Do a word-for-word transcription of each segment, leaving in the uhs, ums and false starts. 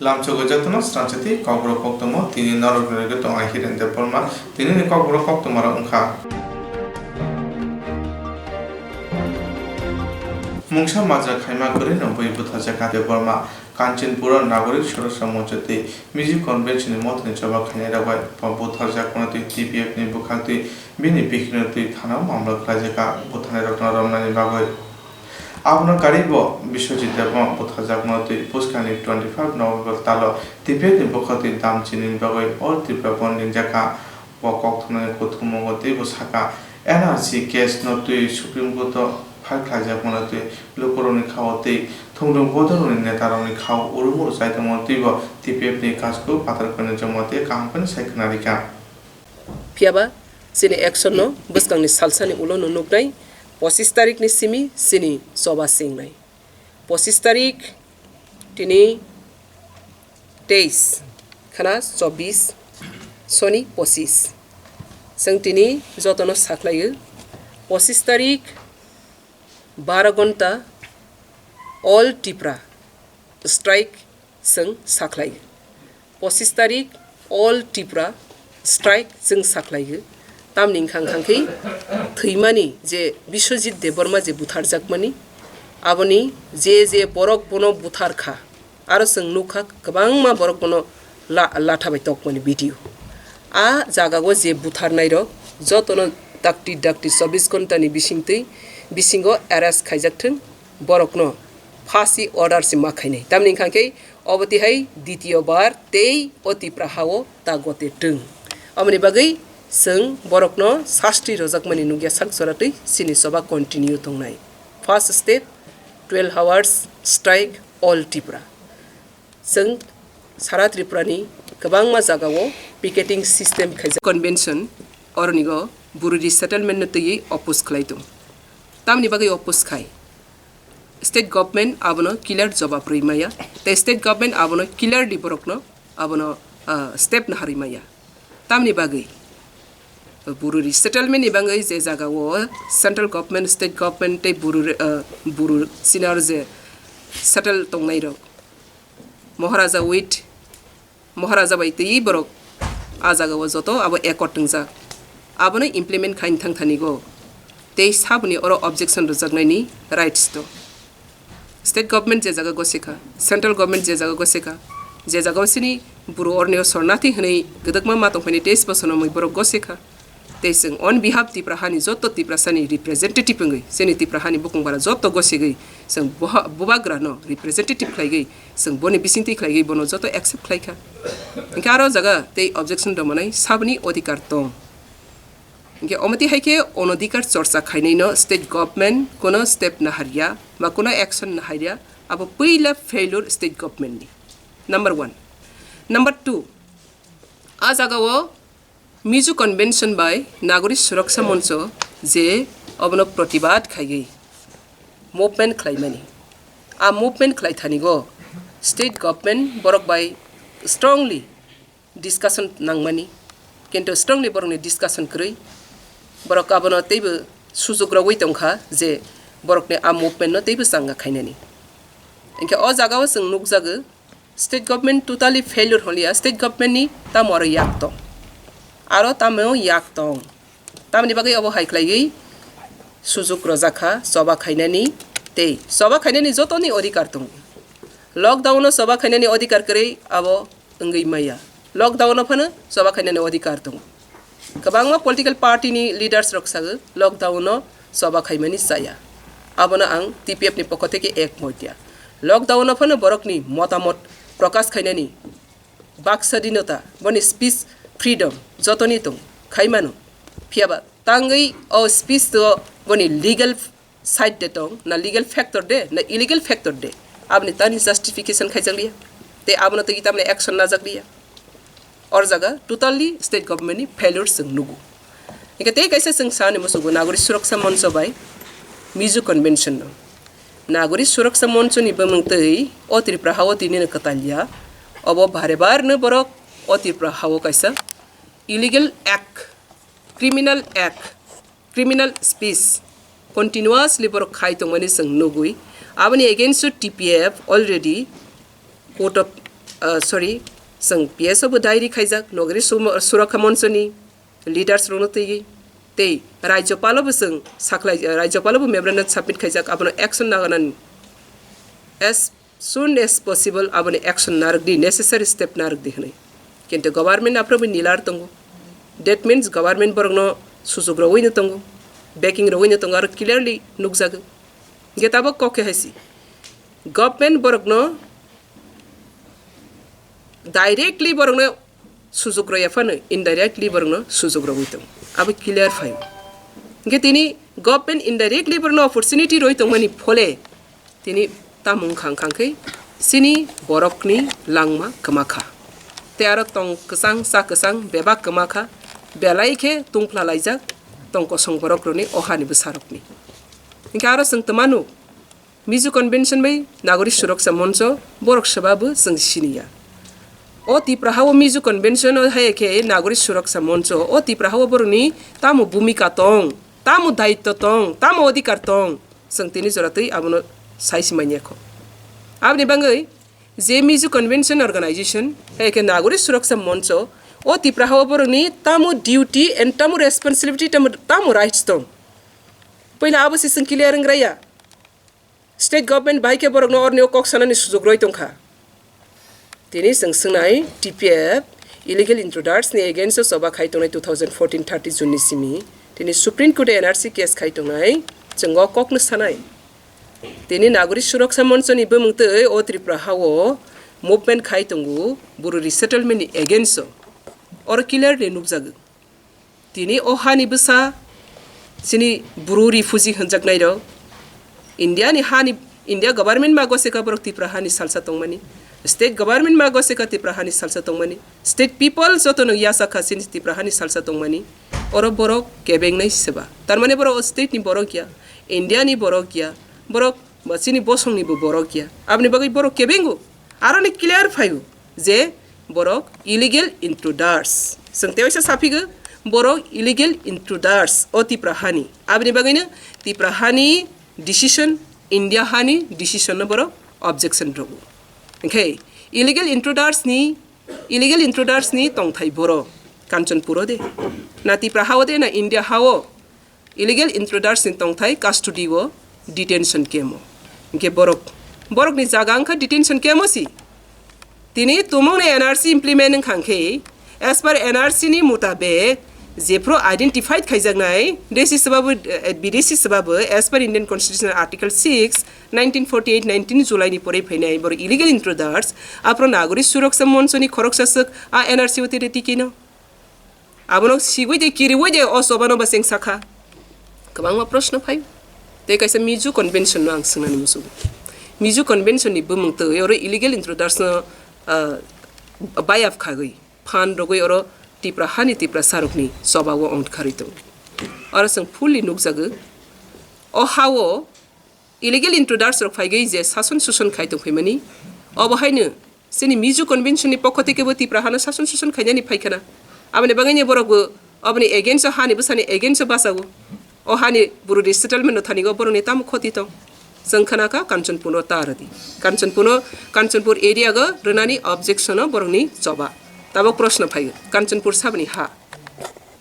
Lamchugwi jotono srangsa tei kokborok koktwma tini norok ni loge tong ai Hiren Debbarma. Tini ni kokborok koktwma rok wngkha. Mungsa majra khaima kwrwi no bui butharjakha Debbarma. Kanchanpur o Nagorik Suraksha Moncho tei Mizo Convention ni mothani choba khainai rok bai bo butharjakmano twi T P F ni bwkhak twi bini bikhikno twi thana o mamla khlaijakha butharnai rokno romnani bagwi. Abono karwi bo Biswajit Debbarma butharjakmano twi bwskangni twenty five November talo T P F ni bwkhak twi dam chinini bagwi All Tripura Bandh ringjakha. Bo kok thumnani kuthummungo teibo sakha, N R C case no twi Supreme Court o file khlaijakmano twi lukurokni khao tei thwngthwng bodolrokni netarokni khao urumuru chai tongmano twibo T P F ni kasku phatar khainai joma tei kaham khainai sai khna rikha. Phiyaba chini action no bwskangni salsani ulo no nuknai, pochis tarik ni simi chini choba chengnai. Pochis tarik tini teis khana chobbish soni pochis. Chwng tini jotono sakhlaio, pochis tarik baro gonta all Tipra strike chwng sakhlaio. Pochis tarik all Tipra strike chwng sakhlaio. Tamni wngkha wngkha khe thwimani je Biswajit Debbarma je butharjakmani, aboni je je borok bono buthar kha, aro chwng nukha kwbangma borok bono la-, latha bai tokmani video. A jagao je butharnairok jotono dakti dakti chobbish ghontani bisingtwi bisingo arrest khaijak thwng, borokno phasi order se ma khainai. Tamni wngkha khe obo tihai ditiyo bar tei o Tipra hao ta gote twng. Aboni bagwi chwng borokno sasti rojakmani nukya sak joratwi chini choba continue tongnai. First step, twelve hours strike all Tipra. Chwng sara Tripura ni kwbangma jagao picketing system khaijak. Convention oronigo buru resettlement no twiwi oppose khlai tongo. Tamni bagwi oppose khai? State government abono clear jobab rwi maya, tei state government abono clearly borokno abono, ah, step naharwi maya. Tamni bagwi buru resettlement ni bagwi je jagao central government, state government tei buru re-, ah, buru sinar je settle tongnai rok, Maharaja with Maharaja bai twi borok a jagao joto abo accord wngjak. Abono implement khaini thang thanigo tei saboni oro objection rwjaknaini rights to. State government je jaga gosikha, central government je jaga gosikha, je jagao sini buru orneo sornathi hwnwi gwdwkma ma tongphaini teis bosorno mui borok gosikha. Tei chwng on behalf Tipra hani joto Tiprasani representative wngwi, chini Tipra hani bukung bara joto gosigwi chwng boha-, bubagrano representative khlaigwi, chwng boni bisingtwi khlaigwi bono joto accept khlaikha. Hinkhe aro jaga tei objection rwmanai saboni odhikar tong. Hinkhe omo twi hai khe onodhikar chorcha khainaino state government kono step naharya ba kono action naharya, abo puila failure state government ni. Number one. Number two, a jagao Mizo Convention bai Nagorik Suraksha Moncho je obono protibad khaiwi movement khlaimani. A movement khlaithanigo state government borok bai strongly discussion nangmani, kintu strongly borokni discussion kwrwi. Borok abono teibo sujuk rogwi tongkha je borokni a movement no teibo changa khainani. Hinkhe o jagao chwng nukjago, state government totally failure hwnliya, state government ni tamo aro yak tong, aro tamo yak tong. Tamoni bagwi obo hai khlaiwi sujuk rwjakha choba khainani tei choba khainani jotoni odhikar tongo. Lockdown o choba khainani odhikar kwrwi abo wngwi maya. Lockdown o phano choba khainani odhikar tongo. Kwbangma political party ni leaders rok sago lockdown o choba khaimani chaya. Abono ang T P F ni pokho theke ekmot ya. Lockdown o phano borokni motamot prokash khainani bak swadhinota, boni speech freedom jotoni tong khaimano. Phiyaba tangwi o speech to boni legal side de tong, na legal factor de, na illegal factor de, aboni tani justification khaijak liya. Tei abono tei tamni action najak liya. Or jaga totally state government ni failure chwng nugo. Hinkhe tei kaisa chwng sani musugo Nagorik Suraksha Moncho bai Mizo Convention no. Nagorik Suraksha Moncho ni bumung twi o Tripura hao tini no kwtal ya. Obo bare bar no borok o Tripura hao kaisa illegal act, criminal act, criminal speech continuously borok khai tongmani chwng nugwi, aboni against o T P F already court of ah, sorry, chwng P S O bo diary khaijak, Nagori Sum-, Surakha Monchoni leaders rokno twiwi. Tei Rajyapalo bo chwng sakhlai, Rajyapalo bo memorandum submit khaijak, abono action naganani. As soon as possible aboni action narwkdi, necessary step narwkdi hwnwi. Kintu government aphuru bo nilar tongo. That means government borokno sujuk rwino tongo, backing rwino tongo, aro clearly nukjago. Hwnkhe tabuk kok khe hai si. Government borokno directly borokno sujuk rwya phano indirectly borokno sujuk rwwi tongo. Abo clear phaio. Hwnkhe tini government indirectly borokno opportunity rwwi tongmani phole tini tamo wngkha wngkha khe chini borokni langma kwma kha. Tei aro tong kwchang cha kwchang bebak kwma kha, belai khe tungphla laijak tong kosong borok rokni o hani bwsa rokni. Hwnkhe aro chwng twmano Mizo Convention bai Nagori Suraksa Moncho borok swba bo chwng siniya. O Tipra ha o Mizo Convention o hai khe Nagori Suraksa Moncho o Tipra ha o borokni tamo bhumika tong, tamo daitto tong, tamo odhikar tong, chwng tini jora twi abono sai si manya kho. Aboni bagwi je Mizo Convention Organization hai khe Nagori Suraksa Moncho o Tipra ha o borokni tamo duty and tamo responsibility, tamo, tamo rights tong. Puila abo se chwng clear wng raya. State government bai khe borokno orni o kok sanani sujuk roi tongkha. Tini chwng swngnai T P F illegal intruders ni against o choba khai tongnai two thousand fourteen thirty June ni simi. Tini Supreme Court o N R C case khai tongnai, chwng o kokno sanai. Tini Nagori Suraksa Moncho ni bumung twi o Tripura ha o movement khai tongo buru resettlement ni against o. Oro clearly nukjago. Tini o hani bwsa chini bru refugee hwnjaknairok, India ni hani, India government ma goseka borok Tipra hani salsa tongmani, state government ma goseka Tipra hani salsa tongmani, state people jotono yachakha chini Tipra hani salsa tongmani, oro borok kebengnai seba. Tarmani borok o state ni borok ya, India ni borok ya, borok ba chini bosong ni bo borok ya. Aboni bagwi borok kebengo. Aroni clear phaio je borok illegal intruders. Chwng tewaisa saphigo borok illegal intruders o Tipra hani. Aboni bagwino Tipra hani decision, India hani decision no borok objection rwgo. Hwnkhe illegal intruders ni, illegal intruders ni tongthai boro Kanchanpur o de, na Tipra ha o de, na India ha o? Illegal intruders ni tongthai custody o, detention camp o. Hwnkhe borok, borok ni jaga wngkha detention camp o si. Tini tumung ni N R C implement wngkha khe, as per N R C ni mutabek, jephru identified khaijaknai, desi swbabu, eh, bidesi swbabu, as per Indian Constitution Article six, nineteen forty-eight, nineteen July ni porwi phainai borok illegal intruders, aphro Nagori Suraksa Moncho ni khoroksa swk a N R C o tiri tikino. Abono sigwi de, kiriwi de, o chobano ba cheng sakha. Kwbangma proshno phai. Tei kaisa Mizo Convention no ang swngnani muchungo. Mizo Convention ni bumung twi oro illegal intruders no, ah, bayap khagwi, phan rogwi oro Tipra hani Tipra sarokni choba o ongkharwi tongo. Oro chwng fully nukjago. O ha o illegal intruders rok phaigwi je sason suson khai tongphaimani, obo haino chini Mizo Convention ni pokho tei kebo Tipra hano sason suson khainani phaikhana. Aboni bagwino borok bo oboni against o, hani bwsani against o bachago. O hani buru resettlement no thani go borokni tamo khoti tong. Chwng khana kha Kanchanpur no ta rwdi. Kanchanpur no, Kanchanpur area go rwnani objection o borokni choba. Tabok proshno phaigo, Kanchanpur saboni ha,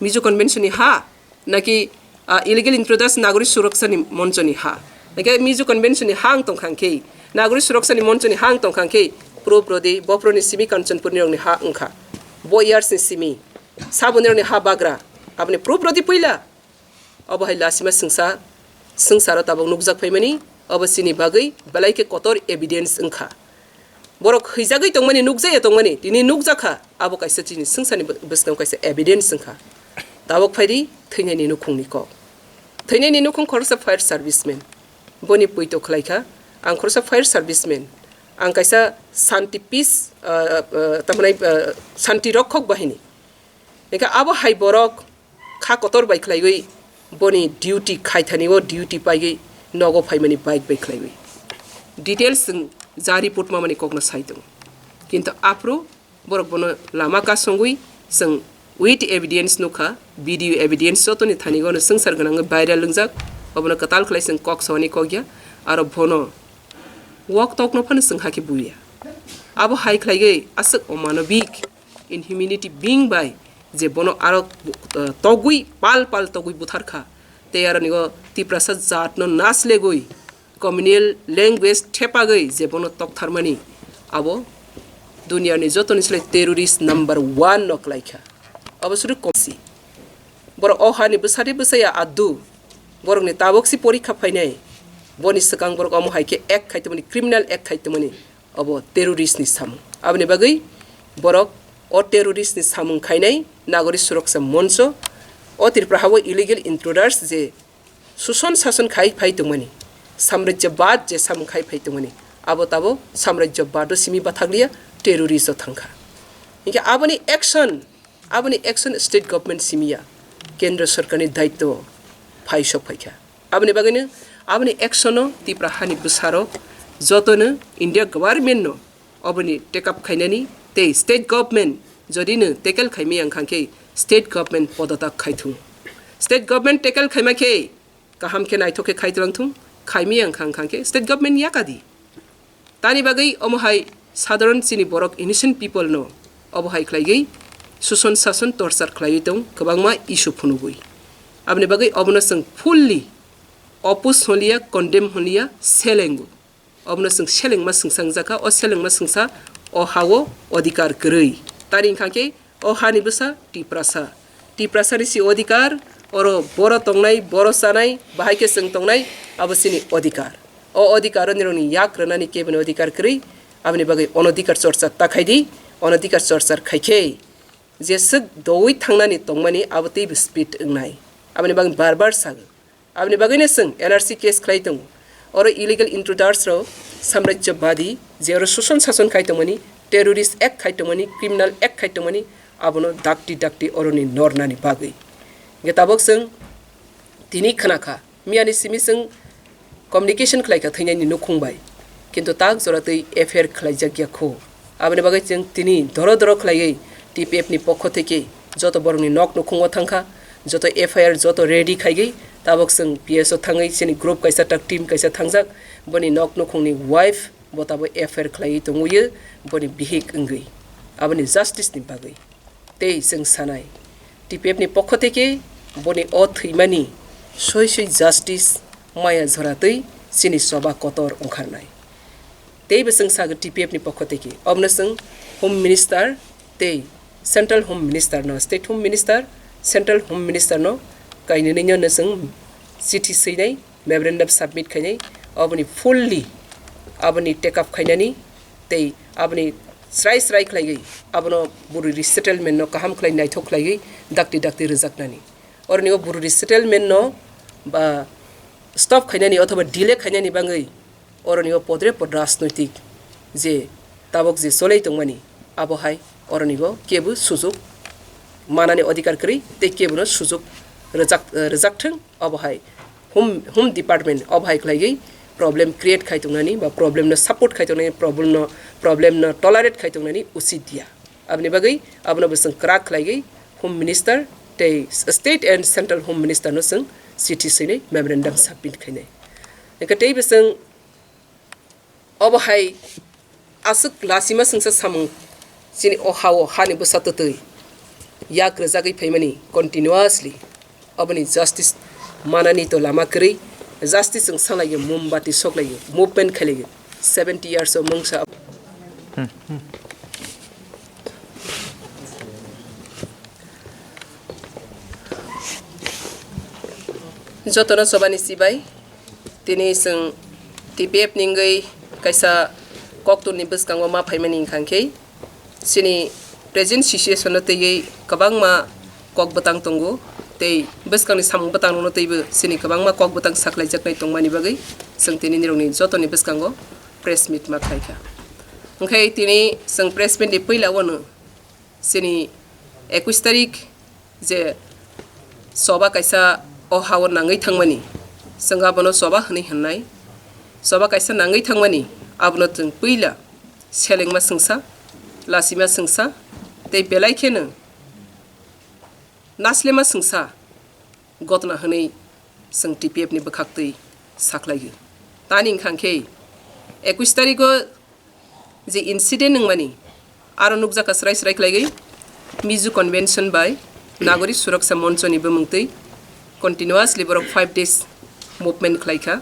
Mizo Convention ni ha, naki, ah, illegal intruders Nagori Suraksa ni Moncho ni ha. Naki Mizo Convention ni ha ang tongkha khe, Nagori Suraksa ni Moncho ni ha ang tongkha khe, proof rodi, bophro ni simi Kanchanpur ni rok ni ha wngkha. Bo years ni simi, saboni rok ni ha bagra, aboni proof rodi puila. Obo hai lasima swngsa, swngsa ro tabok nukjak phaimani, obo chini bagwi belai khe kotor evidence wngkha. Borok hwijagwi tongmani, nukjaya tongmani, tini nukjakha, abo kaisa chini swngsa ni bw-, bwskango kaisa evidence wngkha. Tabok phaidi thwinaini nukhungni kok. Thwinaini nukhung khoroksa fire serviceman. Boni poito khlaikha, ang khoroksa fire serviceman. Ang kaisa shanti peace, ah, ah, tamani, ah, shanti rokhok bahini. Hingkhe abo hai borok kha kotor bai khlaiwi boni duty khaithani o duty paigwi nogo phaimani bike bai khlaiwi. Details chwng ja report mamani kokno sai tongo. Kintu aphuru borok bono lama kasongwi chwng with evidence nukha, video evidence jotoni thani gono swngchar gwnangwi viral wngjak, obono kwtal khlai chwng kok sawani kokya, aro bono wok tokno phano chwng hakhe buya. Abo hai khlaigwi aswk omanobik inhumanity being bai je bono aro bu-, uh, togwi pal pal togwi butharkha. Tei aroni o Tiprasa jatno naslegwi communal language thepagwi je bono toktharmani, abo duniani jotoni slai terrorist number one no klaikha. Abo suri komsi. Borok o hani bwsadi bwsaya adu. Borokni tabok si porikha phainai. Boni swkang borok omo hai khe act khai tongmani, criminal act khai tongmani. Obo terrorist ni samung. Aboni bagwi borok o terrorist ni samung khainai Nagori Suraksa Moncho, o Tripura hao illegal intruders je suson sason khai phai tongmani, samrajyabad je samung khai phai tongmani, abo tabo samrajyabad o simi bathakliya, terrorist o thangkha. Hinkhe aboni action, aboni action state government simiya, kendra sorkarni daityo phai sok phaikha. Aboni bagwino aboni action o Tipra hani bwsarok jotono India government no oboni take up khainani tei state government jodi no tackle khaimaya wngkha khe state government podotak khaithung. State government tackle khaima khe kaham khe naithok khe khai twlang thung, khaimaya wngkha wngkha khe state government yakadi. Tani bagwi omo hai sadharon chini borok innocent people no obo hai khlaigwi suson sason torture khlaiwi tong kwbangma issue phunugwi. Aboni bagwi obono chwng fully oppose hwnliya, condemn hwnliya, selengo. Obono chwng selengma swngsa wngjakha, o selengma swngsa o hao odhikar kwrwi. Tani wngkha khe o hani bwsa Tiprasa. Tiprasani si odhikar, oro boro tongnai, boro chanai, bahai khe chwng tongnai, abo chini odhikar. O odhikar o nirokni yak rwnani keboni odhikar kwrwi, aboni bagwi onodhikar chorcha ta khai di, onodhikar chorcha khai khe jeswk doui thangnani tongmani abo teibo speed wngnai. Aboni bagwi bar bar sago. Aboni bagwino chwng N R C case khlai tongo. Oro illegal intruders rok samrajyabadi je oro suson sason khai tongmani, terrorist act khai tongmani, criminal act khai tongmani, abono dakti dakti oroni nornani bagwi. Hinkhe tabok chwng tini khna kha, miyani simi chwng communication khlai kha thwinani nukhung bai, kintu tak jora twi F I R khlaijak ya kho. Aboni bagwi chwng tini doro doro khlaiwi T P F ni pokho theke joto borokni nok nukhungo thangkha, joto F I R joto ready khaigwi tabok chwng P S o thangwi chini group kaisa tak team kaisa thangjak, boni nok nukhungni wife bo tabo F I R khlaiwi tongwi boni bihik wngwi aboni justice ni bagwi. Tei chwng sanai, T P F ni pokho theke boni o thwimani soi soi justice maya jora twi chini choba kotor wngkharnai. Tei bo chwng sago T P F ni pokho theke, obono chwng Home Minister tei Central Home Minister no, State Home Minister, Central Home Minister no kainwi no chwng chithi swinai, memorandum submit khainai, aboni fully aboni take up khainani tei aboni srai srai khlaiwi abono bwrwi resettlement no kaham khlai naithok khlaiwi dakti dakti rwjaknani. Oroni o bwrwi resettlement no ba stop khainani othoba delay khainani bagwi oroni o podre pod rajnoitik je tabok je cholai tongmani, abo hai oroni o kebo sujok manani odhikar kwrwi tei kebono sujok rwjak, rwjakthwng. Obo hai Home, Home Department obo hai khlaigwi problem create khai tongnani ba problem no support khai tongnani, problem no, problem no tolerate khai tongnani usit ya. Aboni bagwi abono bo chwng kwrak khlaigwi Home Minister tei State and Central Home Minister no chwng chithi swinai memorandum submit khainai. Hwnkhe tei bo chwng obo hai aswk lasima swngsa samung chini o ha-o hani bwsa twtwi yak rwjagwi phaimani continuously. Oboni justice manani to lama kwrwi, justice wng sanglaiyo, mombati soklaiyo, movement khailaio, seventy years o mungsa. Jotono chobani chibai, tini chwng T P F ni wngwi kaisa koktwmni bwskango ma phaimani wngkha khe, chini present situation no twiwi kwbangma kok bwtang tongo, tei bwskangni samung bwtang rokno twibo chini kwbangma kok bwtang saklaijaknai tongmani bagwi chwng tini nirokni jotoni bwskango press meet ma khlaikha. Hwnkhe tini chwng press meet ni puila o no chini ekush tarik je choba kaisa o ha-o nangwi thangmani, chwng abono choba hwnwi hwnnai. Choba kaisa nangwi thangmani, abono chwng puila selengma swngsa, lasima swngsa, tei belai kheno naslema swngsa gotna hwnwi chwng T P F ni bwkhaktwi saklaio. Tani wngkha khe ekush tarigo Je incident wngmani, aro nukjakha srai srai khlaigwi Mizo Convention bai Nagori Suraksa Moncho ni bumung twi continuously borok five days movement khlaikha,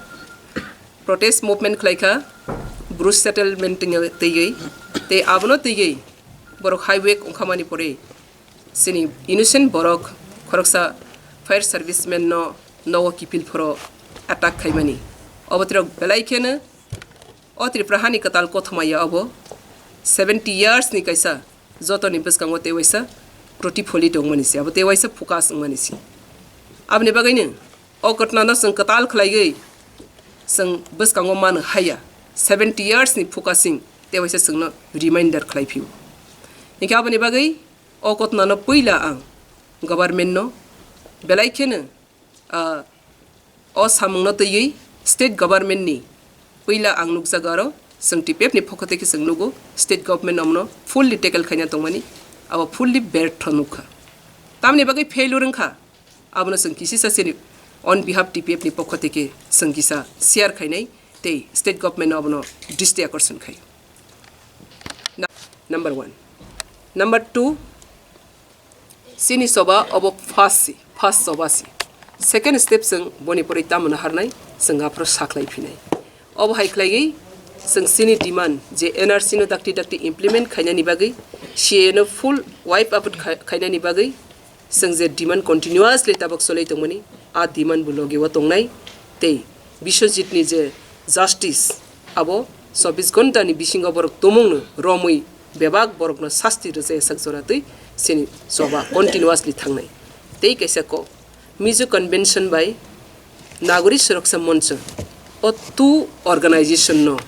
protest movement khlaikha, Bru settlement twi-, twiwi, tei abono twiwi borok highway wngkhamani pore chini innocent borok khoroksa fire serviceman no nogo kipil phoro attack khaimani. Obo tirok belai kheno o Tripura hani kwtal kothoma ya obo seventy years ni kaisa jotoni bwskango tei waisa protipholito wngmani se, abo tei waisa focus wngmani se. Aboni bagwino o ghotna no chwng kwtal khlaigwi chwng bwskango mano haya, seventy years ni focusing tei waisa chwngno reminder khlai phio. Hinkhe aboni bagwi o ghotna no puila ang government no belai kheno, ah, o samung no twiwi state government ni puila ang nukjago aro chwng T P F ni pokho tei khe chwng nugo state government omono fully tackle khaina tongmani, abo fully bertho nukha. Tamni bagwi failure wngkha, abono chwng kisisa sini on behalf T P F ni pokho tei khe chwng kisa share khainai tei state government no abono dristi akorson khai. Na-, number one. Number two, chini choba obo first si, first choba si. Second step chwng boni pore tamo naharnai, chwng aphuru saklai phinai. Obo hai khlaigwi chwng chini demand je N R C no dakti dakti implement khainani bagwi, C A A no full wipe out khai-, khainani bagwi, chwng je demand continuously tabok cholai tongmani, a demand bo logi o tongnai, tei Biswajit ni je justice, abo chobbish ghonta ni bisingo borok tumung no romwi bebak borok no sasti rwjai sak jora twi chini choba continuously thangnai. Tei kaisa kok, Mizo Convention bai Nagori Suraksa Moncho, o two organization no,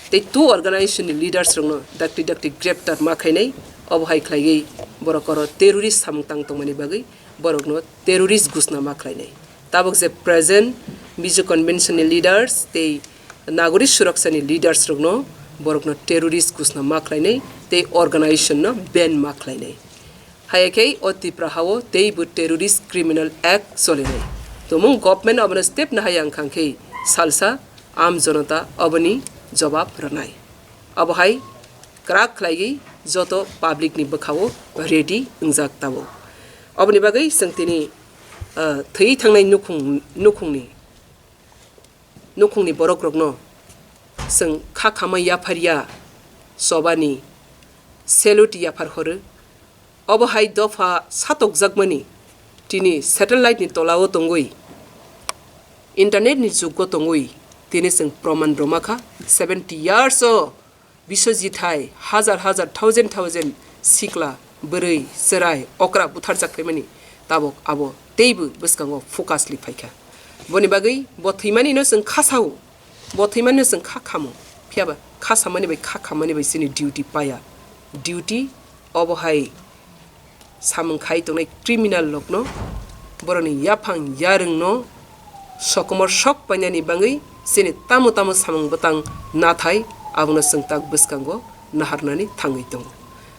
tei two organization ni leaders rok no dakti dakti greptar ma khainai, obo hai khlaiwi borok oro terrorist samung tang tongmani bagwi borok no terrorist ghosna ma khlainai. Tabok je present Mizo Convention ni leaders tei Nagori Suraksa ni leaders rok no borok no terrorist ghosna ma khlainai tei organization no ban ma khlainai. Haya khe o Tipra hao teibo terrorist criminal act cholinai. Tumung government obono step nahai ang khang khe salsa am jonota oboni jobab rwnai. Obo hai kwrak khlaiwi joto public ni bwkhao ready wngjak tabuk. Oboni bagwi chwng tini, ah, thwi thangnai nukhung, nukhungni nukhungni borokrokno chwng kha khamai yapharya chobani salute yaphar horo. Obo hai dopha satokjakmani tini satellite ni tolao tongwi, internet ni jugo tongwi tini chwng proman rwma kha. Seventy years o Biswajit hai hajar hajar, thousand thousand sikla, bwrwi, chwrai, okra butharjak phaimani, tabok abo teibo bwskango focus li phaikha. Boni bagwi bo thwimani no chwng kha sao, bo thwimani no chwng kha khamo, phiyaba kha samani bai kha khamani bai chini duty paya. Duty obo hai samung khai tongnai criminal rokno, borokni yaphang yarwngno sokomor sok painani bagwi chini tamo tamo samung bwtang nathai, abono chwng tak bwskango naharnani thangwi tongo.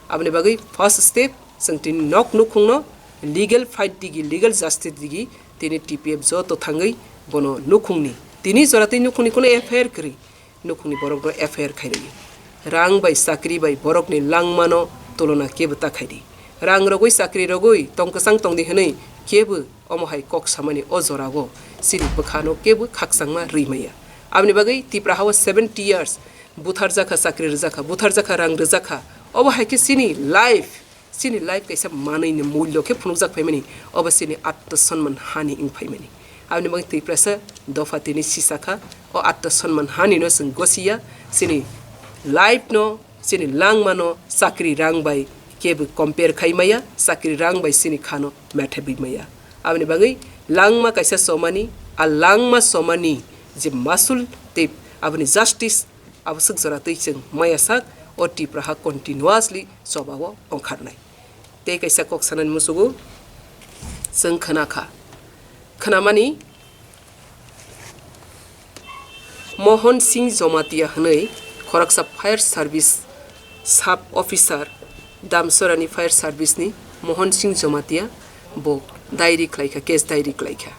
Aboni bagwi first step chwng tini nok nukhungno legal fight digi, legal justice digi tini T P F joto thangwi bono nukhungni, tini joratwi nukhungni kuno F I R kwrwi, nukhungni borokno F I R khairwi. Rang bai chakri bai borokni langmano tulona kebo ta khaidi. Rang rogwi chakri rogwi tong kwchang tongdi hwnwi kebo omo hai kok samani o jorao chini bwkhano kebo khakchangma rwi maya. Aboni bagwi Tipra hao seventy years butharjakha, chakri rwjakha, butharjakha, rang rwjakha. Obo hai khe chini life, chini life kaisa manwi ni mullo khe phunukjak phaimani, obo chini atma sonman hani wng phaimani. Aboni bagwi Tiprasa dopha tini sisakha, o atma sonman hani no chwng gosiya, chini life no, chini langma no chakri rang bai kebo compare khai maya, chakri rang bai chini khano methabwi maya. Aboni bagwi langma kaisa chomani, a langma chomani je masul tei aboni justice, abo swk jora twi chwng maya sak o Tipra ha continuously chobao ongkharnai. Tei kaisa kok sanani musugo chwng khna kha, khnamani Mohon Singh Jomatia hwnwi khoroksa fire service sub officer, Damsorani fire service ni Mohon Singh Jomatia bo diary khlaikha, case diary khlaikha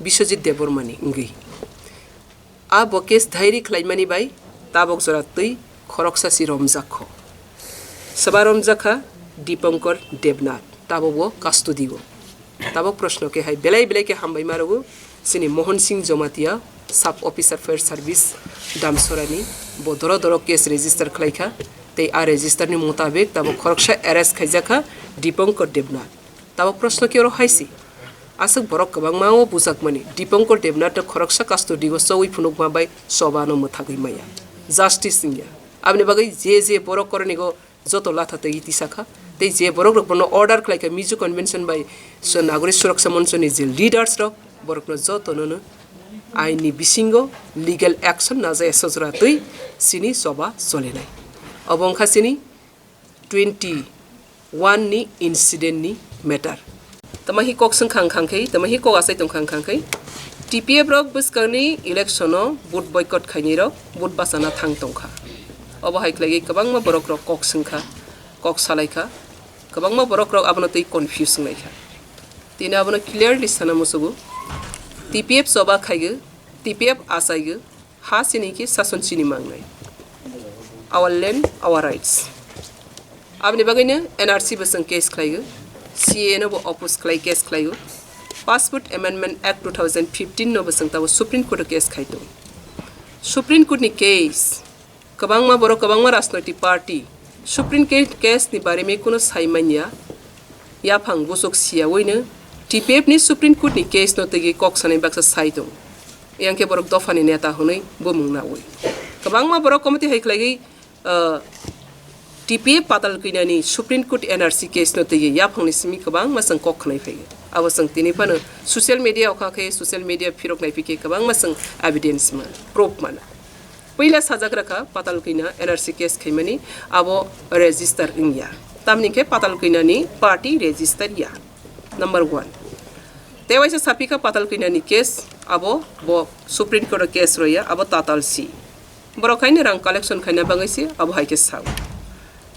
Biswajit Debbarma ni wngwi. A bo case diary khlaimani bai tabok jora twi Khoroksa si romjak kho. Soba romjak kha Dipankar Debnath, tabok bo custody o. Tabok proshno khe hai belai belai khe hambai ma rwgo chini Mohan Singh Jamatia, Sub Officer Fire Service Damsora ni, bo doro doro case register khlai kha, tei a register ni mutabik tabok khoroksa arrest khaijak kha Dipankar Debnath. Tabok proshno khe oro hai se. Aswk borok kwbangma o bujakmani, Dipankar Debnath no khoroksa custody o chowi phunukma bai choba no mwthagwi maya. Justice wngya. Aboni bagwi je je borok koronigo joto latha twi tisa kha. Tei je borok rok bono order khlai kha, Mizo Convention bai so Nagori Suraksha Moncho ni je leaders rok, borok no joto no no ain ni bisingo legal action naja esojora twi chini choba cholinai. Obo wngkha chini twenty one ni incident ni matter. Tama hi kok swng khang khang khai, tama hi kok asai tong khang khang khai. T P F rok bwskang ni election o vote boycott khainai rok vote bachana thang tong kha. Obo hai khlai kwbangma borok rok kok swng kha, kok salai kha. Kwbangma borok rok abono tei confuse wngnai kha. Tini abono clearly sana musugo. T P F choba khaigo, T P F achaigo, ha chini khe sason chini mangnai. Our land, our rights. Aboni bagwino N R C bo chwng case khlaigo, C A A no bo oppose khlai case khlaigo. Passport Amendment Act two thousand fifteen no bo chwng tabo Supreme Court o case khai tongo. Supreme Court ni case, kwbangma borok, kwbangma rajnoitik party Supreme Court case ni barimi kuno sai manya, yaphang busuk siyawi no T P F ni Supreme Court ni case no twi kok sanai baksa sai tongo. Yang khe borok dopha ni neta hwnwi bumung nawi. Kwbangma borok committee hai khlaiwi, uh, T P F Patal Kanya ni Supreme Court N R C case no twi yaphang ni simi kwbangma chwng kok khnai phaiwi. Abo chwng tini phano social media o kha khe social media phirok nai phikhe kwbangma chwng evidence man, proof man. Puila sajak rakha Patal Kanya N R C case khaimani abo register wngya. Tamni khe Patal Kanya ni party register ya. Number one. Tewaisa sapikha Patal Kanya ni case abo bo Supreme Court o case roya abo tatal si. Borok haino rang collection khaina bagwi si abo hai khe sao.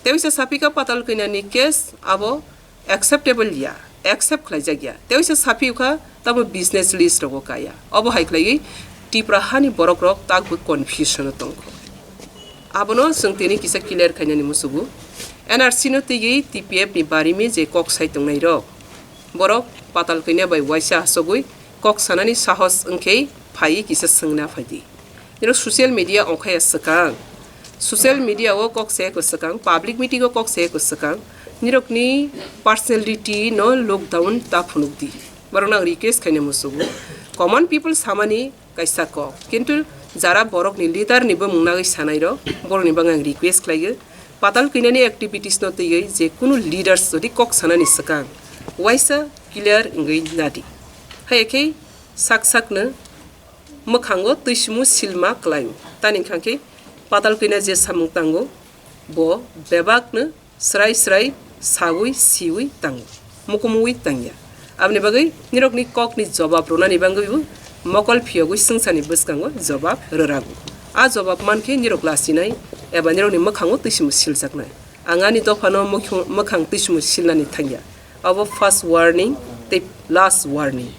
Tewaisa sapikha Patal Kanya ni case abo acceptable ya, accept khlaijak ya. Tewaisa saphi wngkha, tamo business list rogo kaya. Obo hai khlaiwi Tipra hani borok rok takbo confusion o tongkho. Abono chwng tini kisa clear khainani musugo. N R C no twiwi T P F ni barimi je kok sai tongnai rok, borok Patal Kanya bai waisa hasogwi kok sanani sahos wngkhe phaiwi kisa swngna phaidi. Nirok social media ongkhaya swkang. Social media o kok se ko swkang, public meeting o kok se ko swkang. Nirokni personality no lockdown ta phunuk di. Borok nang request khaina musugo. Common people samani kaisa kok. Kintu jara borok ni leader ni bumung nagwi sanai rok, borok ni bang ang request khlaiyo. Patal Kanya ni activities no twiwi je kunu leaders jodi kok sanani swkang, waisa clear wngwi nadi. Hai khe sak sak no mwkhango twisimu silma kwlaio. Tani hwnkha khe Patal Kanya je samung tango, bo bebakno srai srai sagwi siwi tango, mukumui tangya. Aboni bagwi nirokni kokni jobab rwnani bagwibo mokol phiyogwi swngcharni bwskango jobab rwrago. A jobab mankhe nirok lasinai eba nirokni mwkhango twisimu siljaknai. Ang ani dophano mwkhang, mwkhang twisimu silnani thangya. Abo first warning tei last warning.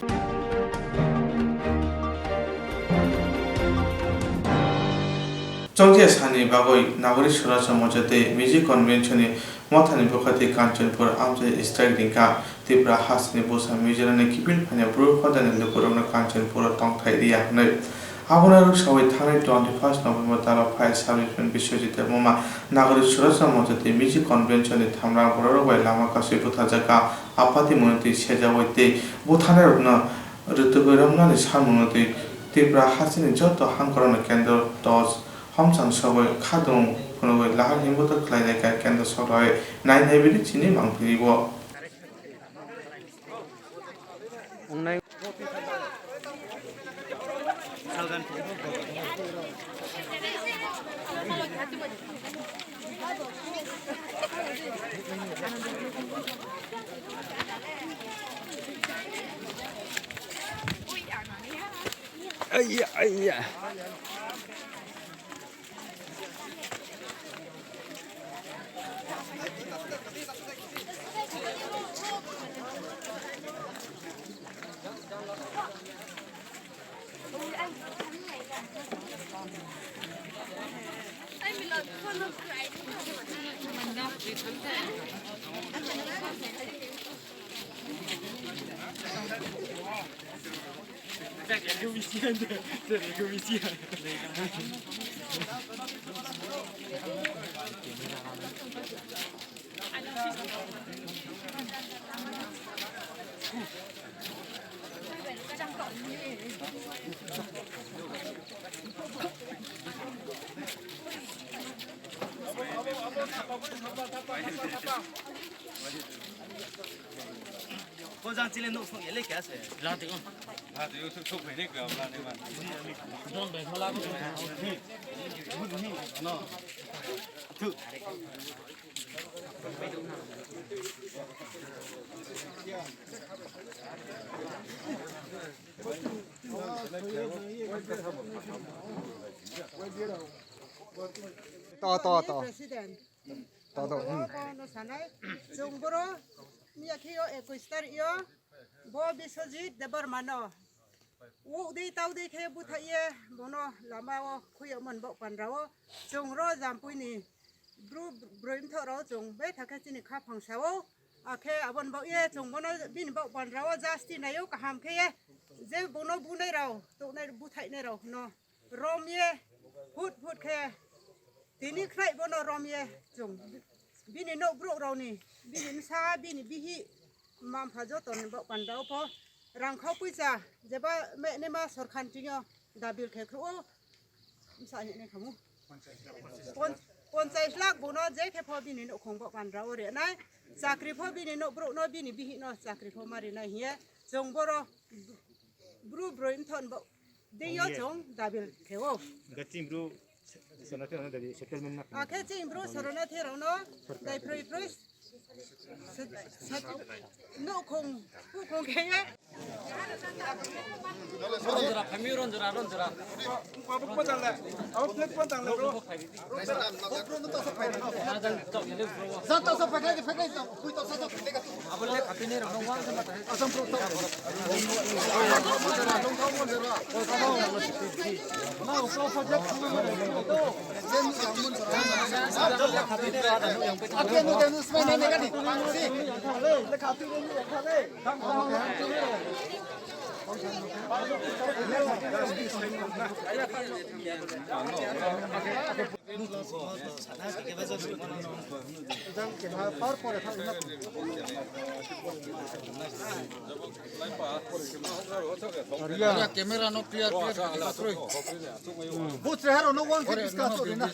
Chongchia sani bagwi Nagori Suracha Mocha tei Mizo Convention ni mothani bwkha tei Kanchanpur amchai strike ringkha. Tripura hasteni bwsa Mizoramni kiphil phaina bru phatarni lukurokno Kanchanpuro tongthai rwya hwnwi. Abono rwksawi thangnai twenty first November talo phai Sub Inspector Biswajit Debbarma, Nagori Suracha Mocha tei Mizo Convention ni thamrang bororok bai lama kasui butharjakha. Apati mwnwi twi sejawi tei buthanairokno rwtugwi romnani samungno twi Tripura hasteni joto hangkorokno kendro torch homchang sogwi khadung phunugwi lahar himbuthar khlainai kha kendro sorkar nai nai bini chini mangpili bo. Aiya, aiya. Ko jang chile nuk sung ele kya se? Lati ko. Lati ko suk suk phene kya lati ma. Don be thola ko. No. Tu. To, to, to. President. To, to, hmm. Bo no sanai. Chwng boro miya khe yo ekush tarik yo. Bo Biswajit Debbarma no. Uk dei tau dei khe buthaye bono lama o khuyo mon bok pandra o. Chwng ro Jampui ni bru broim thok ro chwng be thakhe chini kha phangsa o. Akhe abon bok ye chwng bono bini bok pandra o jasti nayo kaham khe ye. Je bono bunai rao, toknai buthainai rao no. Rom ye, phut phut khe, tini khwlai bono rom ye chwng. Bini nok brok rao ni, bini bwsa, bini bihi, mampha joto ni bok pandra o pho. Rang khao puisa, jeba me ne ma sorkar ni thing yo dabil khe khru o. Bwsa hini khamu. Pon-, ponchais lakh bono je khe pho bini nok khong bok pandra o re nai. Chakri pho bini nok brok no, bini bihi no chakri pho mari nai hiye. Chwng boro bru broim thon bok. Dei yo chwng dabil khe o. Gachim bru Sornathi rok no dadi settlement na. Akhe chini bru Sornathi rok no dai phroi phroi se-, se-, no khong, ku khong khe ye. Ronjora, phami ronjora, ronjora. Pabuk pa tang le. Au plate pa tang le, bro. Camera no clear, clear. Bo chehara no one fifty discuss kori na.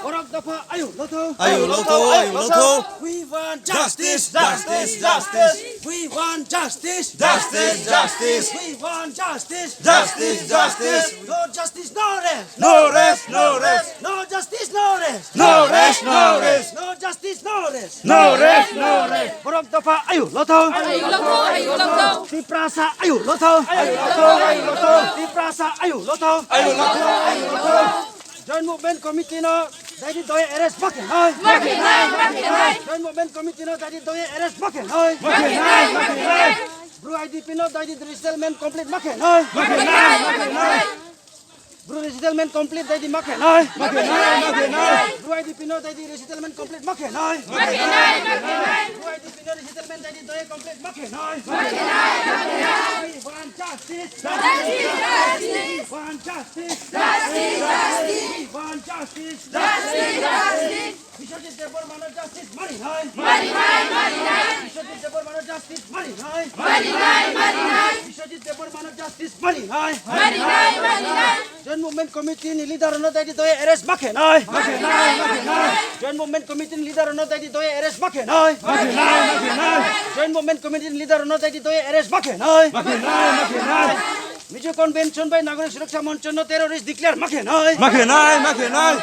Borok dopha, ayu lotho. Ayu lotho, ayu lotho. We want justice, justice, justice. We want justice, justice, justice. We want justice, justice, justice. No justice, no rest. No rest, no rest. No justice, no rest. No rest, no rest. No justice, no rest. No rest, no rest. Borok dopha, ayu lotho. Ayu lotho, ayu lotho. Tiprasa, ayu lotho. Ayu lotho, ayu lotho. Tiprasa, ayu lotho. Ayu lotho, ayu lotho. Joint Movement Committee no daidi doye arrest makhe nai. Makhe nai, makhe nai. Joint Movement Committee no daidi doye arrest makhe nai. Makhe nai, makhe nai. Bru I D P no daidi resettlement complete makhe nai. Makhe nai, makhe nai. Bru resettlement complete daidi makhe nai. Makhe nai, makhe nai. Bru I D P no daidi resettlement complete makhe nai. Makhe nai, makhe nai. Bru I D P no resettlement daidi doye complete makhe nai. Makhe nai, makhe nai. We want justice. Justice, justice. We want justice. Justice, justice. We want justice. Justice, justice. Biswajit Debbarma no justice mari nai. Mari nai, mari nai. Biswajit Debbarma no justice mari nai. Mari nai, mari nai. Biswajit Debbarma no justice mari nai. Mari nai, mari nai. Joint Movement Committee ni leader no daidi doye arrest makhe nai. Makhe nai, makhe nai. Joint Movement Committee ni leader no daidi doye arrest makhe nai. Makhe nai, makhe nai. Joint Movement Committee ni leader no daidi doye arrest makhe nai. Makhe nai, makhe nai. Mizo Convention bai Nagorik Suraksha Monch no terrorist declare makhe nai. Makhe nai, makhe nai.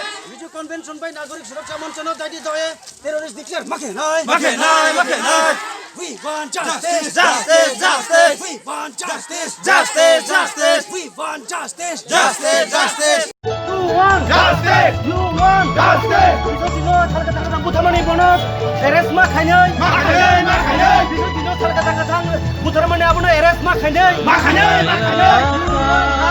Convention by Nagorik Suraksha Manch no daidi doye terrorist declare makhe nai. Makhe nai, makhe nai. We want justice, justice, justice. We want justice, justice, justice. We want justice, justice, justice. You want justice. You want justice. Bijo dino salka tangka tang butharmani bono arrest ma khainai. Ma khainai, ma khainai. Bijo dino salka tangka tang butharmani abono arrest ma khainai. Ma khainai, ma khainai.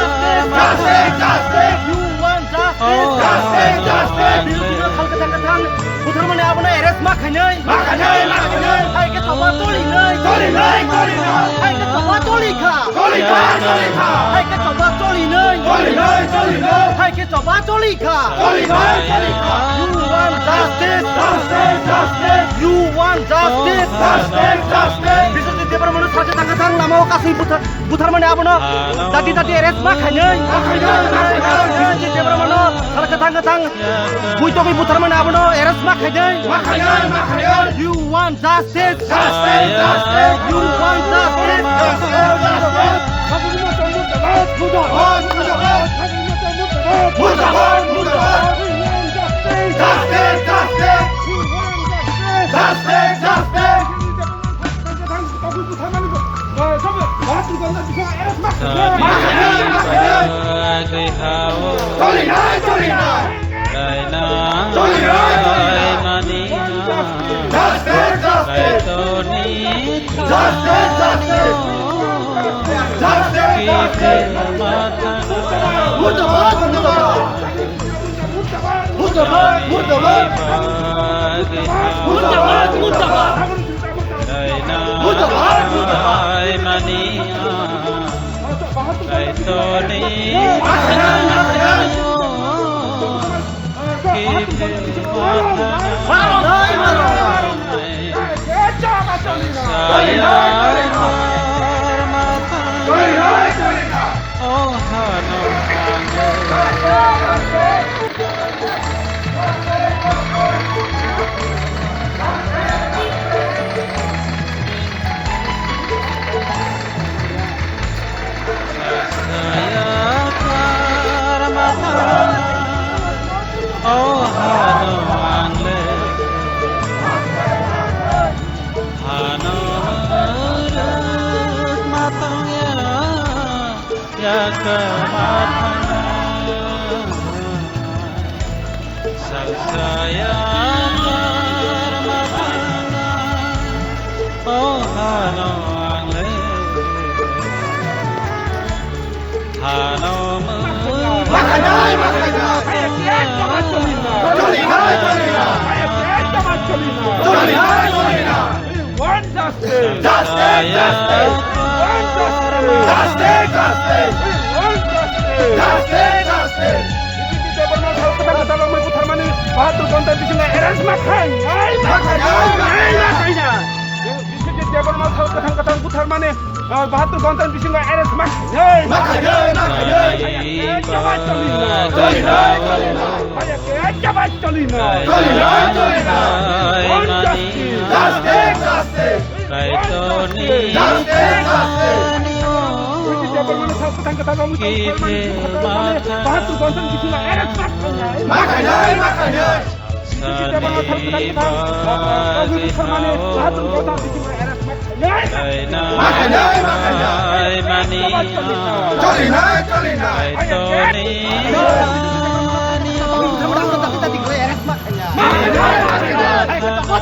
Justice, justice, justice. You want justice. Justice, justice. Bijo dino salka tangka tang butharmani abono arrest ma khainai. Ma khainai, ma khainai. Hai khe choba choli nai. Choli nai, choli nai. Hai khe choba choli kha. Choli kha, choli kha. Hai khe choba choli nai. Choli nai, choli nai. Hai khe choba choli kha. Choli nai, choli kha. You want justice? Justice, justice. You want justice? Justice, justice. Biswajit Debbarmano salka tangka tang lama o kasui buthar, butharmani abono dati dati arrest ma khainai. Ma khainai, ma khainai. Biswajit Debbarmano salka tangka tang buitogwi butharmani abono arrest ma khainai. Ma khainai, ma khainai. You want justice? Justice, justice. You want justice? Justice, justice. Murdabad, murdabad. Murdabad, murdabad. Justice, justice. Justice, justice. Choli nai, choli nai. Choli nai, choli nai. Justice, justice. Justice, justice. Justice, justice. Murdabad, murdabad. Murdabad, murdabad. Murdabad, murdabad. Murdabad, murdabad. We want justice. Justice, justice. We want justice. Justice, justice. We want justice. Justice, justice. B J P Debbarma salka tangka tang butharmani bahatur ghonta bisingo arrest ma khainai, ma khainai, ma khainai. B J P Debbarma salka tangka tang butharmani, ah, bahatur ghonta bisingo arrest ma khainai. Ma khainai, ma khainai. Hai khe choba choli nai. Choli nai, choli nai. Hai khe choba choli nai. Choli nai, choli nai. We want justice. Justice, justice. Kaitorni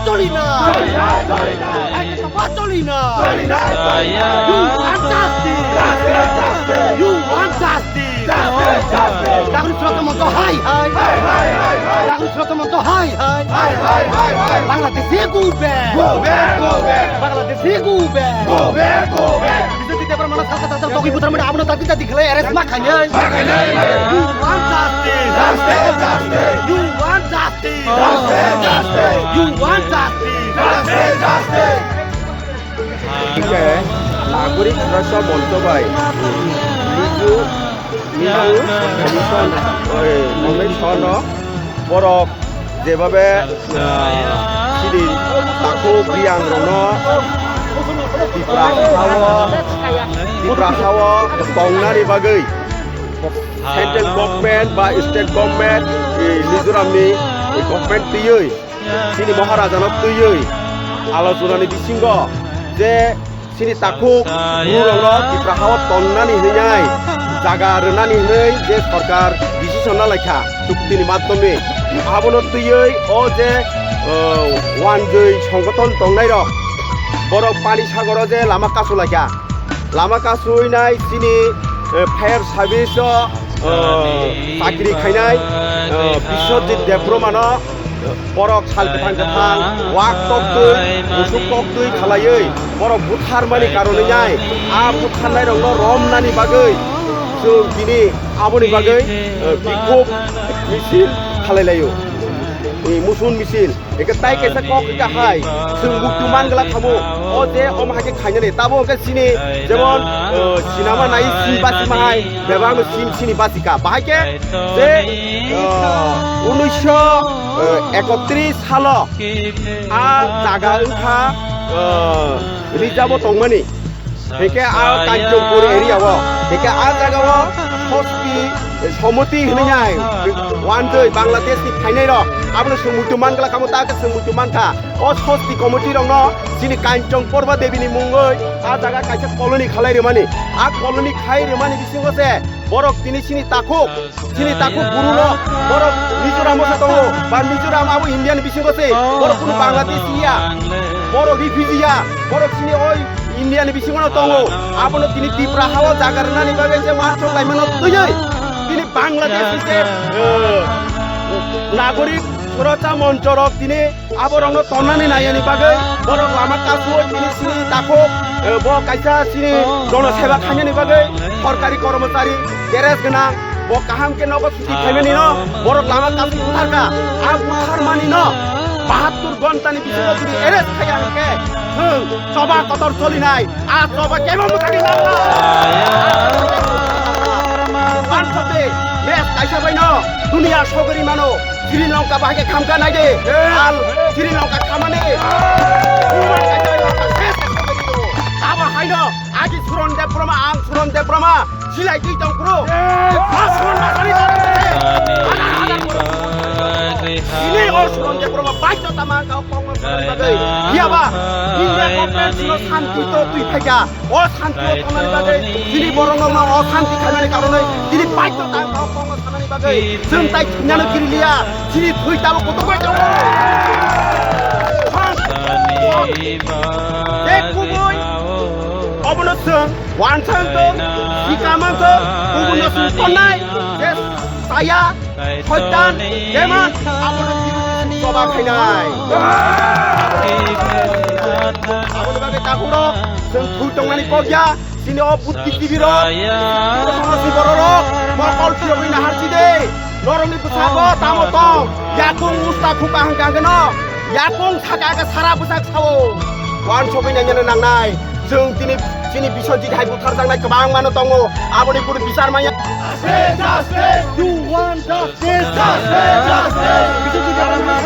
Choli na! Choli na! You want justice! You want justice! Nagorik Suraksha Manch hai hai! Nagorik Suraksha Manch hai hai! Bangladeshi go back! Go back, go back! Bangladeshi go back! Go back, go back! Biswajit Debbarmano salka tangka tang togwi butharmani abono dati dati khlai arrest ma khainai. Ma khainai, ma khainai. You want justice. Justice, justice. You want justice. Justice, justice. You want justice. Justice, justice. Hingke Nagorik Suraksha Manch bai Miju, Miju Commission, oi, Commission no borok jebabe, ah, chini takhuk biyang rokno Tipra hao, Tipra hao tongnani bagwi, Central government ba state government, eh, Mizoram ni, eh, government twiwi, chini Maharaja no twiwi, alochona ni bisingo je chini takhuk buru rok no Tipra ha o tonnani hinwi nai jaga rwnani hinwi je sorkar decision na laikha chukti ni madhyome, abono twiwi o je, eh, wanjwi songothon tongnai rok borok Pani Sagor o je lama kasu laikha. Lama kasui nai chini, eh, fire service o, eh, chakri khainai, eh, Biswajit Debbarma no, eh, borok sal kwthang kwthang wak toktwi, musuk toktwi khalaiwi borok butharmani karonwi nai a butharnai rokno romnani bagwi chwng tini aboni bagwi, eh, bikhuk misil khalai laio. Eh, musun misil. Eke tai kaisa kok eke hai, chwng muitu man glak khamu. O je omo hai khe khainani. Tabo hwnkhe chini jemon, uh, sinama nai sim basi ma hai, bebak no sim sini basi ka. Bahai khe je, uh, unisho ekotris salo a jaga wngkha, uh, rijabo tongmani. Hingke a Kanchanpur area o, hingke a jaga o Sosti Somoti hinui nai, wanjoi Bangladesh ni phainai rok, abono chwng muitu man glak kamo ta khe chwng muitu man kha. O Sosti committee rok no chini Kanchanpur ba Devi ni mungoi a jaga kaisa colony khalai rwmani. A colony khai rwmani bisingo se borok tini chini takhuk Chini takhuk buru no borok Mizoram o se tongo, ba Mizoram abo India ni bisingo se, borok kunu Bangladesh ya, borok refugee ya, borok chini oi India ni bisingo no tongo, abono tini Tipra ha o jaga rwnani bagwi je wansok laimano twiwi tini Bangladesh ni je, eh, nagorik suracha moncho rok tini Aborokno tonnani naiyani bagwi borok lama kasui tini chini takhuk, eh, bo kaisa chini jono seba khainani bagwi sorkari kormochari, geres gwnang, bo kaham khe nogo suti khaimani no borok lama kasui butharkha. A butharmani no bahattur ghonta ni bisingo jodi arrest khaiya hwnkhe chwng choba kotor cholinai. A choba kebo mwthangwi nangla. Pansokde match kaisa baino dunia sogori mano. Sri Lanka bahai khe khamkha naide. Al Sri Lanka khamani. Bubar kaisa Lanka ses kaisa baino. Abo haino agi Suron Debbarma, ang Suron Debbarma. Silai twi tong kuro. Aswrwng masani tong kuro. Sini o Suron Debbarma baidhota man kha o kokno sanani bagwi. Phiya ba, India government sino santi to twi phaikha. O santi o tongnani bagwi, sini borok no o santi khainani karonwi, sini baidhota man kha o kokno sanani bagwi. Chwng tai thwinano kiri liya, sini thwi tamo kotor bai tongo. Tei kubui, obono chwng Wansang tong, sika mantong, kubun no sung tonnai, je saya, soitan, demon, abono biru choba khainai. Aboni bagwi takhurok, chwng thui tongnani kok ya, chini o buddhijibi rok, chini borok rok, mokol phiyogwi naharchi de, norokni bwskango tamo tong, yakung usta khuka hwnkha hwnkhe no, yakung saka hwnkhe sara bwsak sao, wansogwi nainani nangnai. Chwng tini chini Biswajit hai butharjaknai kwbangma no tongo, aboni kunu bichar manya. Justice, justice. You want justice? Justice, justice. Biswajit Debbarma,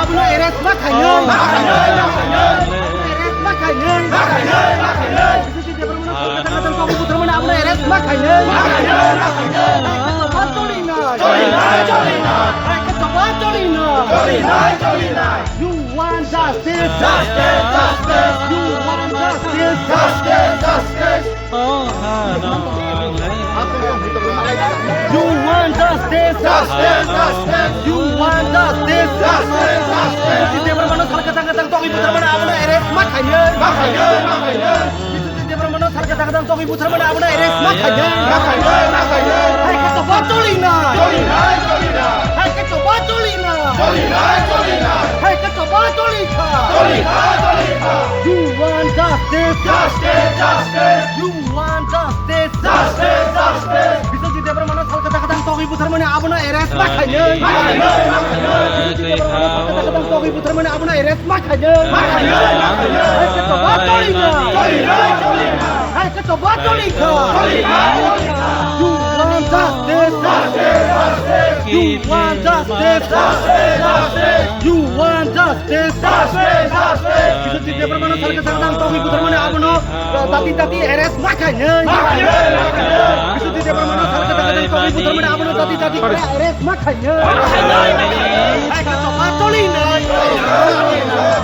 abono arrest ma khainai. Ma khainai, ma khainai. Arrest ma khainai. Ma khainai, ma khainai. Biswajit Debbarma no sorkar thangkha thang tongwi butharmani abono arrest ma khainai. Ma khainai, ma khainai. Hai khe choba cholinai. Cholinai, cholinai. Hai khe choba cholinai. Cholinai, cholinai. You want justice? Justice, justice. You want justice? Justice, justice. You want justice? Justice, justice. You want justice? Justice, justice. Biswajit Debbarma no sorkar thangkha thang tongwi butharmani abono arrest ma khainai. Ma khainai, ma khainai. Biswajit Debbarma no sorkar thangkha thang tongwi butharmani abono arrest ma khainai. Ma khainai, ma khainai. Hai khe choba cholinai. Cholinai, cholinai. Hai khe choba cholinai. Cholinai, cholinai. Hai khe choba cholikha. Cholikha, cholikha. You want justice? Justice, justice. You want justice? Justice, justice. Biswajit Debbarma no sorkar thangkha thang tongwi butharmani abono arrest ma khainai. Ma khainai, ma khainai. Biswajit Debbarma no sorkar thangkha thang tongwi butharmani abono arrest ma khainai. Ma khainai, ma khainai. Hai khe choba cholinai. Cholinai, cholinai. Hai khe choba cholikha. Cholinai, cholinai. You want justice? Justice, justice. You want justice? Justice, justice. You want justice? Justice, justice. Biswajit Debbarmano salka sakdang tongwi butharmani abono dati dati arrest ma khainai. Ma khainai, ma khainai. Biswajit Debbarmano salka sakdang tongwi butharmani abono dati dati arrest ma khainai. Ma khainai. Hai katoba toli nai.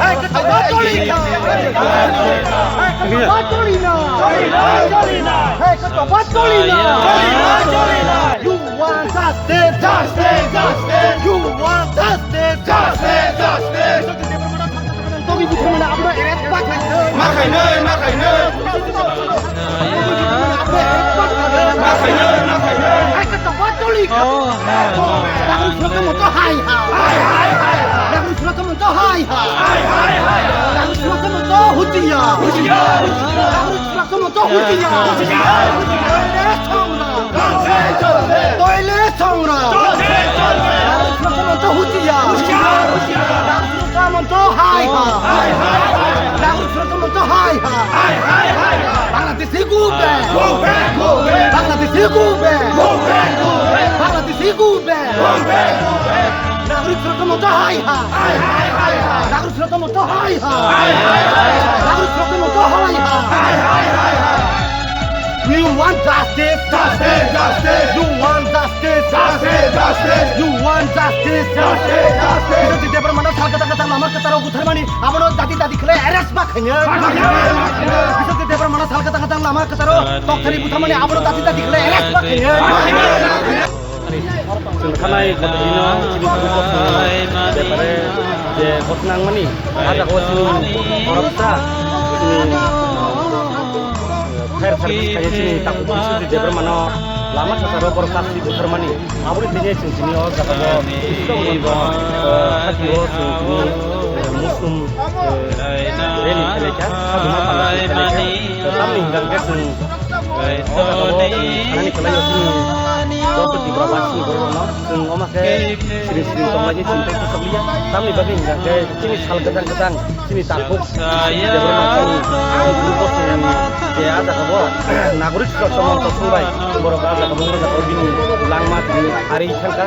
Hai katoba toli nai. Hai katoba toli nai. Hai katoba toli nai. You want justice, justice, justice. You want justice, justice, justice. Togi bukhumu na abro arrest ma khainai. Ma khainai, ma khainai. Ma khainai, ma khainai. Hai ka to ba toli ka. Daru sura ka moto hai ha. Hai, hai, hai. Daru sura ka moto hai ha. Hai, hai, hai. Daru sura ka moto hujiya. Hujiya, hujiya. Daru sura ka moto hujiya. Hujiya, hujiya. Toilet songra. Toilet songra. Toilet songra. Daru sura ka moto hujiya. Hujiya, hujiya. Daru sura ka moto hai ha. Hai, hai, hai. Daru sura ka moto hai ha. Hai, hai, hai. Bangladeshi go back. Go back, go back. Bangladeshi go back. Go back, go back. Bangladeshi go back. Go back, go back. Nagorik surato moto hai hai. Hai, hai, hai, hai. Nagorik surato moto hai hai. Hai, hai, hai, hai. Nagorik surato moto hai hai. Hai, hai, hai, hai. We want justice. Justice, justice. You want justice. Justice, justice. You want justice. Justice, justice. Biswajit Debbarmano salka taka taka lama ketaro butharmani. Abono dati dati khlai arrest ma khainai. Biswajit Debbarmano salka taka taka lama ketaro tokthari butharmani. Abono dati dati khlai arrest ma khainai. Chwng thanai gotodino chini bwrwi bosong bepare je gotnangmani a jagao chini khoroksa chini fire service khaye chini takhuk Biswajit Debbarmano lama sacharo borok kathi butharmani. Aboni thani chwng tini o jagao Islamgonjo hati o chwng tini musum rally khlaikha, saduma panda khlaikha. Tamni hwnkha khe chwng o jagao thanani kwlaio chini joto Tripura basini bororokno chwng omo khe siring siring tonglaidi chwng tei kwchakliya. Tamni bagwi hwnkha khe chini sal kwchang kwchang chini takhuk Debbarma chini group bosongni je a jagao nagorik suraksa moncho songbai borok a jagao wngma jagao bini langma tini ari thangkha.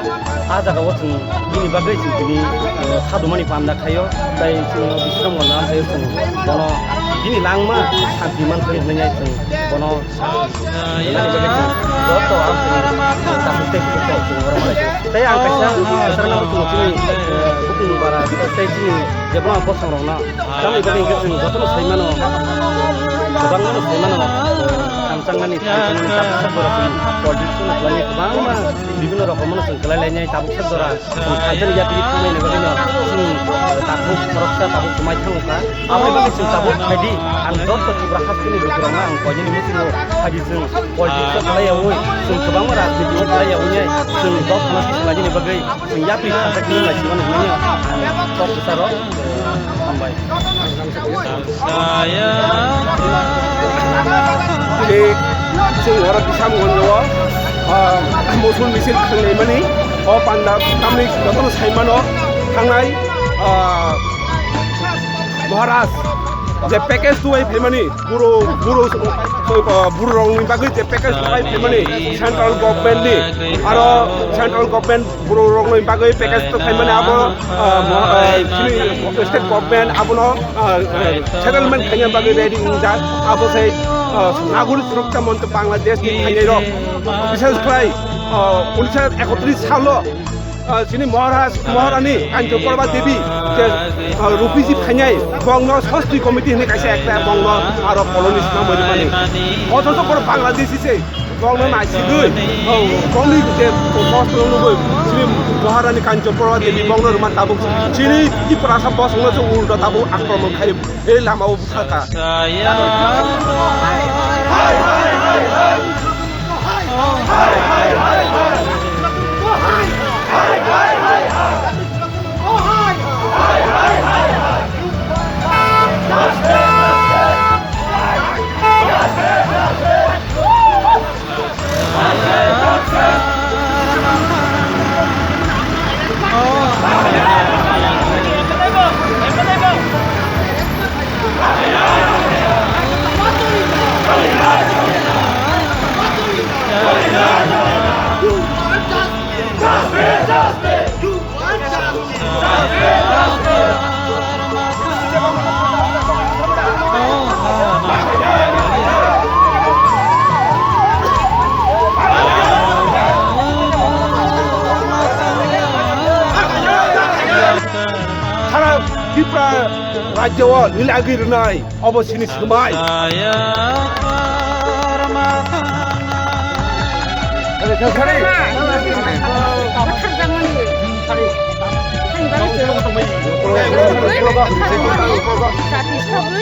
A jagao chwng bini bagwi chwng tini khadumani panda khaio, tei chwng Bisramgonjo amchaio chwng bono bini langma santi manthani hwnwi chwng bono Joto ang chini takhuk tei bukhuk rok chini oro manai. Tei ang kaisa kwchangma chini bukung bara tei chini jebono bosong rokno tamni bagwi hwnkhe chwng jotono sai mano, kwbangmano sai mano, thamchangmani thamchangmani takhuk sak borok chini politics no khlainai kwbangma bibhinno rokomono chwng kwlai lainai takhuk sak jora. Chwng thansa ni yapri thangmani bagwi no chini takhuk khoroksa takhuk kwmai thango kha. Aboni bagwi chwng tabuk phaidi, ang joto Tripura hasteni lukurokno ang koinani muchungo phaidi chwng politics o khlai yaui, chwng kwbangma rajniti o khlai yaui nai chwng dophano tisnajini bagwi chwng yapri thansa kini lai sima nukmani ang kok kwcharo hambai. Tei chwng oro Bisramgonjo o, ah, mosul misil khwlaimani o panda tamni jotono sai mano thangnai, ah, Maharaj je package tuwai phaimani buro buro, ah, buro rokni bagwi je package tuwai phaimani central government ni aro central government Borok rokni bagwi package to khaimani abo, ah, mo-, ah, chini state government abono, ah, ah, settlement khaina bagwi ready wngjak. Abo sai, ah, Nagorik Suraksa Monch Bangladesh ni khainai rok. Bishes khlai, ah, unisho ekotris salo, ah, chini Maharaj, Maharani Kanchana Prabha Devi je, ah, refugee khainai bongno sostri committee hinwi kaisa ekta bongno aro colony swnamwi rwmani. Othocho borok Bangladeshi se. Bongno naisigwi, oh, bongni je post no nugwi, chini Maharani Kanchana Prabha Devi bongno rwma tabuk chini Tiprasa bosongno se ulta tabuk akromon khai, e lama o bwsaka. Jawal, nini agwi rwnai, obo sini swmai.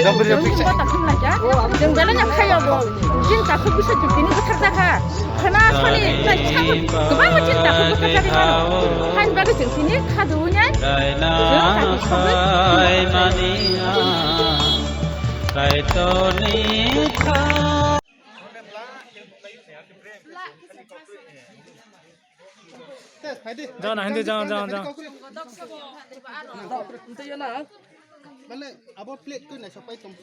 Jabri, jabri. Jeng belai no khayo bo. Jeng takhuk bisa jukini bwthar jakha. Khana sani, tai sabo kwbangma chini takhuk bwthar jagwi mano. Hain bagwi chwng tini kha duwinai. Chwng takhuk sogwi. Kaitorni kha. Jana, hindi, jana, jana, jana. Mane, abo plate tu nai sapai tong.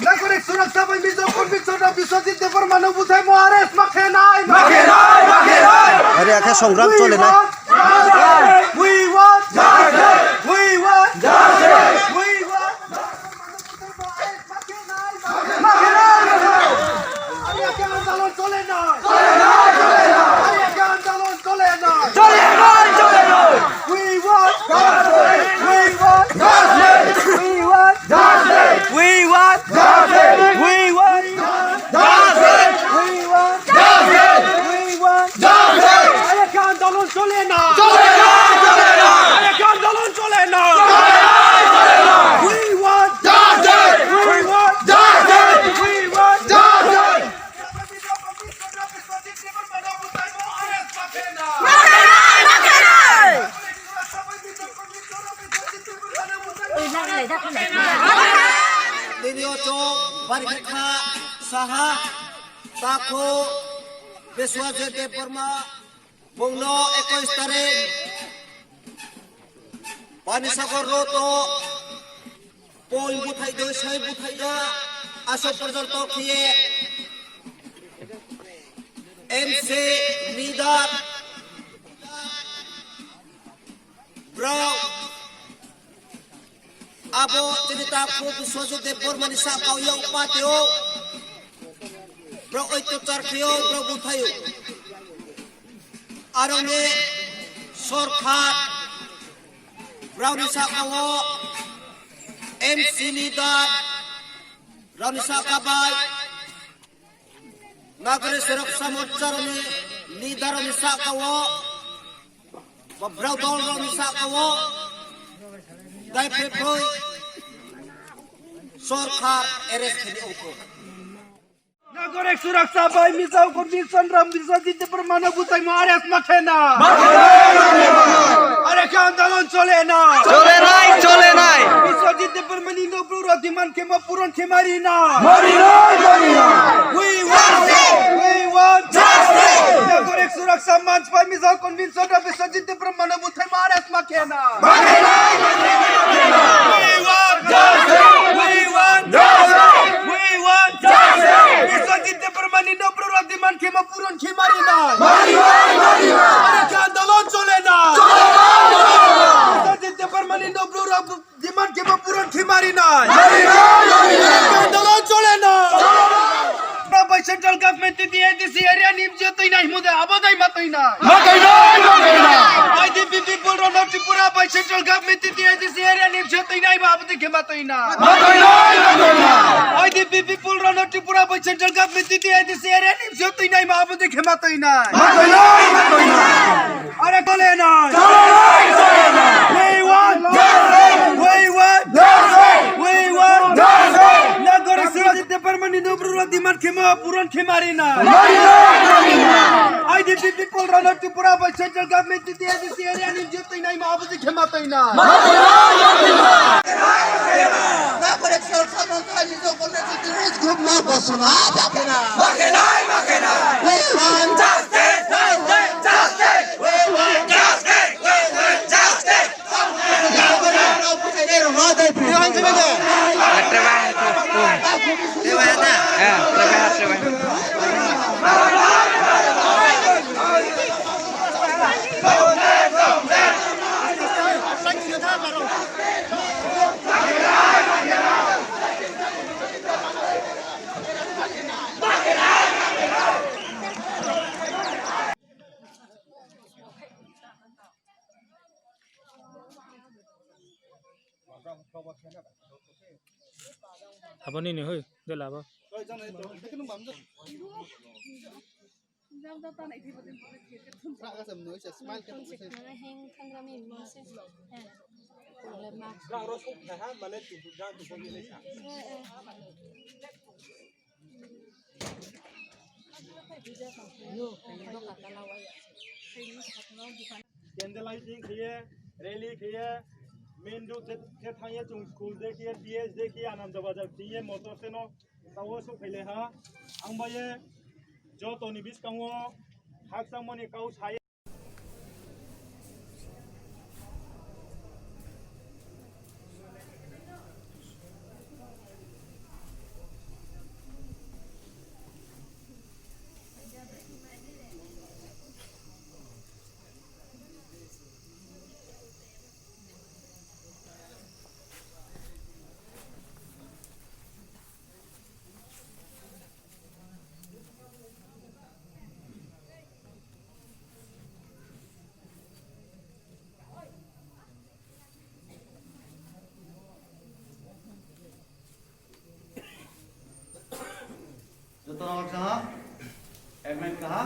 Nagorik suraksa bai Mizo Convention of Biswajit Debbarma no bwthaimo arrest ma khenai. Ma khenai, ma khenai. Are akhe songram chole na. We want justice. We want justice. We want justice. We want justice. Are akhe andolon chole na. Chole na, chole na. Are akhe andolon chole na. Chole na, chole na. We want justice! We want justice! We want justice! We want justice! We want justice! We want justice! Are khe andolon chole na? Chole na, chole na! Are khe andolon chole na? Chole na, chole na! We want justice! We want justice! We want justice! Tini o chwng Barikha saha takhu Biswajit Debbarma bongno ekwis tarik Panisagar road o poi bwthai doi sai bwthai da aswk porjonto khiye M C leader brao abo chini takhu Biswajit Debbarma ni sakao yang patio brao oitocharkhio brao bwthaio. Aroni sorkar brao ni sakao M C leader brao ni saka bai Nagorik suraksa morcha rokni leader rokni sakao, ba brao dol rokni sakao, dai phepoi sorkar arrest khini ongkho. Nagorik suraksa bai Mizo Convention of Biswajit Debbarma no bwthaimo arrest ma khena. Are khe andolon chole na. Chole nai, chole nai. Biswajit Debbarma ni no bwrwi rok demand khe ma puron khe mari na. Mari nai, mari nai. We want, we want justice. Nagorik suraksa manch bai Mizo Convention of Biswajit Debbarma no bwthaimo arrest ma khena. We want justice. We want justice. We want justice. Biswajit Debbarma ni no bwrwi rok demand khe ma puron khe mari na. Mari nai, mari nai. Are khe andolon chole na. Chole nai, chole nai. Biswajit Debbarma ni no bwrwi rok demand khe ma puron khe mari nai. Mari nai, mari nai. Andolon chole na. Chole nai. Bai central government twi A D C area ni M G O twi nai himo de abo dai ma twi nai. Ma twi nai, ma twi nai. I D P people rok no Tripura bai central government twi A D C area ni M G O twi nai ma abo dai khe ma twi nai. Ma twi nai, ma twi nai. I D P people rok no Tripura bai central government twi A D C area ni M G O twi nai ma abo dai khe ma twi nai. Ma twi nai, ma twi nai. Are chole nai. Chole nai, chole nai. We want justice. We want justice. We want justice. Nagorik suraksa Debbarma ni no bwrwi rok demand khe ma puron khe mari nai. Mari nai, mari nai. I D P people rok no Tripura bai central government twi A D C area ni M G O twi nai ma abo dai khe ma twi nai. Ma twi nai, ma twi nai. Nagorik suraksa manch bai Mizo Convention of Biswajit Debbarma no bwthaima arrest ma khena. Ma khenai, ma khenai. We want justice, justice, justice. We want justice, we want justice. Abo nini hoi, de labo. Candle lighting khe, rally khe, main road je, je thangye chung school je khe, T S je khe, Ananda Bazar khe, motor seno, tao sok phai le ha. Ang baye, joto ni biskango, khakchangmani kau sai. Joto rok kaha, admin kaha.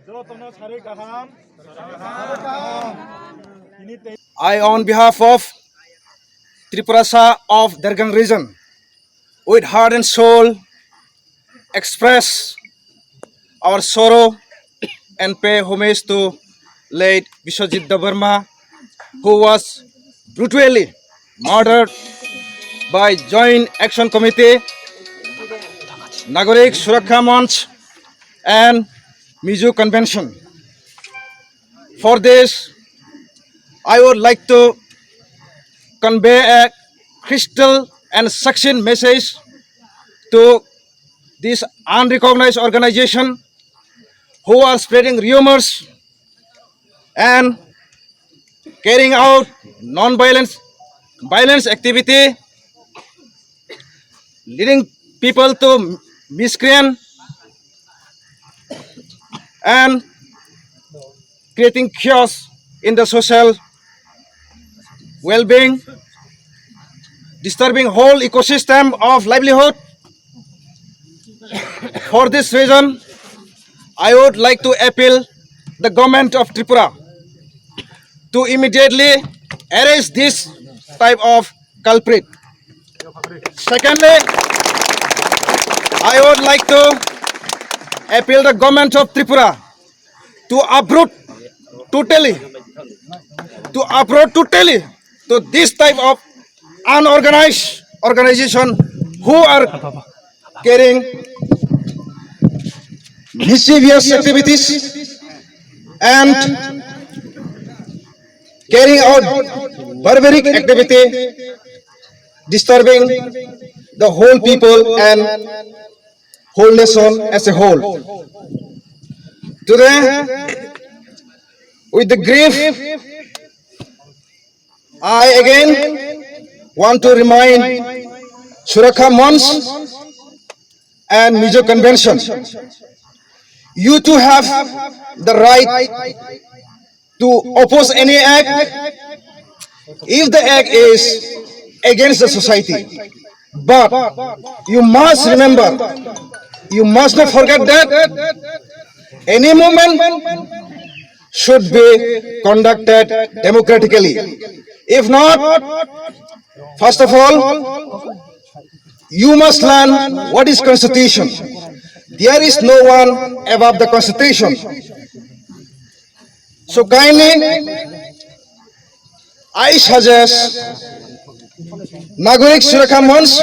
Jotono sari kaham. I, on behalf of Tiprasa of Dergang region, with heart and soul, express our sorrow and pay homage to late Biswajit Debbarma, who was brutally murdered by Joint Action Committee Nagorik Surakkha Manch and Mizo Convention. For this, I would like to convey a crystal and succinct message to this unrecognized organization who are spreading rumors and carrying out non-violence, violence activity, leading people to miscreant and creating chaos in the social well-being, disturbing whole ecosystem of livelihood. For this reason, I would like to appeal the government of Tripura to immediately arrest this type of culprit. Secondly, I would like to appeal the government of Tripura to uproot totally, to uproot totally to this type of unorganized organization who are carrying mischievous activities and carrying out barbaric activity, disturbing the whole people and whole nation as a whole. Today, with the grief, I again want to remind Surakkha Manch and Mizo Convention. You too have the right to oppose any act if the act is against the society. But you must remember, you must not forget that any movement should be conducted democratically. If not, first of all, you must learn what is constitution. There is no one above the constitution. So kindly, I suggest Nagorik Surakkha Manch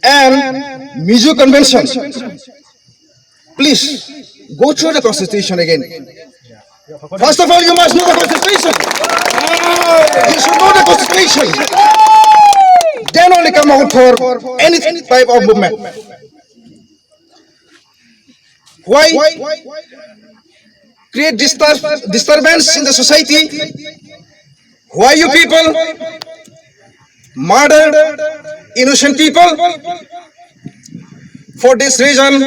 and Mizo Convention, please go through the constitution again. First of all, you must know the constitution. You should know the constitution. Then only come out for any type of movement. Why create disturb disturbance in the society? Why you people murder innocent people? For this reason,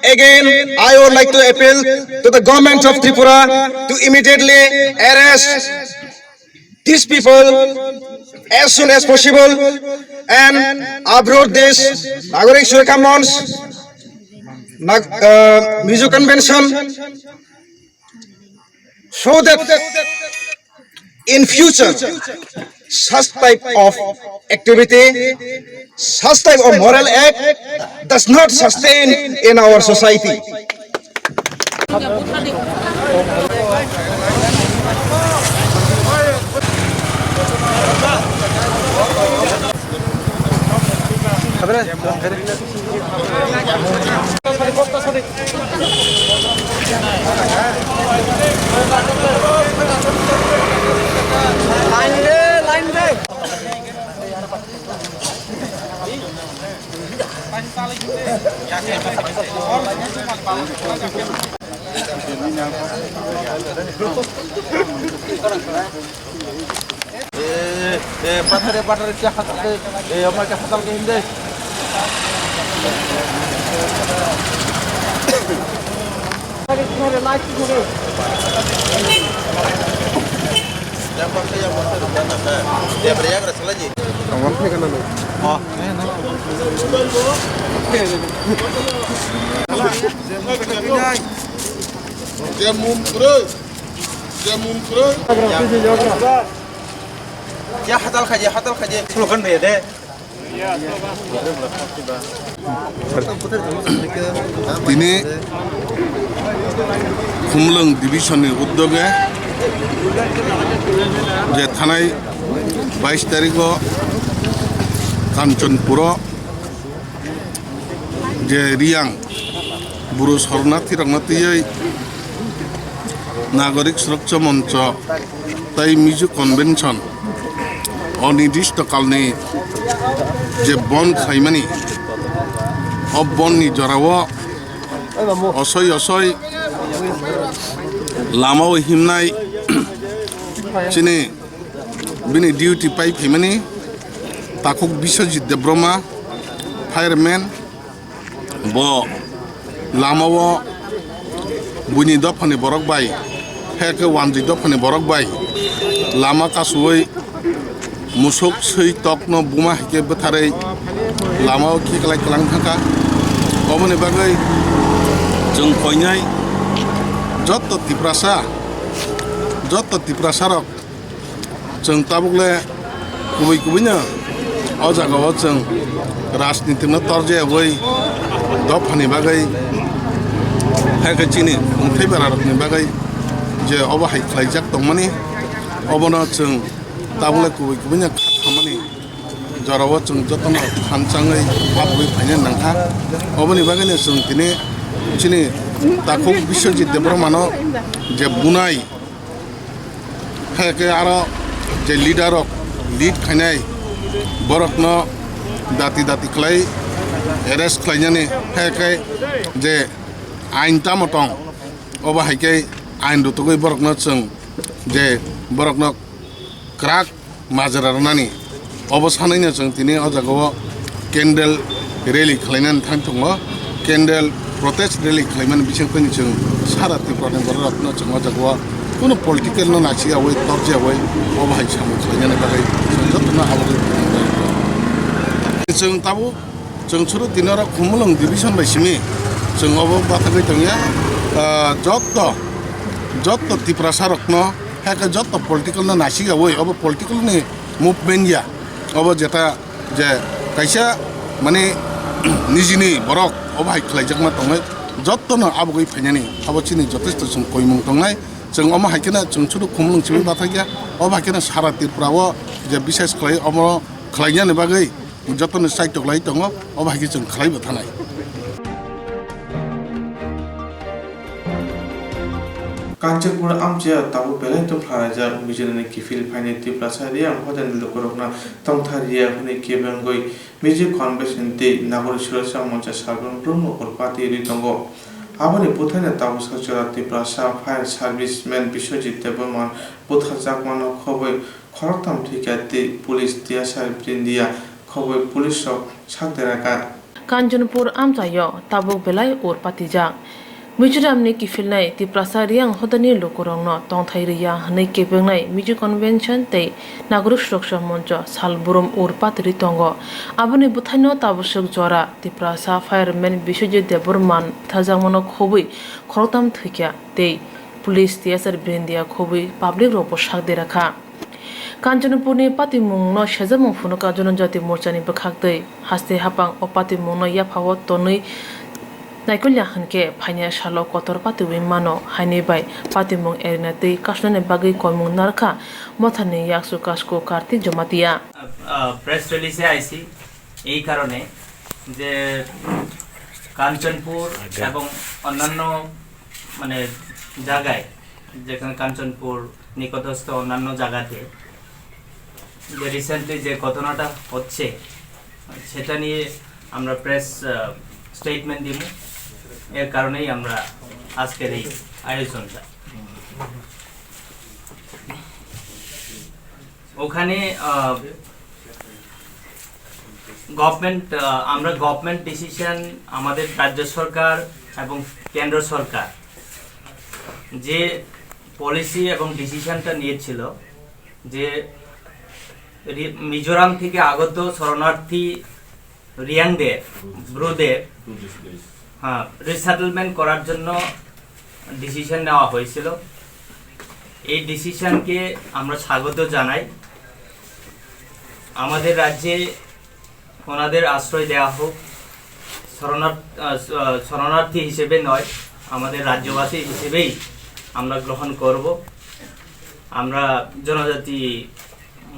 again, I would like to appeal to the government of Tripura to immediately arrest these people as soon as possible and uproot this Nagorik Surakkha Manch, Nag- uh, Mizo Convention, so that in future such type of activity, such type of moral act does not sustain in our society. Eh, eh, pathare, pathare, kya khatal ke, eh, amar kya khatal ke hindi? Kya khatal khaje, khatal khaje. Slogan de de. Tini Khumlwng division ni uddoge je thanai bais tarikh o Kanchanpur o Je Riyang buru sornathirokno twiwi Nagorik Suraksha Moncho tei Mizo Convention onirdishto kalni je bon khlaimani, o bonni jorao osoi osoi lamao himnai chini bini duty pai phaimani takhuk Biswajit Debbarma, fireman, bo lamao buini dophani borok bai, hai khe wanjwi dophani borok bai lama kasuwi musuk swi tokno buma hai khe bwtharwi lamao khiklai kwlang thangkha. Oboni bagwi chwng koinai jotto Tiprasa, jotto Tiprasarok chwng tabukle kubui kubuino o jagao chwng rajnitikno torjayawui dophani bagwi, hai khe chini wngthai berarokni bagwi je obo hai khlaijak tongmani, obono chwng tabukle kubui kubuino kha khamani jorao chwng jotono thanchangwi habwi phaina nangkha. Oboni bagwino chwng tini chini takhuk Biswajit Debbarmano je bunai, hai khe aro je leader rok lead khainai borokno dati dati khlai arrest khlainani, hai khe je ain tamo tong, obo hai khe ain rutugwi borokno chwng je borokno kwrak majra rwnani. Obo sanaino chwng tini o jagao candle rally khlainani thang tongo. Candle protest rally khlaimani bising phani chwng sara Tripura ni borok rokno chwng o jagao kunu political no nachiyawi torjayawi obo hai samung khlainani bagwi chwng jotono abo chwng tabuk chwng suru tini oro Khumulwng division bai simi chwng obo bathagwi tongya. Ah, jotto jotto Tiprasa rokno hai khe jotto political no nachiyawi obo political ni movement ya. Obo jeta je kaisa mane nijini borok obo hai khlaijakma tongnai, jottono abugwi phainani abo chini jotesto chwng koimung tongnai. Chwng omo hai kheno chwng suru Khumulwng simi bathakya, obo hai kheno sara Tripura o je bisas khlai omo khlainani bagwi jottono saitok lai tongo, obo hai khe chwng khlaibo thanai. Kanchanpur amchaya tabuk belai tongphalaijak Mizoramni kiphil phainai Tiprasa Riyang hodani lukurokno tongthai rwya hwnwi kebengwi Mizo Convention tei Nagorik Suraksha Moncha Salbrum Brum Urpati rwi tongo. Aboni bwthaino tabuksa jora Tiprasa Fire Serviceman Biswajit Debbarma butharjakmano khobwi khoroktham thwikha tei police T S R Brindia khobwi police rok sak derakha. Kanchanpur amchaio tabuk belai ur patijak. Mizoramni kiphilnai Tiprasa Riyang hodani lukurokno tongthai rwya hwnwi kebengnai Mizo Convention tei Nagorik Suraksha Moncho salbrum ur patwi tongo. Aboni bwthaino tabuk swk jora Tiprasa fireman Biswajit Debbarma butharjakmano khobwi khoroktham thwikha tei police T S R Brindia khobwi public rokbo sak derakha. Kanchanpurni patimungno sejamung phunukha Jonojati Morchani bwkhaktwi. Haste hapang o patimungno yaphao tonwi naikolya hwnkhe phainai salo kotor patiwi mano, haini bai patimung erina twi kasnani bagwi koimung narwkha Motharni yaksu Kasku Kartik Jamatia. আহ, প্রেস রিলিজে আইছি এই কারণে যে কাঞ্চনপুর এবং অন্যান্য মানে জায়গায়, যেখানে কাঞ্চনপুর নিকটস্থ অন্যান্য জায়গাতে যে রিসেন্টলি যে ঘটনাটা হচ্ছে, সেটা নিয়ে আমরা প্রেস, আহ, স্টেটমেন্ট দিব। এর কারণেই আমরা আজকের এই আয়োজনটা। ওখানে, আহ, গভর্নমেন্ট, আহ, আমরা গভর্নমেন্ট ডিসিশন, আমাদের রাজ্য সরকার এবং কেন্দ্র সরকার যে পলিসি এবং ডিসিশনটা নিয়েছিল যে রি-, মিজোরাম থেকে আগত শরণার্থী রিয়াংদের, ব্রুদের, হ্যাঁ, রিসেটেলমেন্ট করার জন্য ডিসিশন নেওয়া হয়েছিল। এই ডিসিশনকে আমরা স্বাগত জানাই। আমাদের রাজ্যে ওনাদের আশ্রয় দেওয়া হোক, শরণার্থ-, আহ, স-, আহ, শরণার্থী হিসেবে নয়, আমাদের রাজ্যবাসী হিসেবেই আমরা গ্রহণ করব। আমরা জনজাতি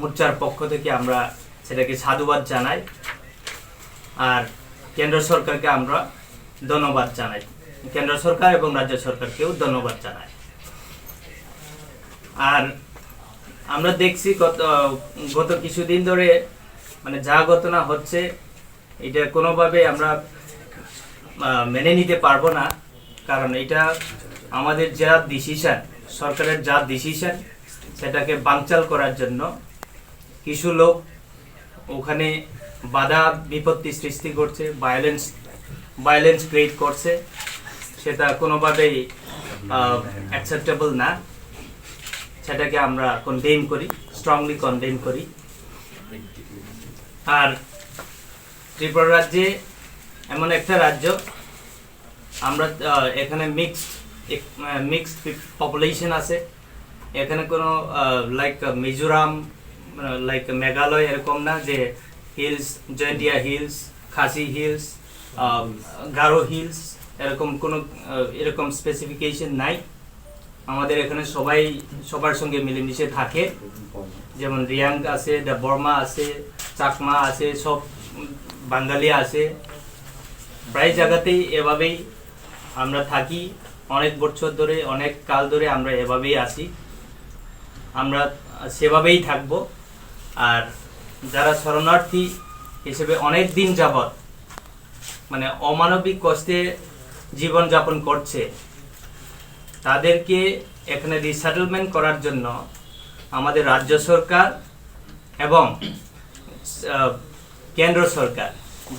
মোর্চার পক্ষ থেকে আমরা সেটাকে সাধুবাদ জানাই। আর কেন্দ্র সরকারকে আমরা ধন্যবাদ জানাই, কেন্দ্র সরকার এবং রাজ্য সরকারকেও ধন্যবাদ জানাই। আর আমরা দেখছি গত, গত কিছুদিন ধরে মানে যা ঘটনা হচ্ছে, এটা কোনোভাবে আমরা, আহ, মেনে নিতে পারবো না, কারণ এটা আমাদের যা ডিসিশন, সরকারের যা ডিসিশন, সেটাকে বানচাল করার জন্য কিছু লোক ওখানে বাধা বিপত্তি সৃষ্টি করছে, ভায়োলেন্স, ভায়োলেন্স ক্রিয়েট করছে, সেটা কোনোভাবেই অ্যাকসেপ্টেবল না। সেটাকে আমরা কন্ডেম করি, স্ট্রংলি কন্ডেম করি। আর ত্রিপুরা রাজ্যে এমন একটা রাজ্য, আমরা, আহ, এখানে মিক্সড, মিক্সড পপুলেশন আছে। এখানে কোনো, লাইক, মিজোরাম, লাইক মেঘালয় এরকম না যে হিলস, জয়ন্টিয়া হিলস, খাসি হিলস, গারো হিলস, এরকম কোনো, আহ, এরকম স্পেসিফিকেশন নাই। আমাদের এখানে সবাই সবার সঙ্গে মিলেমিশে থাকে। যেমন রিয়াং আছে, দেববর্মা আছে, চাকমা আছে, সব, উম, বাঙালি আছে। প্রায় জায়গাতেই এভাবেই আমরা থাকি, অনেক বছর ধরে, অনেক কাল ধরে আমরা এভাবেই আছি। আমরা সেভাবেই থাকব। আর যারা শরণার্থী হিসেবে অনেক দিন যাবত মানে অমানবিক কষ্টে জীবনযাপন করছে, তাদেরকে এখানে রিসেটেলমেন্ট করার জন্য আমাদের রাজ্য সরকার এবং, আহ, কেন্দ্র সরকার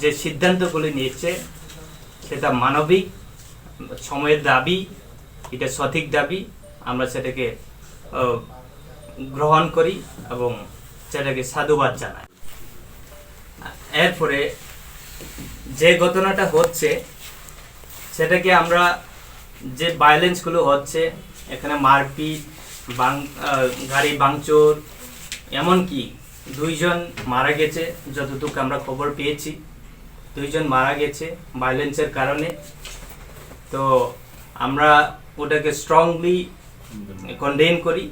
যে সিদ্ধান্তগুলি নিয়েছে, সেটা মানবিক, সময়ের দাবি, এটা সঠিক দাবি। আমরা সেটাকে, আহ, গ্রহণ করি এবং সেটাকে সাধুবাদ জানাই। এরপরে যে ঘটনাটা হচ্ছে, সেটাকে আমরা, যে ভায়োলেন্সগুলো হচ্ছে, এখানে মারপিট, বাং-, আহ, গাড়ি ভাঙচুর, এমনকি দুইজন মারা গেছে, যতটুকু আমরা খবর পেয়েছি, দুইজন মারা গেছে ভায়োলেন্সের কারণে। তো আমরা ওটাকে স্ট্রংলি কন্ডেম করি।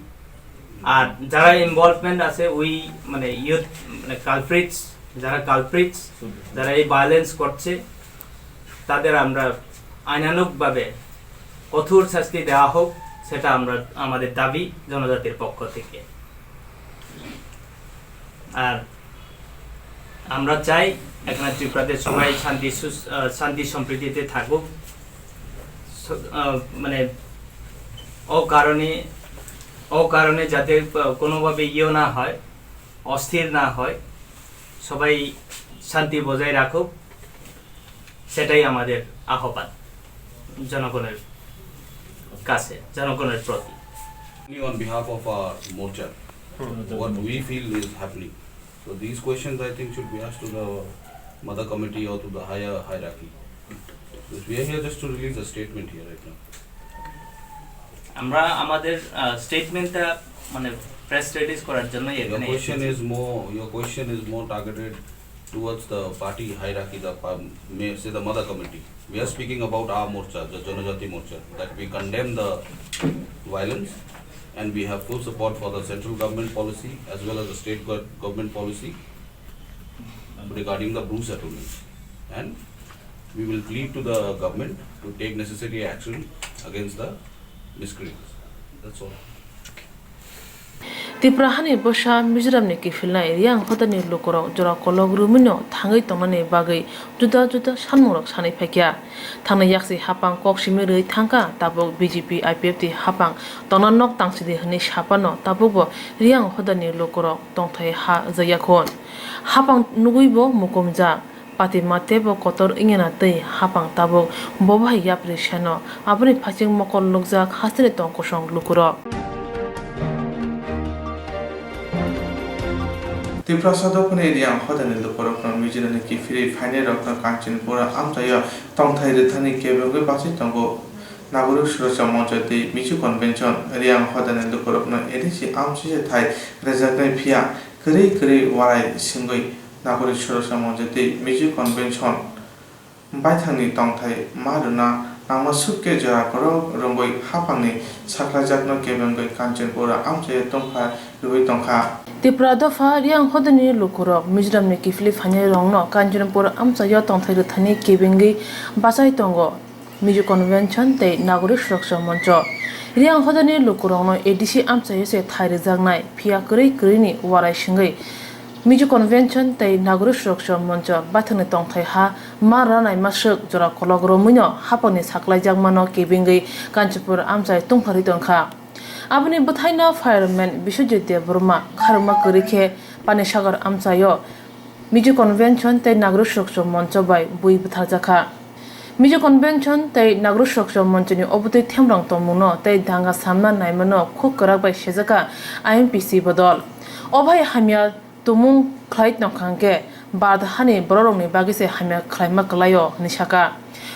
আর যারা ইনভলভমেন্ট আছে, ওই মানে ইউথ, মানে কালপ্রিটস, যারা কালপ্রিটস, যারা এই ভায়োলেন্স করছে, তাদের আমরা আইনানুগভাবে কঠোর শাস্তি দেওয়া হোক, সেটা আমরা, আমাদের দাবি জনজাতির পক্ষ থেকে। আর আমরা চাই এখানে ত্রিপুরাতে সবাই শান্তি সুস-, আহ, শান্তি সম্প্রীতিতে থাকুক। স-, আহ, মানে অকারণে, অকারণে যাতে, আহ, কোনোভাবে ইয়ে না হয়, অস্থির না হয়, সবাই শান্তি বজায় রাখুক, সেটাই আমাদের আহ্বান জনগণের কাছে, জনগণের প্রতি। Only on behalf of our morcha, what we feel is happening. So these questions, I think, should be asked to the mother committee or to the higher hierarchy. Because we are here just to release a statement here right now. আমরা আমাদের, আহ, স্টেটমেন্টটা মানে press release করার জন্য Your এখানে question এসেছি। Is more, your question is more targeted towards the party hierarchy, the pa-, may say the mother committee. We are speaking about our morcha, the Janajati Morcha, that we condemn the violence and we have full support for the central government policy as well as the state gov-, government policy regarding the Bru settlement. And we will plead to the government to take necessary action against the miscreants. That's all. Tripura hani bwsa Mizoramni kiphilnai Reang hodani lukurok jora kolok rwmwino thangwi tongnani bagwi juda juda sanmungrok sanwi phaikha. Thangnai yaksi hapang kok simi rwi thangkha, tabuk B J P I P F T hapang tongna nok tangsidi hwnwi saphano tabukbo Reang hodani lukurok tongthai ha rwjakha. Hapang nugwibo mukumjak. Patima teibo kotor wngya na twi hapang tabuk bo bai yapri seno. Aboni phaising mokol nukjak hasteni tong kosong lukurok. Tiprasa dophani Reang hodani lukurokno Mizoramni kiphilwi phainairokno Kanchanpura amchaio tongthai rwthani kebengwi bachwi tongo. Nagorik Suraksha Moncho tei Mizo Convention Reang hodani lukurokno A D C amchaio thai rwjaknai phiya kwrwi kwrwi warai singwi Nagorik Suraksha Moncho tei Mizo Convention baithangni tongthai ma rwna Langma suk khe jora borok romwi haphangni saklaijakno kebengwi Kanchanpur amchaio tongpha rwui tongkha. Tipra dopha Riang hodani lukurok Mizoramni kiphilwi phainairokno Kanchanpur amchaio tongthai rwthani kebengwi bachai tongo Mizo Convention tei Nagorik Suraksha Moncho. Riang hodani lukurokno A D C amchaio se thai rwjaknai, phiya kwrwi kwrwini warai swngwi Mizo Convention tei Nagorik Suraksha Moncho baithangni tongthai ha ma rwnaima swk jora kolok romwino haphangni saklaijakmano kebengwi Kanchanpur amchai tongpharwi tongkha. Aboni bwthaino fireman Biswajit Debbarma kharokma kwrwi khe Panisagar amchaio Mizo Convention tei Nagorik Suraksha Moncho bai bui bwtharjakha. Mizo Convention tei Nagorik Suraksha Monchoni obwtwi themrang tongmungno tei danga samna naimano khuk kwrak bai sejakha I M P C bodol. O bai hamya tumung khlai tongkha hwnkhe, Bharat hani bororokni bagwi se hamya khlaima kwlaio, hwnwi saka.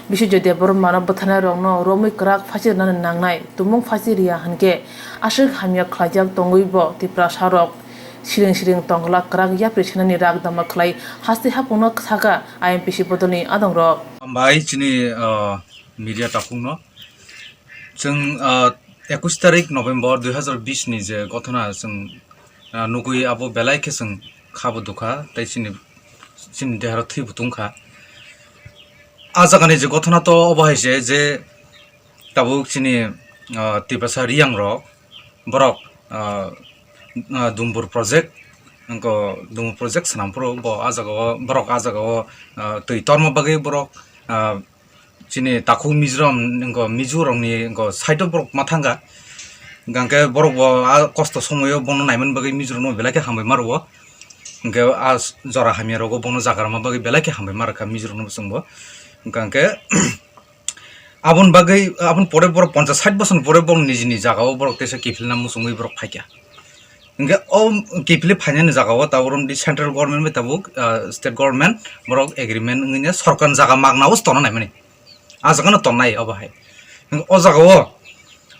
Biswajit Debbarmano bwtharnairokno romwi kwrak phachi rwnani nangnai, tumung phachi rwya hwnkhe, aswk hamya khlaijak tongwibo Tiprasarok siring siring tongla kwrak yapri sinani rak dama khlai haste haphangno saka I M P C bodolni adongrok. Hambai chini, ah, media takhukno. Chwng, ah, ekush tarik November dui hazar bish ni je gothona chwng, ah, nugwi abo belai khe chwng khabo dukha tei chini, chini deharo thwibo tongkha. A jagani je gothona to obo hai se je tabuk chini, ah, Tiprasa Riyangrok borok, ah, ah, Dumbur project, wngkha Dumbur project swnam phuru bo a jagao borok a jagao, ah, twi torma bagwi borok, ah, chini takhuk Mizoram, wngkha Mizorokni wngkha side o borok ma thangkha. Hwnkhe borok bo a kosto somoio bono naimani bagwi Mizorokno belai khe hambai ma rwo. Hwnkhe a jora hamya rogo bono jaga rwma bagwi belai khe hambai ma rwkha Mizorokno bo chwngbo. Hwnkhe aboni bagwi, aboni pore borok ponchas sait bosor pore borok nijini jagao borok teisa kiphilna muchungwi borok phaikha. Hwnkhe o kiphilwi phainani jagao tabuk romdi central government bai tabuk, ah, state government borok agreement wngwi sorkarni jaga magna o tongna naimani. A jagano tongnai obo hai. Hwnkhe o jagao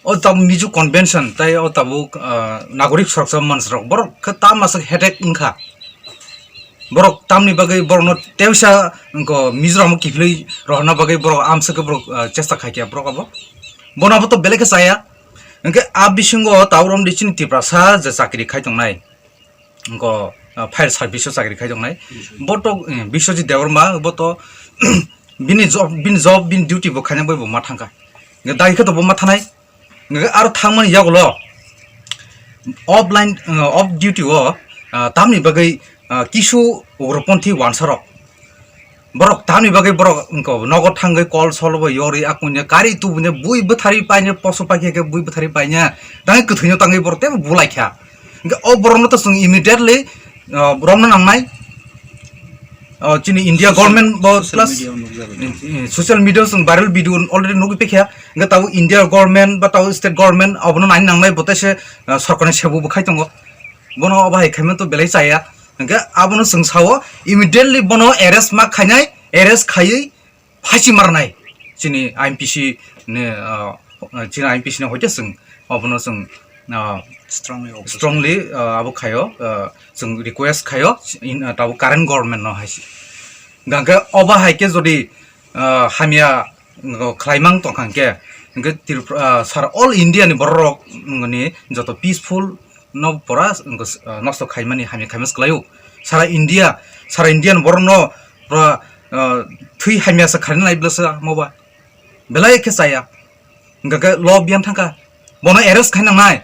o tabuk Mizo convention tei o tabuk, ah, nagorik suraksha manch rok borok khe tam aswk headache wngkha. Borok tamni bagwi borokno tewisa wngkha Mizoram kiphilwi rohorna bagwi borok amswk khe borok, ah, chesta khaikha borok abo. Bono abo to belai khe chaya. Hwnkhe a bisingo tabuk romdi chini Tiprasa je chakri khai tongnai. Wngkha, ah, fire service o chakri khai tongnai. Bo to, eh, Biswajit Debbarma bo to bini job, bini job, bini duty bo khaina bai bo ma thangkha. Hwnkhe dagi khe to bo ma thanai. Hwnkhe aro thangmani yagulo offline, uh, off duty o, uh, tamni bagwi, uh, kisu ugroponthi wansarok. Borok tamni bagwi borok wngkha nogo thangwi kol sol bo yorwi akungya kari tubuni bui bwthari paine poso paikhe khe bui bwthari paine tangwi kwthwino tangwi borok teibo bulaikha. Hwnkhe o borokno to chwng immediately, uh, romna nangnai. O, chini India government bo social plus media o nukjagwi. Eh, social media o chwng viral video already nugwi paikha. Hwnkhe tabuk India government ba tabuk state government abono naina nangnai bo teisa, ah, sorkarni sebo bo khai tongo. Bono obo hai khaima to belai chaya. Hwnkhe abono chwng sao immediately bono arrest ma khainai, arrest khaiwi phachi marnai. Chini I M P C ni, ah, chini I M P C ni hoite chwng obono chwng, ah, strongly opposition. Strongly, ah, abo khaio, ah, chwng request khaio, in, ah, tabuk current government no hai se. Hwnkhe obo hai khe jodi, ah, hamya, mm, khlaimang tongkha hwnkhe, hwnkhe Tripura, ah, sara all India ni borok rok, mm, ni joto peaceful no pora, mm, nosto khaimani hamya khaima se kwlaio. Sara India, sara India ni borok no pura, ah, thwi hamya se khaina nai bwlasa moba. Belai khe chaya. Hwnkhe khe law biyang thangkha. Bono arrest khainang nai.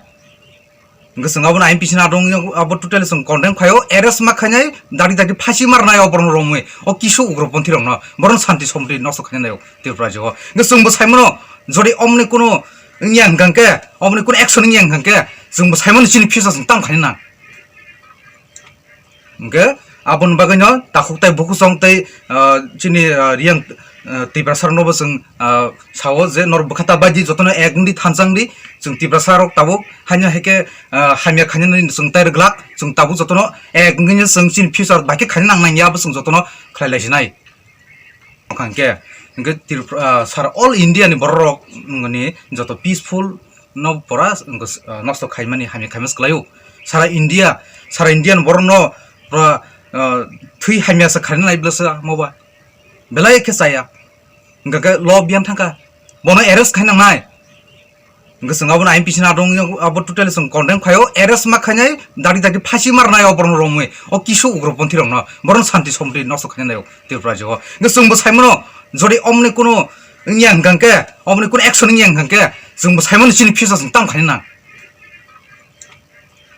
Hwnkhe chwng abono I M P C ni adong abo totally chwng condemn khaio. Arrest ma khainai, dagi dagi phasi marnai o borokno romwi. O kisu ugroponthi rokno. Borokno santi somri nosto khainai o Tripura rajyo o. Hwnkhe chwngbo saimano jodi omni kuno wngya hwnkhe, omni kuno action wngya hwnkhe, chwngbo saimano chini future chwng tamo khainai nang. Hwnkhe aboni bagwino takhuk tai bukhusong tei, ah, chini, ah, Riyang, ah, Tiprasa rokno bo chwng, ah, sao je norok bwkha ta bai di jotono ek wng di thansa wng di chwng Tiprasa rok tabuk haino hai khe, ah, hamya khainani chwng tai rwglak chwng tabuk jotono ek wngwino chwng chini future bai khe khaina nang nangya abo chwng jotono khlai lai sinai. Hwnkhe, hwnkhe Tripura, ah, sara all India ni borok rok ni joto peaceful no pora, ah, nosto khaimani hamya khaima se kwlaio. Sara India, sara India ni borok no pura, ah, thwi hamya se khaina nai bwlasa moba. Belai khe chaya. Hwnkhe khe law biyang thangkha. Bono arrest khai nangnai. Hwnkhe chwng abono I M P C ni adong abo totally chwng condemn khaio, arrest ma khainai, dadi dadi phasi marnai o borokno romwi, o kisu ugroponthi rokno, borokno santi somti nosto khainai o Tripura rajyo o. Hwnkhe chwngbo saimano, jodi omoni kuno wngya hwnkha khe, omoni kuno action wngya hwnkha khe, chwngbo saimano chini future chwng tamo khainai nang.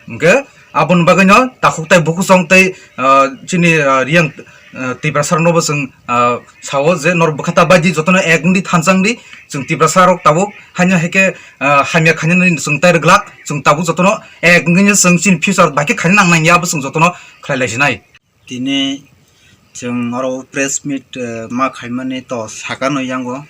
Hwnkhe aboni bagwino takhuk tai bukhuk chong tei, ah, chini, ah, Riyang, ah, Tiprasa rokno bo chwng, ah, sao je norok bwkha ta baidi jotono ek wngdi thansa wngdi chwng Tiprasa rok tabuk haino hai khe, ah, hamya khainani chwng tai rwglak chwng tabuk jotono ek wngwi chwng chini future bai khe khaina nang nangya abo chwng jotono khlai lai sinai. Tini chwng oro press meet, eh, ma khaimani to sakano yango.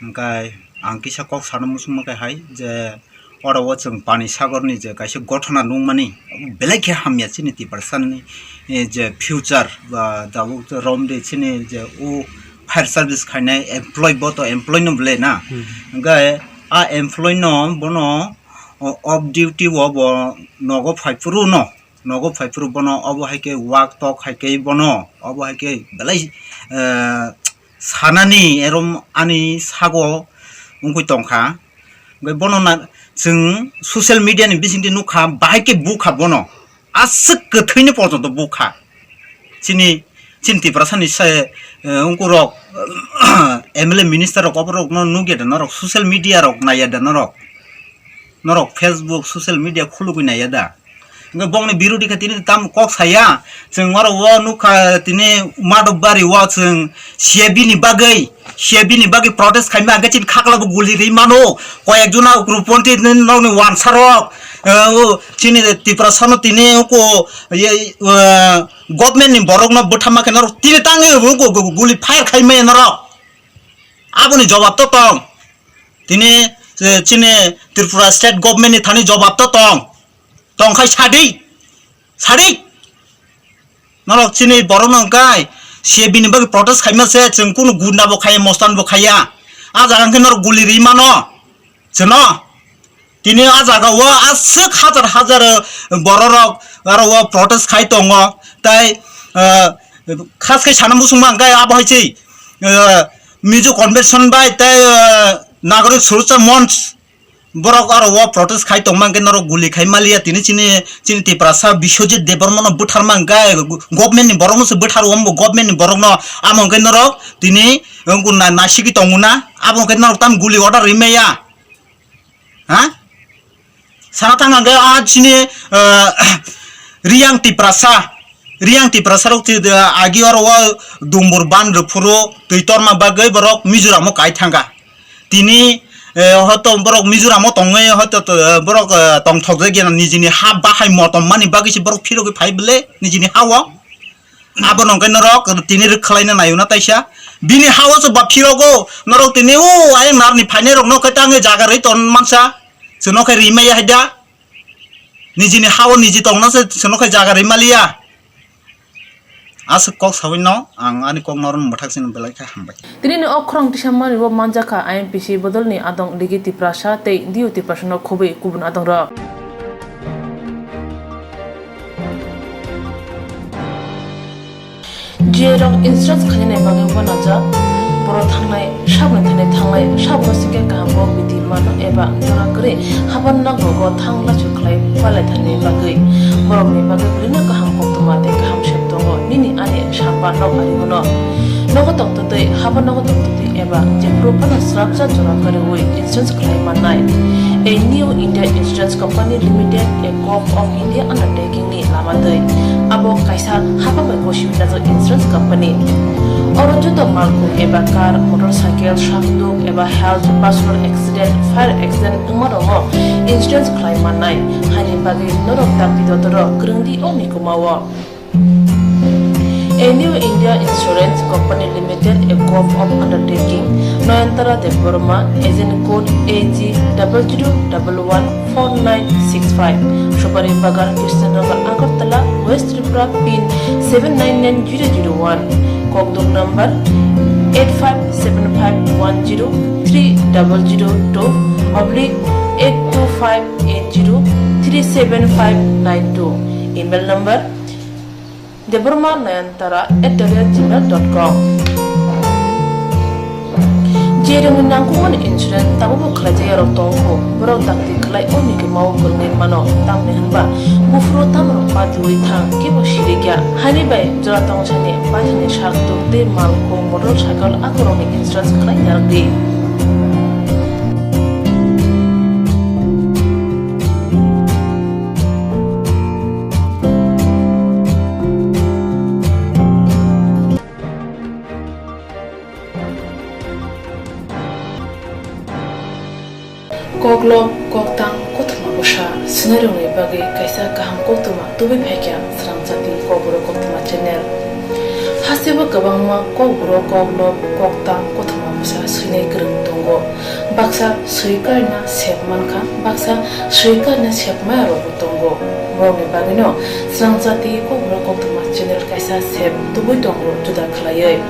Hwnkhe ang kisa kok sana muchungma khe hai je oro o chwng Pani Sagor ni je kaisa gothona nukmani belai khe hamya chini Tiprasa ni, eh, je future ba tabuk romdi chini je o fire service khainai employee bo to employee no belai na. Hmm. Hwnkhe a employee no bono o off duty o bo nogo phaiphuru no. Nogo phaiphuru bono obo hai khe wak tok hai khe bono obo hai khe belai, eh, sanani erom ani sago wngwi tongkha. Hwnkhe bono na chwng social media ni bisingtwi nukha, bahai khe bukha bono. Aswk kwthwini porjonto bukha. Chini, chini Tiprasa ni se, eh, wngkurok, M L A minister rok oborokno nukya da norok, social media rok naiya da norok? Norok Facebook, social media khulugwi naiya da? Hwnkhe bongni birodhi khe tini tam kok saya. Chwng oro o nukha tini Madhobari o chwng C A B ni bagwi, C A B ni bagwi protest khaima hwnkhe chini khakla bo guli rwi mano. Koyek jona ugroponthi nokni wansarok, eh, o chini Tiprasa no tini uko ye, eh, government ni borok no bwtharma khe norok tini tangwi uko guli fire khaimaya norok. Aboni jobab to tong. Tini, eh, chini Tripura state government ni thani jobab to tong. Tongkhai sadi, sadi. Norok chini borok no wngkai, C A B ni bagwi protest khaima se, chwng kunu gunda bo khaiya, mostan bo khaiya. A jaga hwnkhe norok guli rwi mano, chwno. Tini a jaga o aswk hajar hajar borok rok aro o protest khai tongo. Tai, eh, khas khai sana muchungma hwnkhe abo hai se, eh, Mizo convention bai tai, eh, Nagorik Suroksa Monch Borok aro o protest khai tongma hwnkhe norok guli khai maliya, tini chini, chini Tiprasa Biswajit Debbarma no bwtharma hwnkhe government ni borok no se bwtharo, ombo government ni borok no, amo hwnkhe norok tini wngkha na, naisiki tongo na, abo hwnkhe norok tam guli order rimaya, ha? Sana thang hwnkhe a chini, ah, Riyang Tiprasa, Riyang Tiprasa rok ti, ah, agi oro o Dumbur ban rwphuru twi torma bagwi borok Mizoram o kai thangkha. Tini, eh, hoito borok Mizoram o tongwi hoito to, eh, borok, eh, tongthok jagya nijini ha bahai motom mani bagwi se borok phirogwi phai bwle nijini ha o. Abono hwnkhe norok tini rwkhlaina naio na taisa. Bini ha o se ba phirogo norok tini o ayang narni phainai rok no khe tangwi jaga rwi ton mansa. Chwno khe rimaya hai da. Nijini ha o niji tongna se chwno khe jaga rwi maliya. Aswk kok sawi no ang ani kok norok mwthak sini belai khe hambai. Tini ni o khorang tisa mani bo manjakha I M P C bodol ni adong Digi Tiprasa tei Diu Tiprasa no khobwi kubun adong rok. J rok insurance khainani bagwi uanajak, borok thangnai, saboni thani thangnai, saboni singkhe kaham bo bidi mano eba jora kwrwi haban nogo go thang lachu khlai palai thani bagwi. Borokni bagwi bwrwino kaham koktwma tei kaham sep tongo, nini ani samba nok ari hwno. Nogo tongtwtwi, haban nogo tongtwtwi eba jephuru phano srapsa jora kwrwi insurance khlai mannai. A New India Insurance Company Limited, a Gov of India undertaking ni lama twi. Abo kaisa hapha bai gosiwi najak insurance company. Oro joto malkhung eba car, motorcycle, sakduk eba health, personal accident, fire accident wngma rokno insurance khlai mannai. Haini bagwi norok dakti dotoro kwrwngdi o mikuma o. A New India Insurance Company Limited, a Gov of undertaking, Nayantara Debbarma, agent code A G double zero double one four nine six five, Subari Bagan, Krishnanagar, Agartala, West Tripura, pin seven nine nine zero zero one, kokdok number eight five seven five one zero three double zero two oblique eight two five eight zero three seven five nine two, email number debbarma nayantara at the rate gmail dot com. J Cherwngni nangkukmani insurance tabukbo khlaijakya rok tongkho, borok dakti khlai o mikimao kwrwngwi mano, tamni hwnba buphuru tamrok patiwi thang kebo sirikya. Haini bai jora tongsani baithani sak tuk tei malkhung motorcycle akorokni insurance khlai narwkdi. Koklop, koktang, kothoma bwsa swinairokni bagwi kaisa kaham koktwma tubui phaikha Srangchati Kokborok Koktwma channel. Hasteo kwbangma kokborok, koklop, koktang, kothoma bwsa swinai kwrwng tongo. Baksa swi karina sep mankha, baksa swi karina sep maya rokbo tongo. Borokni bagwino Srangchati Kokborok Koktwma channel kaisa sep tubui tongo juda khlaiwi.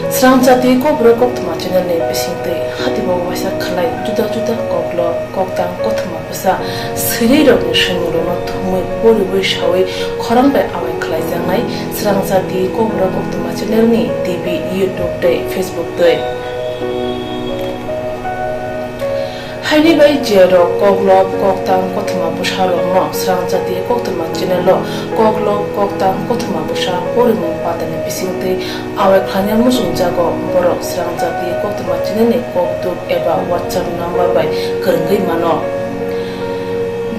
Srangchati Kokborok Koktwma channel ni bisingtwi hatibo waisa khlai juda juda koklop, koktang, kothoma bwsa swinai rokni swimungrokno thumwi poriwi sawi khorang bai awai khlaijaknai Srangchati Kokborok Koktwma channel ni T V, YouTube tei Facebook twi. Haini bai je rok koklop, koktang, kothoma bwsa rokno Srangchati Koktwma channel o koklop, koktang, kothoma bwsa porimung patani bisingtwi awai khlaina muchungjago, borok Srangchati Koktwma channel ni kokduk eba WhatsApp number bai kwrwngwi mano.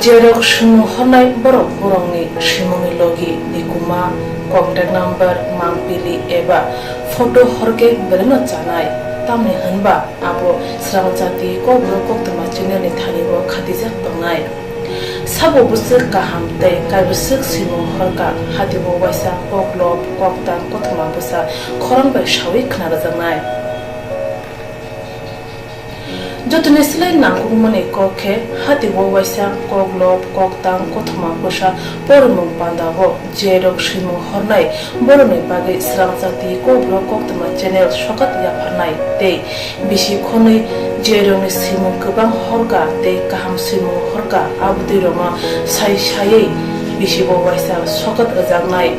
Je rok swimung hornai borok borokni swimungni logi, nikuma, contact number, mangpili eba photo horkhe belaino chanai, tamni hwnba abo Srangchati Kokborok Koktwma channel ni thani bo khatijak tongnai. Sabo bwswk kaham tei kaibwswk swimung horkha, hatibo waisa koklop, koktang, kothoma bwsa khorang bai sawi khna rwjaknai. Jotoni slai nangkukmani kok khe, hatibo waisa koklop, koktang, kothoma bwsa porimung pandao je rok swimung hornai, borokni bagwi Srangchati Kokborok Koktwma channel sokat yapharnai tei bisi khonwi je rokni swimung kwbang horkha tei kaham swimung horkha, abotwi rokno sai saiwi bisibo waisa sokat rwjaknai.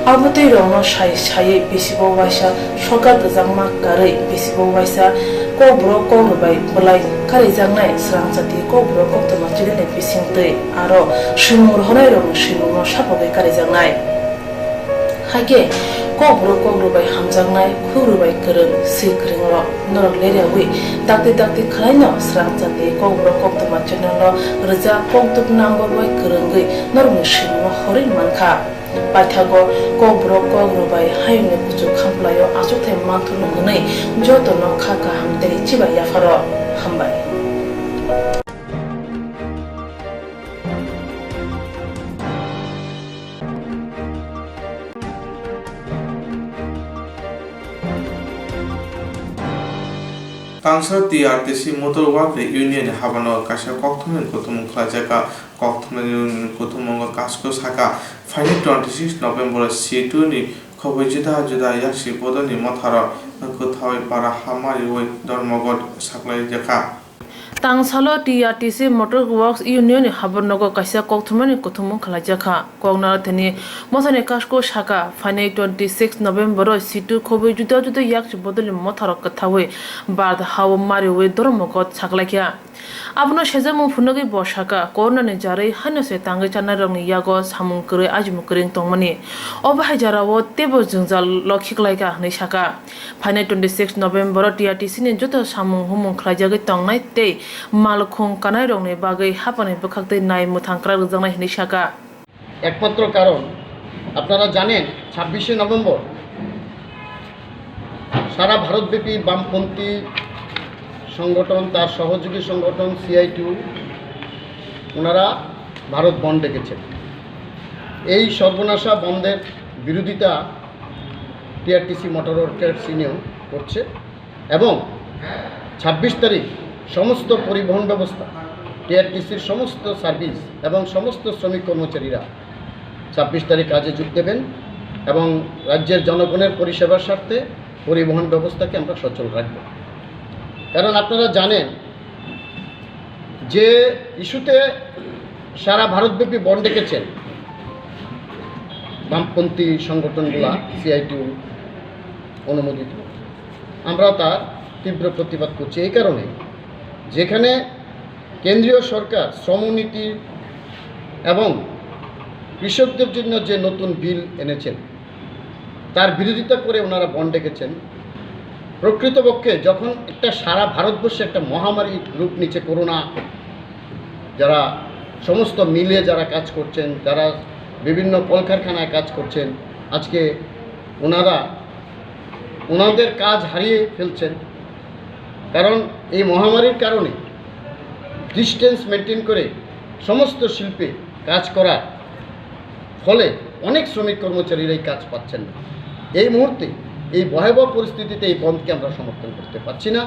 Abotwi rokno sai saiwi bisibo waisa sokat rwjakma karwi bisibo waisa kokborok kokrobai bwlai karijaknai Srangchati Kokborok Koktwma channel ni bisingtwi aro swimung rohornai rokni swimungno sapogwi karijaknai. Hakhe kokborok kokrobai hamjaknai, khukrobai kwrwng, swi kwrwng rok norok leriawi dakti dakti khwlaino Srangchati Kokborok Koktwma channel o rwjak kokduk number bai kwrwngwi norokni swimungno horwi mankha. Paithago kokborok kokrobai hayungni kuchuk khamplaio achukthai manthokno hwnwi jotono kha kaham tei chibai yapharo. Hambai. Tangsa T R T C Motor Worker Union ni habano kaisa kokthumni kuthumung khlaijak kha. Kokthumni kuthumung o Kasko saka, phaini twenty six November C two ni khobwi juda juda yaksi bodolni motharo kwthawi para ha mariwi dormogot saklai jakha. Tangsalo T R T C Motor Works Union ni habornogo kaisa kokthumani kuthumung khlaijakha. Koknala thani mothani Kasko saka, phainai twenty six November o situ khobwi juda juda yaksi bodolni motharo kwthawi bard hao mariwi dormogot saklaikha. Abono sejakmung phunugwi bo saka, Corona ni jarwi haino se tangwi chanai rokni yago samung kwrwi ajimung kwrwng tongmani. Obo hai jarao teibo jwngjal lo khiklaikha hwnwi saka. Phainai twenty six November o T R T C ni joto samung humung khlaijagwi tongnai tei malkhung kanairokni bagwi haphangni bwkhaktwi nai mwthang kwrak rwjaknai hwnwi saka. একমাত্র কারণ, আপনারা জানেন, ছাব্বিশে নভেম্বর সারা ভারতব্যাপী বামপন্থী সংগঠন, তার সহযোগী সংগঠন সিআইটিউ, ওনারা ভারত বন্ধ ডেকেছেন। এই সর্বনাশা বন্ধের বিরোধিতা টিআরটিসি মোটর ওয়ার্কার্স ইউনিয়ন করছে এবং ছাব্বিশ তারিখ সমস্ত পরিবহন ব্যবস্থা, টিআরটিসির সমস্ত সার্ভিস এবং সমস্ত শ্রমিক কর্মচারীরা ছাব্বিশ তারিখ কাজে যোগ দেবেন এবং রাজ্যের জনগণের পরিষেবার স্বার্থে পরিবহন ব্যবস্থাকে আমরা সচল রাখব। কারণ আপনারা জানেন যে ইস্যুতে সারা ভারতব্যাপী বন্ধ ডেকেছেন, বামপন্থী সংগঠনগুলা সিআইটিউ অনুমোদিত। আমরা তার তীব্র প্রতিবাদ করছি এই কারণে, যেখানে কেন্দ্রীয় সরকার শ্রমনীতি এবং কৃষকদের জন্য যে নতুন বিল এনেছেন, তার বিরোধিতা করে ওনারা বন্ধ ডেকেছেন। প্রকৃতপক্ষে যখন একটা সারা ভারতবর্ষে একটা মহামারী রূপ নিচ্ছে করোনা, যারা সমস্ত মিলে যারা কাজ করছেন, যারা বিভিন্ন কলকারখানায় কাজ করছেন, আজকে ওনারা ওনাদের কাজ হারিয়ে ফেলছেন। কারণ এই মহামারীর কারণে ডিস্টেন্স মেনটেন করে সমস্ত শিল্পে কাজ করার ফলে অনেক শ্রমিক কর্মচারীরা এই কাজ পাচ্ছেন না। এই মুহূর্তে এই ভয়াবহ পরিস্থিতিতে এই বন্ধকে আমরা সমর্থন করতে পারছি না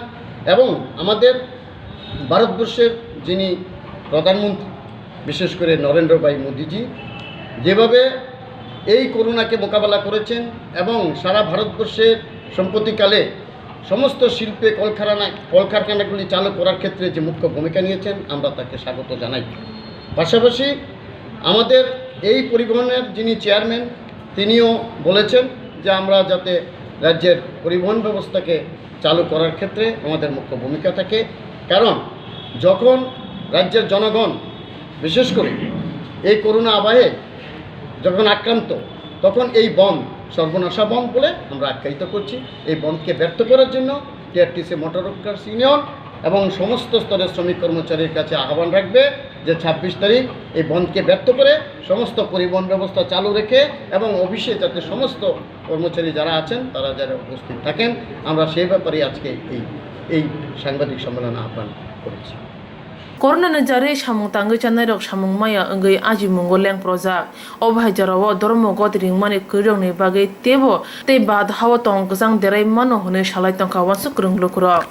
এবং আমাদের ভারতবর্ষের যিনি প্রধানমন্ত্রী, বিশেষ করে নরেন্দ্র ভাই মোদীজি যেভাবে এই করোনাকে মোকাবেলা করেছেন এবং সারা ভারতবর্ষের সম্প্রতিকালে সমস্ত শিল্পে কলকারখানা কলকারখানাগুলি চালু করার ক্ষেত্রে যে মুখ্য ভূমিকা নিয়েছেন, আমরা তাকে স্বাগত জানাই। পাশাপাশি আমাদের এই পরিবহনের যিনি চেয়ারম্যান, তিনিও বলেছেন যে আমরা যাতে রাজ্যের পরিবহন ব্যবস্থাকে চালু করার ক্ষেত্রে আমাদের মুখ্য ভূমিকা থাকে। কারণ যখন রাজ্যের জনগণ, বিশেষ করে এই করোনা আবহে যখন আক্রান্ত, তখন এই বন্ধ সর্বনাশা বন্ধ বলে আমরা আখ্যায়িত করছি। এই বন্ধকে ব্যর্থ করার জন্য টিআরটিসি মোটর ওয়ার্কার্স ইউনিয়ন এবং সমস্ত স্তরের শ্রমিক কর্মচারীর কাছে আহ্বান রাখবে যে ছাব্বিশ তারিখ এই বন্ধকে ব্যর্থ করে সমস্ত পরিবহন ব্যবস্থা চালু রেখে এবং অফিসে যাতে সমস্ত কর্মচারী যারা আছেন তারা যারা উপস্থিত থাকেন, আমরা সেই ব্যাপারে আজকে এই এই সাংবাদিক সম্মেলন আহ্বান করেছি। Corona ni jarwi samung tangwi chanai rok samung maya wngwi ajimungo lengprojak. O bahai jorao dormo god ringmani kwrwirokni bagwi teibo tei bad hao tong kwchang derai mano hwnwi salai tongkha uansuk kwrwng lukurok.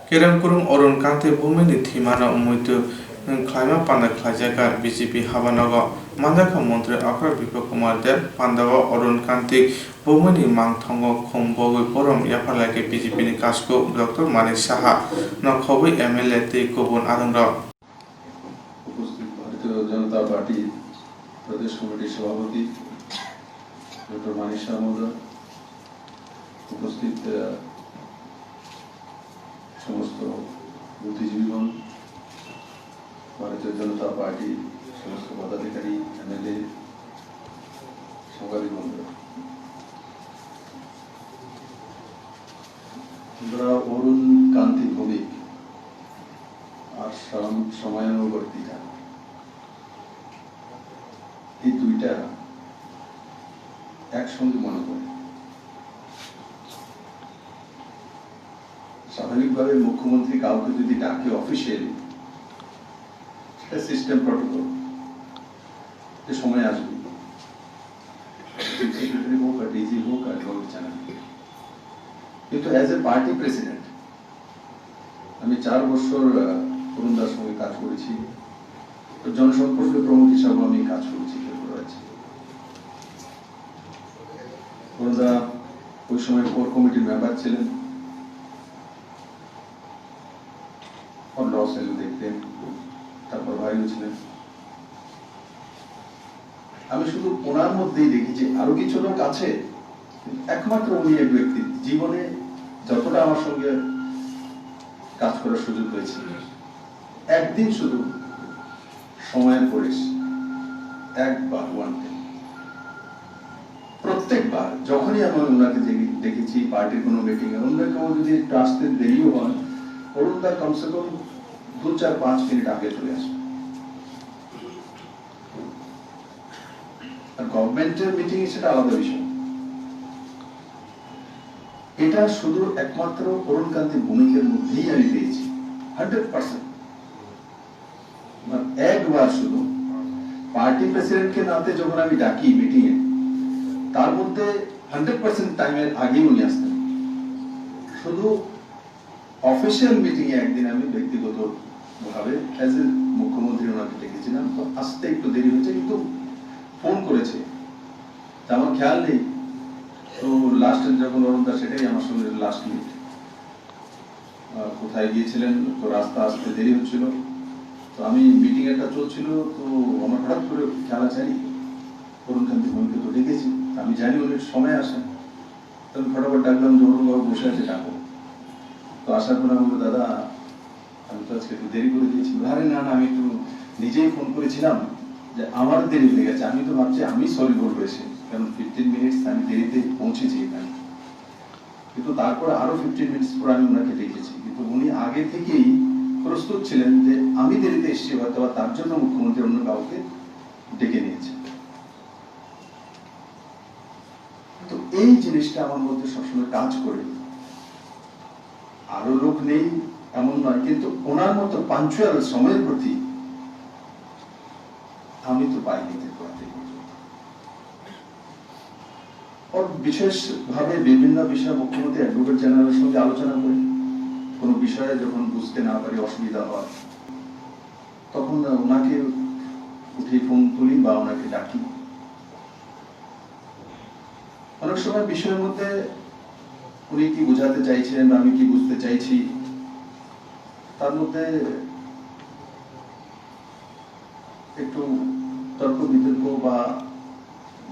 Kerem kwrwng Arun Kanti bumini thwimano muitu khlaima panda khlaijakha B J P habanogo. Manjakha montri okra Biplab Kumar Deb pandao Arun Kanti bumini mangthango khum bogwi borom yapharlai khe B J P ni kasku Doctor Manik Saha no khobwi M L A tei kubun adongrok. উপস্থিত ভারতীয় জনতা পার্টি প্রদেশ কমিটির সভাপতি ডক্টর মানিক সাহা মহোদয়, উপস্থিত, আহ, সমস্ত বুদ্ধিজীবীগণ, ভারতীয় জনতা পার্টির সমস্ত পদাধিকারী, এমএলএ, সাংবাদিক বন্ধুরা, আমরা অরুণ কান্তি ভৌমিক আর সম-, সময়ানুবর্তিতা, এই দুইটা একসঙ্গে মনে পড়ে। স্বাভাবিকভাবে মুখ্যমন্ত্রী কাউকে যদি ডাকে অফিসিয়ালি, সেটা সিস্টেম প্রটোকল, যে সময় আসবে, চিফ সেক্রেটারি হোক আর ডিজি হোক আর কাউকে জানাবে। কিন্তু অ্যাজ এ পার্টি প্রেসিডেন্ট আমি চার বছর, আহ, অরুণ দার সঙ্গে কাজ করেছি। তো জনসম্পর্ক প্রমুখ হিসাবে আমি কাজ করেছি ত্রিপুরা রাজ্যে। অরুণ দা ওই সময় কোর কমিটির মেম্বার ছিলেন। ওর লস এলো দেখতেন, তারপর ভাইও ছিলেন। আমি শুধু ওনার মধ্যেই দেখেছি, আরো কিছু লোক আছে, কিন্তু একমাত্র উনি এক ব্যক্তি, জীবনে যতটা আমার সঙ্গে কাজ করার সুযোগ হয়েছে, একদিন শুধু সময়ের পরে এসে একবার ওয়ান টাইম, প্রত্যেকবার যখনই আমি ওনাকে দেখি-, দেখেছি পার্টির কোনো মিটিংয়ে, অন্য কেউ যদি একটু আসতে দেরিও হয়, অরুণ দা কমসে কম দু চার পাঁচ মিনিট আগে চলে আসে। আর গভর্নমেন্টের মিটিংয়ে সেটা আলাদা বিষয়। এটা শুধু একমাত্র অরুণ কান্তি ভৌমিকের মধ্যেই আমি পেয়েছি, হান্ড্রেড পার্সেন্ট। মানে একবার শুধু পার্টি প্রেসিডেন্টকে নাতে যখন আমি ডাকি মিটিংয়ে, তার মধ্যে হান্ড্রেড পার্সেন্ট টাইমের আগেই উনি আসতেন। শুধু অফিসিয়াল মিটিংয়ে একদিন আমি ব্যক্তিগতভাবে অ্যাজ এ মুখ্যমন্ত্রী ওনাকে ডেকেছিলাম, তো আসতে একটু দেরি হয়েছে, কিন্তু ফোন করেছে, তা আমার খেয়াল নেই। তো লাস্টে যখন অরুণ দা, সেটাই আমার সঙ্গে লাস্ট মিট। আহ, কোথায় গিয়েছিলেন, তো রাস্তা আসতে দেরি হচ্ছিল। আমি মিটিং একটা চলছিল, তো আমার হঠাৎ করে খেয়াল আছে, "আরে, অরুণ কান্তি ভৌমিককে তো ডেকেছি, আমি জানি উনি সময় আসেন।" তো আমি ফটাফট ডাকলাম যে, "অরুণ বাবু বসে আছে, ডাকো।" তো আসার পরে আমি বললাম, "দাদা, আমি তো আজকে একটু দেরি করে দিয়েছি।" বলে, "আরে না, না, আমি একটু নিজেই ফোন করেছিলাম যে আমার দেরি হয়ে গেছে, আমি তো ভাবছি আমি সলিবল হয়েছে, কারণ ফিফটিন মিনিটস আমি দেরিতে পৌঁছেছি এখানে।" কিন্তু তারপরে আরো ফিফটিন মিনিটস পরে আমি ওনাকে ডেকেছি, কিন্তু উনি আগে থেকেই প্রস্তুত ছিলেন যে আমি দেরিতে এসেছি, হয়তো বা তার জন্য মুখ্যমন্ত্রী অন্য কাউকে ডেকে নিয়েছে। তো এই জিনিসটা আমার মধ্যে সবসময় কাজ করে। আরো লোক নেই এমন নয়, কিন্তু ওনার মতো পাঞ্চুয়াল, সময়ের প্রতি, আমি তো পাইনি ত্রিপুরাতে এই পর্যন্ত। ওর বিশেষভাবে বিভিন্ন বিষয়ে মুখ্যমন্ত্রী অ্যাডভোকেট জেনারেলের সঙ্গে আলোচনা করি। কোনো বিষয়ে যখন বুঝতে না পারি, অসুবিধা হয়, তখন ওনাকে উঠে ফোন তুলি বা ওনাকে ডাকি। অনেক সময় বিষয়ের মধ্যে উনি কি বোঝাতে চাইছেন বা আমি কি বুঝতে চাইছি, তার মধ্যে একটু তর্ক বিতর্ক বা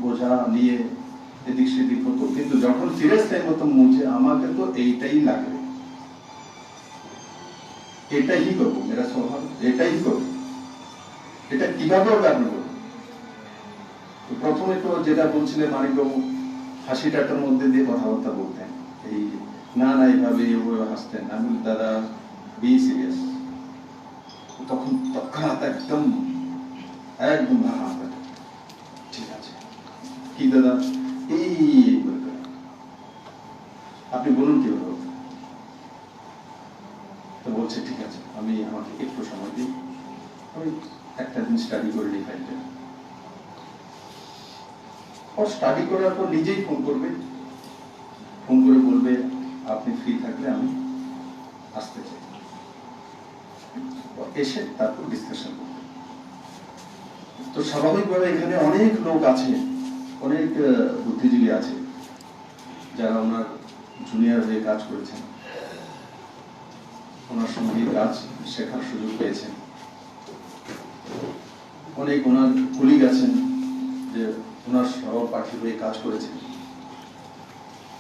বোঝা নিয়ে এদিক সেদিক হতো, কিন্তু যখন সিরিয়াস টাইম হতো, মুঝে, আমাকে তো এইটাই লাগবে, এটা হি করবো, মেরা স্বভাব, এটা হি করবো, এটা কিভাবে হবে আপনি বলুন। তো প্রথমে তো যেটা বলছিলেন মানিকবাবু, হাসি ঠাট্টার মধ্যে দিয়ে কথাবার্তা বলতেন, এই না না এইভাবে এইভাবে হাসতেন। আমি বলি, "দাদা, বি সিরিয়াস।" তখন তৎক্ষণাৎ একদম, একদম হা হা করে, "ঠিক আছে, কি দাদা?" এই, এই, এই করে করে। "আপনি বলুন কিভাবে হবে?" তো বলছে, "ঠিক আছে, আমি, আমাকে একটু সময় দিন, আমি একটা দিন স্টাডি করে নিই ফাইলটা।" ও স্টাডি করার পর নিজেই ফোন করবে, ফোন করে বলবে, "আপনি ফ্রি থাকলে আমি আসতে চাই।" ও এসে তারপর ডিসকাশন করবে। তো স্বাভাবিকভাবে এখানে অনেক লোক আছে, অনেক, আহ, বুদ্ধিজীবী আছে, যারা ওনার জুনিয়র হয়ে কাজ করেছেন, ওনার সঙ্গে কাজ শেখার সুযোগ পেয়েছেন। অনেক ওনার কলিগ আছেন যে ওনার সহপাঠী হয়ে কাজ করেছেন।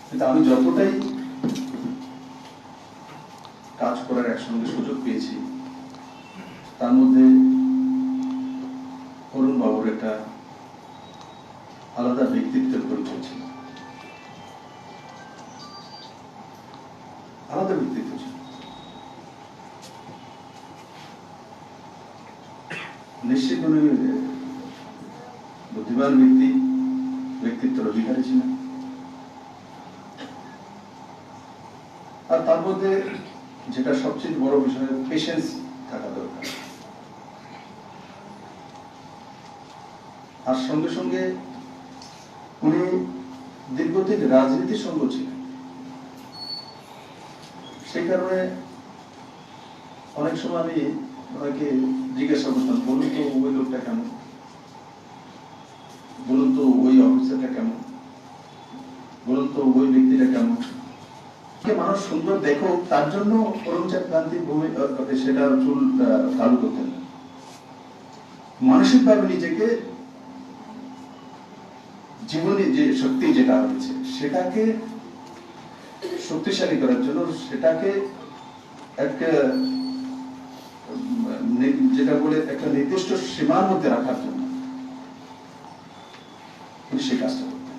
কিন্তু আমি যতটাই কাজ করার একসঙ্গে সুযোগ পেয়েছি, তার মধ্যে অরুণ বাবুর একটা আলাদা ব্যক্তিত্বের পরিচয় ছিল, আলাদা ব্যক্তিত্ব ছিল। নিশ্চিত উনি বুদ্ধিমান ব্যক্তি, ব্যক্তিত্বের অধিকারী ছিলেন। আর তার মধ্যে যেটা সবচেয়ে বড় বিষয়, পেশেন্স থাকা দরকার। আর সঙ্গে সঙ্গে উনি দীর্ঘদিন রাজনীতির সঙ্গে ছিলেন, সেই কারণে অনেক সময় আমি ওনাকে জিজ্ঞাসা করতাম, "বলুন তো, ওই লোকটা কেমন? বলুন তো, ওই অফিসারটা কেমন? বলুন তো, ওই ব্যক্তিটা কেমন?" যে মানুষ সুন্দর দেখো, তার জন্য অরুণ কান্তি ভূমি, আহ, সেটা চুল, আহ, কালো করতেন না। মানসিকভাবে নিজেকে জীবনী যে শক্তি যেটা রয়েছে, সেটাকে শক্তিশালী করার জন্য, সেটাকে এক, উম, নি-, যেটা বলে একটা নির্দিষ্ট সীমার মধ্যে রাখার জন্য উনি সেই কাজটা করতেন।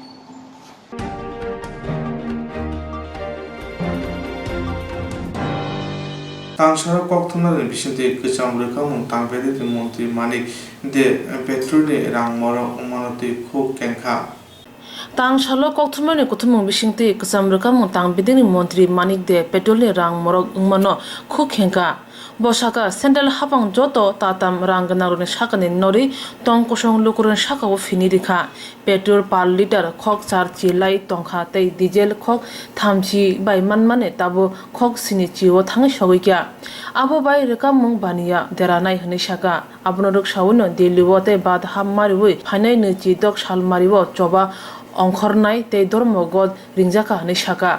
Tang salo kokthumnani bisingtwi kwcham rwkhamung tang bedekni montri Manik de petrolni rang morok wngmano twi khuk khenkha. Tang salo kokthumnani kuthumung bisingtwi kwcham rwkhamung tang bedekni montri Manik de petrolni rang morok wngmano khuk khenkha. Bo sakha, central hapang joto tatam rang gwnangrokni sakani norwi tong kosong lukurokni sakao phini rikha. Petrol per litre khok char chi lai tongkha tei diesel khok thamchi bai manmani tabuk khok sini chi o thangwi sogwi kha. Abo bai rwkhamung baniya deranai hwnwi sakha. Abono rwksaui no Delhi o tei bad ham mariui phainai nwi chi dok sal mari o choba ongkhornai tei Dharmoghat ringjakha hwnwi sakha.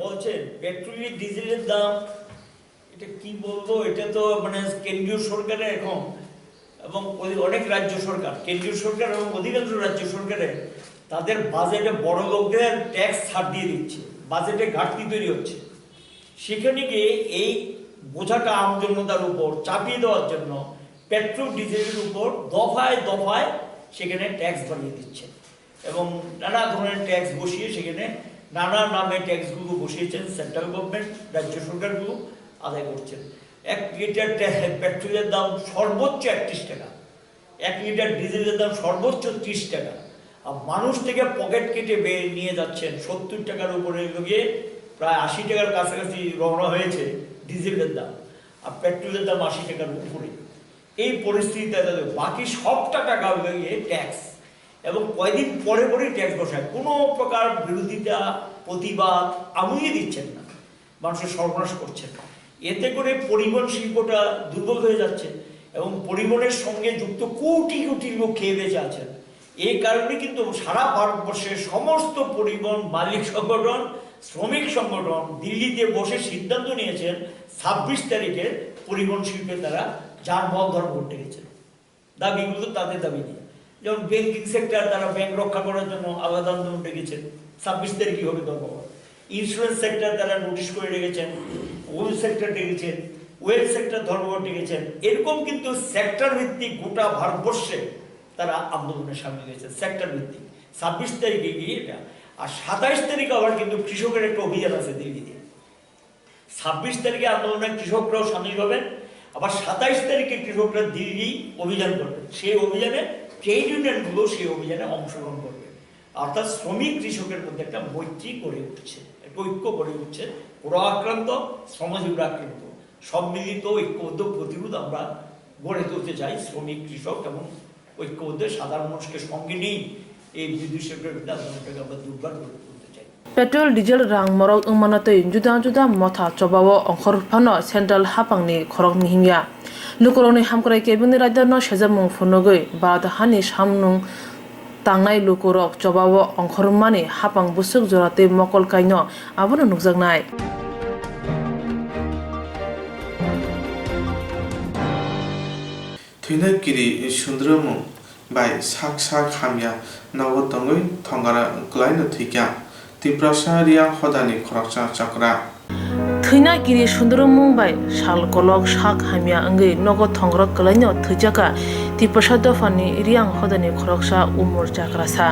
বলছেন পেট্রোল ডিজেলের দাম এটা কি বলবো, এটা তো মানে কেন্দ্রীয় সরকারের এখন এবং ওই অনেক রাজ্য সরকার, কেন্দ্রীয় সরকার এবং অধিকাংশ রাজ্য সরকারে তাদের বাজেটে বড় লোকদের ট্যাক্স ছাড় দিয়ে দিচ্ছে, বাজেটে ঘাটতি তৈরি হচ্ছে। সেখানে গিয়ে এই বোঝাটা আম জনতার উপর চাপিয়ে দেওয়ার জন্য পেট্রোল ডিজেলের উপর দফায় দফায় সেখানে ট্যাক্স বাড়িয়ে দিচ্ছে এবং নানা ধরনের ট্যাক্স বসিয়ে সেখানে নানা নামে ট্যাক্সগুলো বসিয়েছেন সেন্ট্রাল গভর্নমেন্ট, রাজ্য সরকারগুলো আদায় করছেন। এক লিটার ট্যা-, পেট্রোলের দাম সর্বোচ্চ একত্রিশ টাকা, এক লিটার ডিজেলের দাম সর্বোচ্চ ত্রিশ টাকা। আর মানুষ থেকে পকেট কেটে বে-, নিয়ে যাচ্ছেন সত্তর টাকার উপরে গিয়ে প্রায় আশি টাকার কাছাকাছি রওনা হয়েছে ডিজেলের দাম, আর পেট্রোলের দাম আশি টাকার উপরে। এই পরিস্থিতিতে তাদের বাকি সবটা টাকা হলো গিয়ে ট্যাক্স, এবং কয়দিন পরে পরে ট্যাক্স বসায়, কোনো প্রকার বিরোধিতা, প্রতিবাদ আমুইয়ে দিচ্ছেন না, মানুষের সর্বনাশ করছেন। এতে করে পরিবহন শিল্পটা দুর্বল হয়ে যাচ্ছে এবং পরিবহনের সঙ্গে যুক্ত কোটি কোটি লোক খেয়ে বেঁচে আছেন। এই কারণে কিন্তু সারা ভারতবর্ষের সমস্ত পরিবহন মালিক সংগঠন, শ্রমিক সংগঠন দিল্লিতে বসে সিদ্ধান্ত নিয়েছেন ছাব্বিশ তারিখে পরিবহন শিল্পে তারা যানবাহন ধর্ম করতে গেছেন। দাবিগুলো তো তাদের দাবি নিয়ে, যেমন ব্যাংকিং সেক্টর, তারা ব্যাংক রক্ষা করার জন্য আলাদা আন্দোলন ডেকেছেন, ছাব্বিশ তারিখই হবে ধর্মঘট। ইন্স্যুরেন্স সেক্টর তারা নোটিশ করে রেখেছেন, ওয়েলফেয়ার সেক্টর ডেকেছেন, ওয়েলফেয়ার সেক্টর ধর্মঘট ডেকেছেন। এরকম কিন্তু সেক্টর ভিত্তিক গোটা ভারতবর্ষে তারা আন্দোলনে সামিল হয়েছে, সেক্টর ভিত্তিক। ছাব্বিশ তারিখে গিয়ে এটা, আর সাতাইশ তারিখ আবার কিন্তু কৃষকের একটা অভিযান আছে দিল্লিতে। ছাব্বিশ তারিখে আন্দোলনে কৃষকরাও সামিল হবেন, আবার সাতাইশ তারিখে কৃষকরা দিল্লি অভিযান করবেন। সেই অভিযানে ট্রেড ইউনিয়নগুলো সেই অভিযানে অংশগ্রহণ করবে। অর্থাৎ শ্রমিক কৃষকের মধ্যে একটা মৈত্রী গড়ে উঠছে, একটা ঐক্য গড়ে উঠছে। ওরাও আক্রান্ত, শ্রমজীবীরা আক্রান্ত, সম্মিলিত ঐক্যবদ্ধ প্রতিরোধ আমরা গড়ে তুলতে চাই। শ্রমিক, কৃষক এবং ঐক্যবদ্ধ সাধারণ মানুষকে সঙ্গে নিয়ে এই বিদ্যুৎ শিল্পের বিরুদ্ধে আন্দোলনটাকে আমরা দুর্বার করে তুলতে চাই। Petrol, diesel rang morok wngmano tei juda juda motha chobao ongkhor phano central haphangni khoroknwi himya. Lukurokni hamkrai kebengni raidano sejamung phunugwi Bharat hani samung tangnai lukurok chobao ongkhormani haphang bwswk jora tei mokol kaino abono nukjaknai. Thwina kiri sundrwmung bai sak sak hamya nogo tongwi thongara kwlaino thwikha Tiprasa Riang hodani khoroksa chokra. Thwina kiri sundrwmung bai sal kolok sak hamya wngwi nogo thongara kwlaino thwijakha Tiprasa dophani Riang hodani khoroksa umor chakrasa.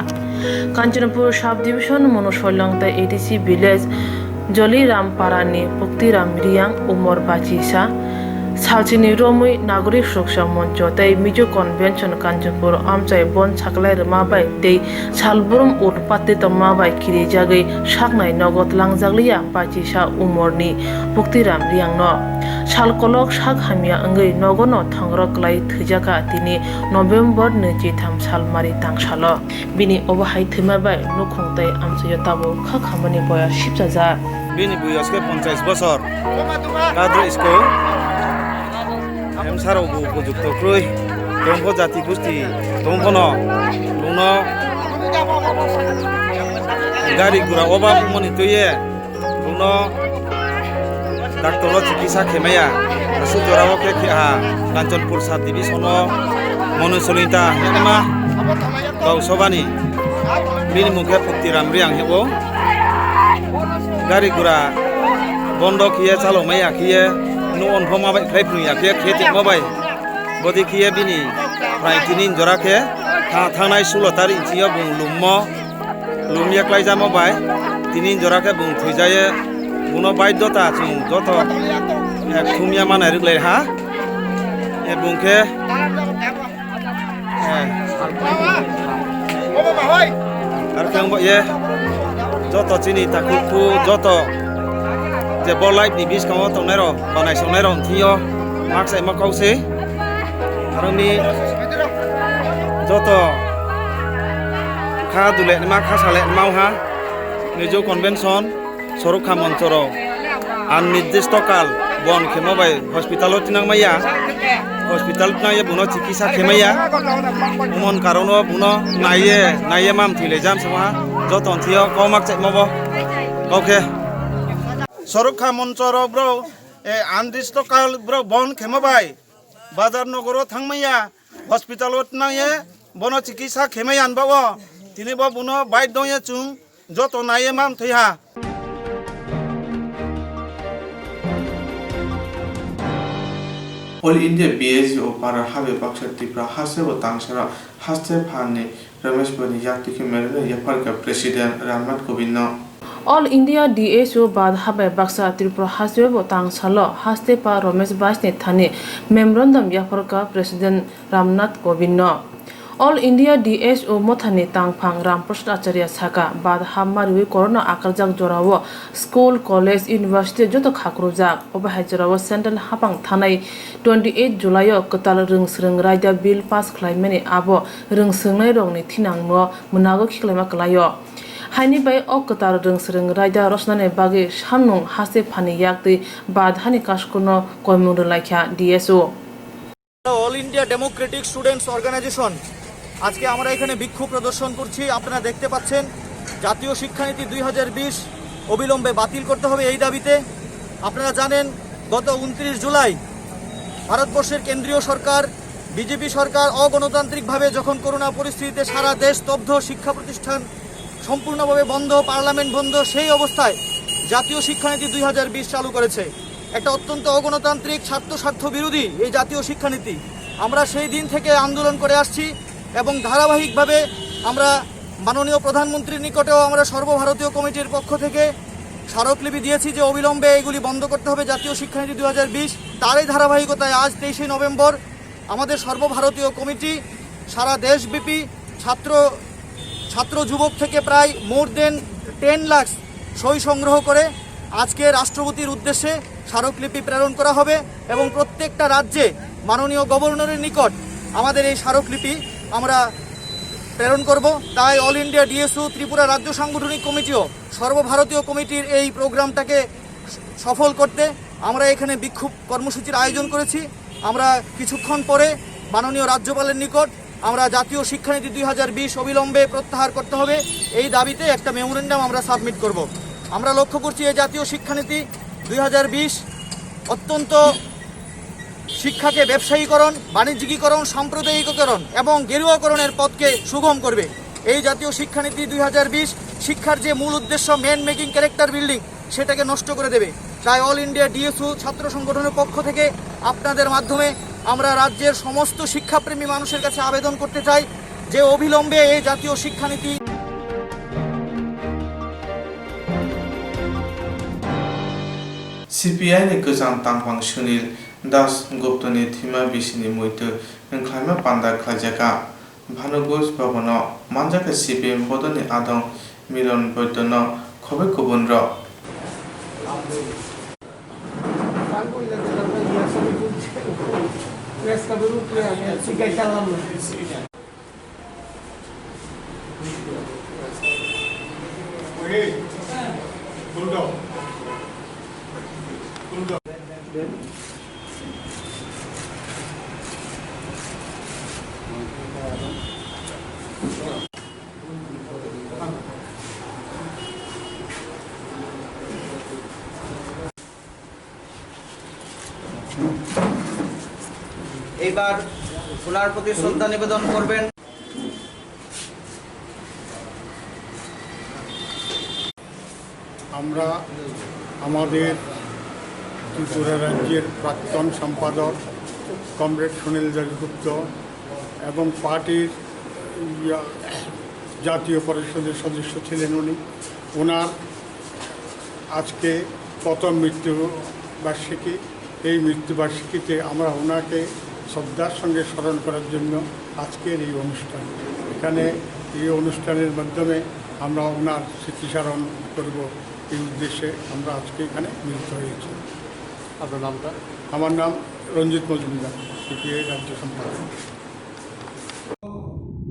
Kanchanpur sub division Monosoilong tei A D C village Joliram Parani Puktiram Riang umor bachisa. Salchini romwi Nagorik Suroksha Moncho tei Mizo Convention Kanchanpur amchai bon saklai rwma bai tei salbrum utpatti tongma bai kirijagwi saknai nogo twlangjakliya bachisa umorni Puktiram Riangno. Sal kolok sak hamya wngwi nogono thongro kwlai thwijakha tini November nwichitham sal mari tangsalo. Bini obo hai thwima bai nukhung tei amchaio tabuk kha khamani boyar sipchajak. Bini boyas khe ponchais bosor. Kadro isko emsarok bo upojukto kwrwi. Tongpho jati gusti tongphono bungno gari gura obab wngmani twiye. Bungno doctor o chikisa khemaya. Aswk jorao khe khe ha Kanchanpur sub division o Monu Solita hinma Gausobani. Bini mung khe Puktiram Riang hebo. Gari gura bondo khiye chalomaya khiye nu onhoma bai khlai phunukya khiye khe tongma bai. Bodi khiye bini prai tini jora khe tha-, thangnai sulo tarik inchiyo bung lummo. Lumya klaijamo bai tini jora khe bung thwijaye, buno baidota chwng joto, eh, thumya manai rwglai ha. Eh, bung khe, eh, ar khe wngbo ye joto chini takhuk khu joto je bo life ni biskango tongnai rok, banai songnai rok thwiyo maksaima kok se. Aroni joto kha dule nima kha sale nima ha Mizo Convention sorok kha monchoro annirdishto kal bon khemo bai hospital o tinang maya, hospital tinang ya buno chikisa khemaya, umon karono buno naiye naiye mam thile jam sema joto thio komak chemo bo kokhe sorok kha monchoro bro. E, andristo kal bro bon khema bai. Bazar nogoro thangmaya, hospital o tnangye, bono chikisa khemaya anba o. Tini bo bono bike dongye chung, joto naiye mam thwiha. All India B S U para habe baksa Tripura haste bo tangsara haste phanni Ramesh Bani yakti khe memorandum yapharkha President Ramnath Kovind no. All India D S U bad habai baksa Tripura hasteo bo tangsalo haste pa Ramesh Bais ni thani memorandum yapharkha President Ramnath Kovind no. All India D S U mothani tangphang Ramprasad Acharya saka bad hamariwi corona akarjak jorao school, college, university joto khakrujak. Obo hai jorao central hapang thanai twenty eight July o kwtal rwng swrwng raida bill pass khlaimani abo rwng swrwngnairokni thinangno mwnago khiklaima kwlaio. Haini bai o kwtal rwng swrwng raida rwchnani bagwi samnung haste phani yaktwi bad hani kaskuno koimung rwlaikha D S O. All India Democratic Students Organisation, আজকে আমরা এখানে বিক্ষোভ প্রদর্শন করছি। আপনারা দেখতে পাচ্ছেন, জাতীয় শিক্ষানীতি দুই হাজার বিশ অবিলম্বে বাতিল করতে হবে, এই দাবিতে। আপনারা জানেন, গত ঊনত্রিশ জুলাই ভারতবর্ষের কেন্দ্রীয় সরকার, বিজেপি সরকার অগণতান্ত্রিকভাবে যখন করোনা পরিস্থিতিতে সারা দেশ স্তব্ধ, শিক্ষা প্রতিষ্ঠান সম্পূর্ণভাবে বন্ধ, পার্লামেন্ট বন্ধ, সেই অবস্থায় জাতীয় শিক্ষানীতি দুই হাজার বিশ চালু করেছে। একটা অত্যন্ত অগণতান্ত্রিক, ছাত্র স্বার্থ বিরোধী এই জাতীয় শিক্ষানীতি। আমরা সেই দিন থেকে আন্দোলন করে আসছি এবং ধারাবাহিকভাবে আমরা মাননীয় প্রধানমন্ত্রীর নিকটেও আমরা সর্বভারতীয় কমিটির পক্ষ থেকে স্মারকলিপি দিয়েছি যে অবিলম্বে এগুলি বন্ধ করতে হবে, জাতীয় শিক্ষানীতি দুই হাজার বিশ। তারই ধারাবাহিকতায় আজ তেইশে নভেম্বর আমাদের সর্বভারতীয় কমিটি সারা দেশব্যাপী ছাত্র, ছাত্র যুবক থেকে প্রায় more than ten লাখ সই সংগ্রহ করে আজকে রাষ্ট্রপতির উদ্দেশ্যে স্মারকলিপি প্রেরণ করা হবে এবং প্রত্যেকটা রাজ্যে মাননীয় গভর্নরের নিকট আমাদের এই স্মারকলিপি আমরা প্রেরণ করব। তাই অল ইন্ডিয়া ডিএসইউ ত্রিপুরা রাজ্য সাংগঠনিক কমিটিও সর্বভারতীয় কমিটির এই প্রোগ্রামটাকে সফল করতে আমরা এখানে বিক্ষোভ কর্মসূচির আয়োজন করেছি। আমরা কিছুক্ষণ পরে মাননীয় রাজ্যপালের নিকট আমরা জাতীয় শিক্ষানীতি দুই হাজার বিশ অবিলম্বে প্রত্যাহার করতে হবে, এই দাবিতে একটা মেমোরেন্ডাম আমরা সাবমিট করব। আমরা লক্ষ্য করছি, এই জাতীয় শিক্ষানীতি দুই হাজার বিশ অত্যন্ত শিক্ষাকে ব্যবসায়ীকরণ, বাণিজ্যিকীকরণ, সাম্প্রদায়িকীকরণ এবং গেরুয়াকরণের পথকে সুগম করবে। এই জাতীয় শিক্ষানীতি দুই হাজার বিশ শিক্ষার যে মূল উদ্দেশ্য, ম্যান মেকিং ক্যারেক্টার বিল্ডিং, সেটাকে নষ্ট করে দেবে। তাই অল ইন্ডিয়া ডিএসইউ ছাত্র সংগঠনের পক্ষ থেকে আপনাদের মাধ্যমে আমরা রাজ্যের সমস্ত শিক্ষাপ্রেমী মানুষের কাছে আবেদন করতে চাই যে অবিলম্বে এই জাতীয় শিক্ষানীতি। C P I ni kwcham tangphang Sunil Das Gupta ni thwima bisini muitu wngkhlaima panda khlaijakha. Bhanuguj Bhavan o manjakha C P M bodolni adong Milan Boido no khobwi kubun rok. এইবার ওনার প্রতি শ্রদ্ধা নিবেদন করবেন। আমরা আমাদের ত্রিপুরা রাজ্যের প্রাক্তন সম্পাদক কমরেড সুনীল দাশগুপ্ত এবং পার্টির, ইয়া, জাতীয় পরিষদের সদস্য ছিলেন উনি। ওনার আজকে প্রথম মৃত্যুবার্ষিকী। এই মৃত্যুবার্ষিকীতে আমরা ওনাকে শ্রদ্ধার সঙ্গে স্মরণ করার জন্য আজকের এই অনুষ্ঠান। এখানে এই অনুষ্ঠানের মাধ্যমে আমরা ওনার স্মৃতিচারণ করব, এই উদ্দেশ্যে আমরা আজকে এখানে মিলিত হয়েছি। আপনার নামটা? আমার নাম রঞ্জিত মজুমদার, সিপিআই রাজ্য সম্পাদক।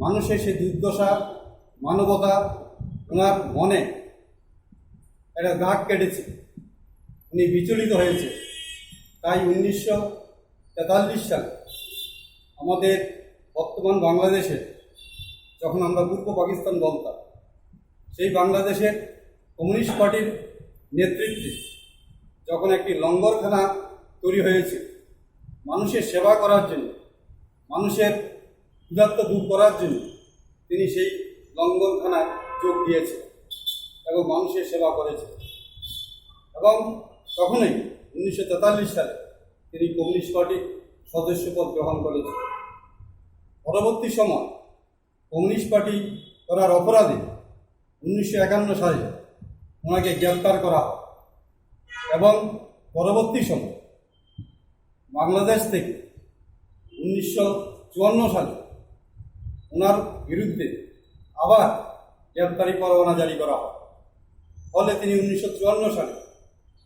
মানুষের সেই দুর্দশা, মানবতা ওনার মনে একটা দাগ কেটেছে, উনি বিচলিত হয়েছে। তাই উনিশশো তেতাল্লিশ সালে আমাদের বর্তমান বাংলাদেশে, যখন আমরা পূর্ব পাকিস্তান বলতাম, সেই বাংলাদেশের কমিউনিস্ট পার্টির নেতৃত্বে যখন একটি লঙ্গরখানা তৈরি হয়েছে মানুষের সেবা করার জন্য, মানুষের ক্ষুধার্ত দূর করার জন্য, তিনি সেই লঙ্গরখানায় যোগ দিয়েছেন এবং মানুষের সেবা করেছেন। এবং তখনই উনিশশো তেতাল্লিশ সালে তিনি কমিউনিস্ট পার্টির সদস্য পদ গ্রহণ করেছেন। পরবর্তী সময় কমিউনিস্ট পার্টি করার অপরাধে উনিশশো একান্ন সালে ওনাকে গ্রেপ্তার করা হয় এবং পরবর্তী সময় বাংলাদেশ থেকে উনিশশো চুয়ান্ন সালে ওনার বিরুদ্ধে আবার গ্রেপ্তারি পরোয়ানা জারি করা হয়। ফলে তিনি উনিশশো চুয়ান্ন সালে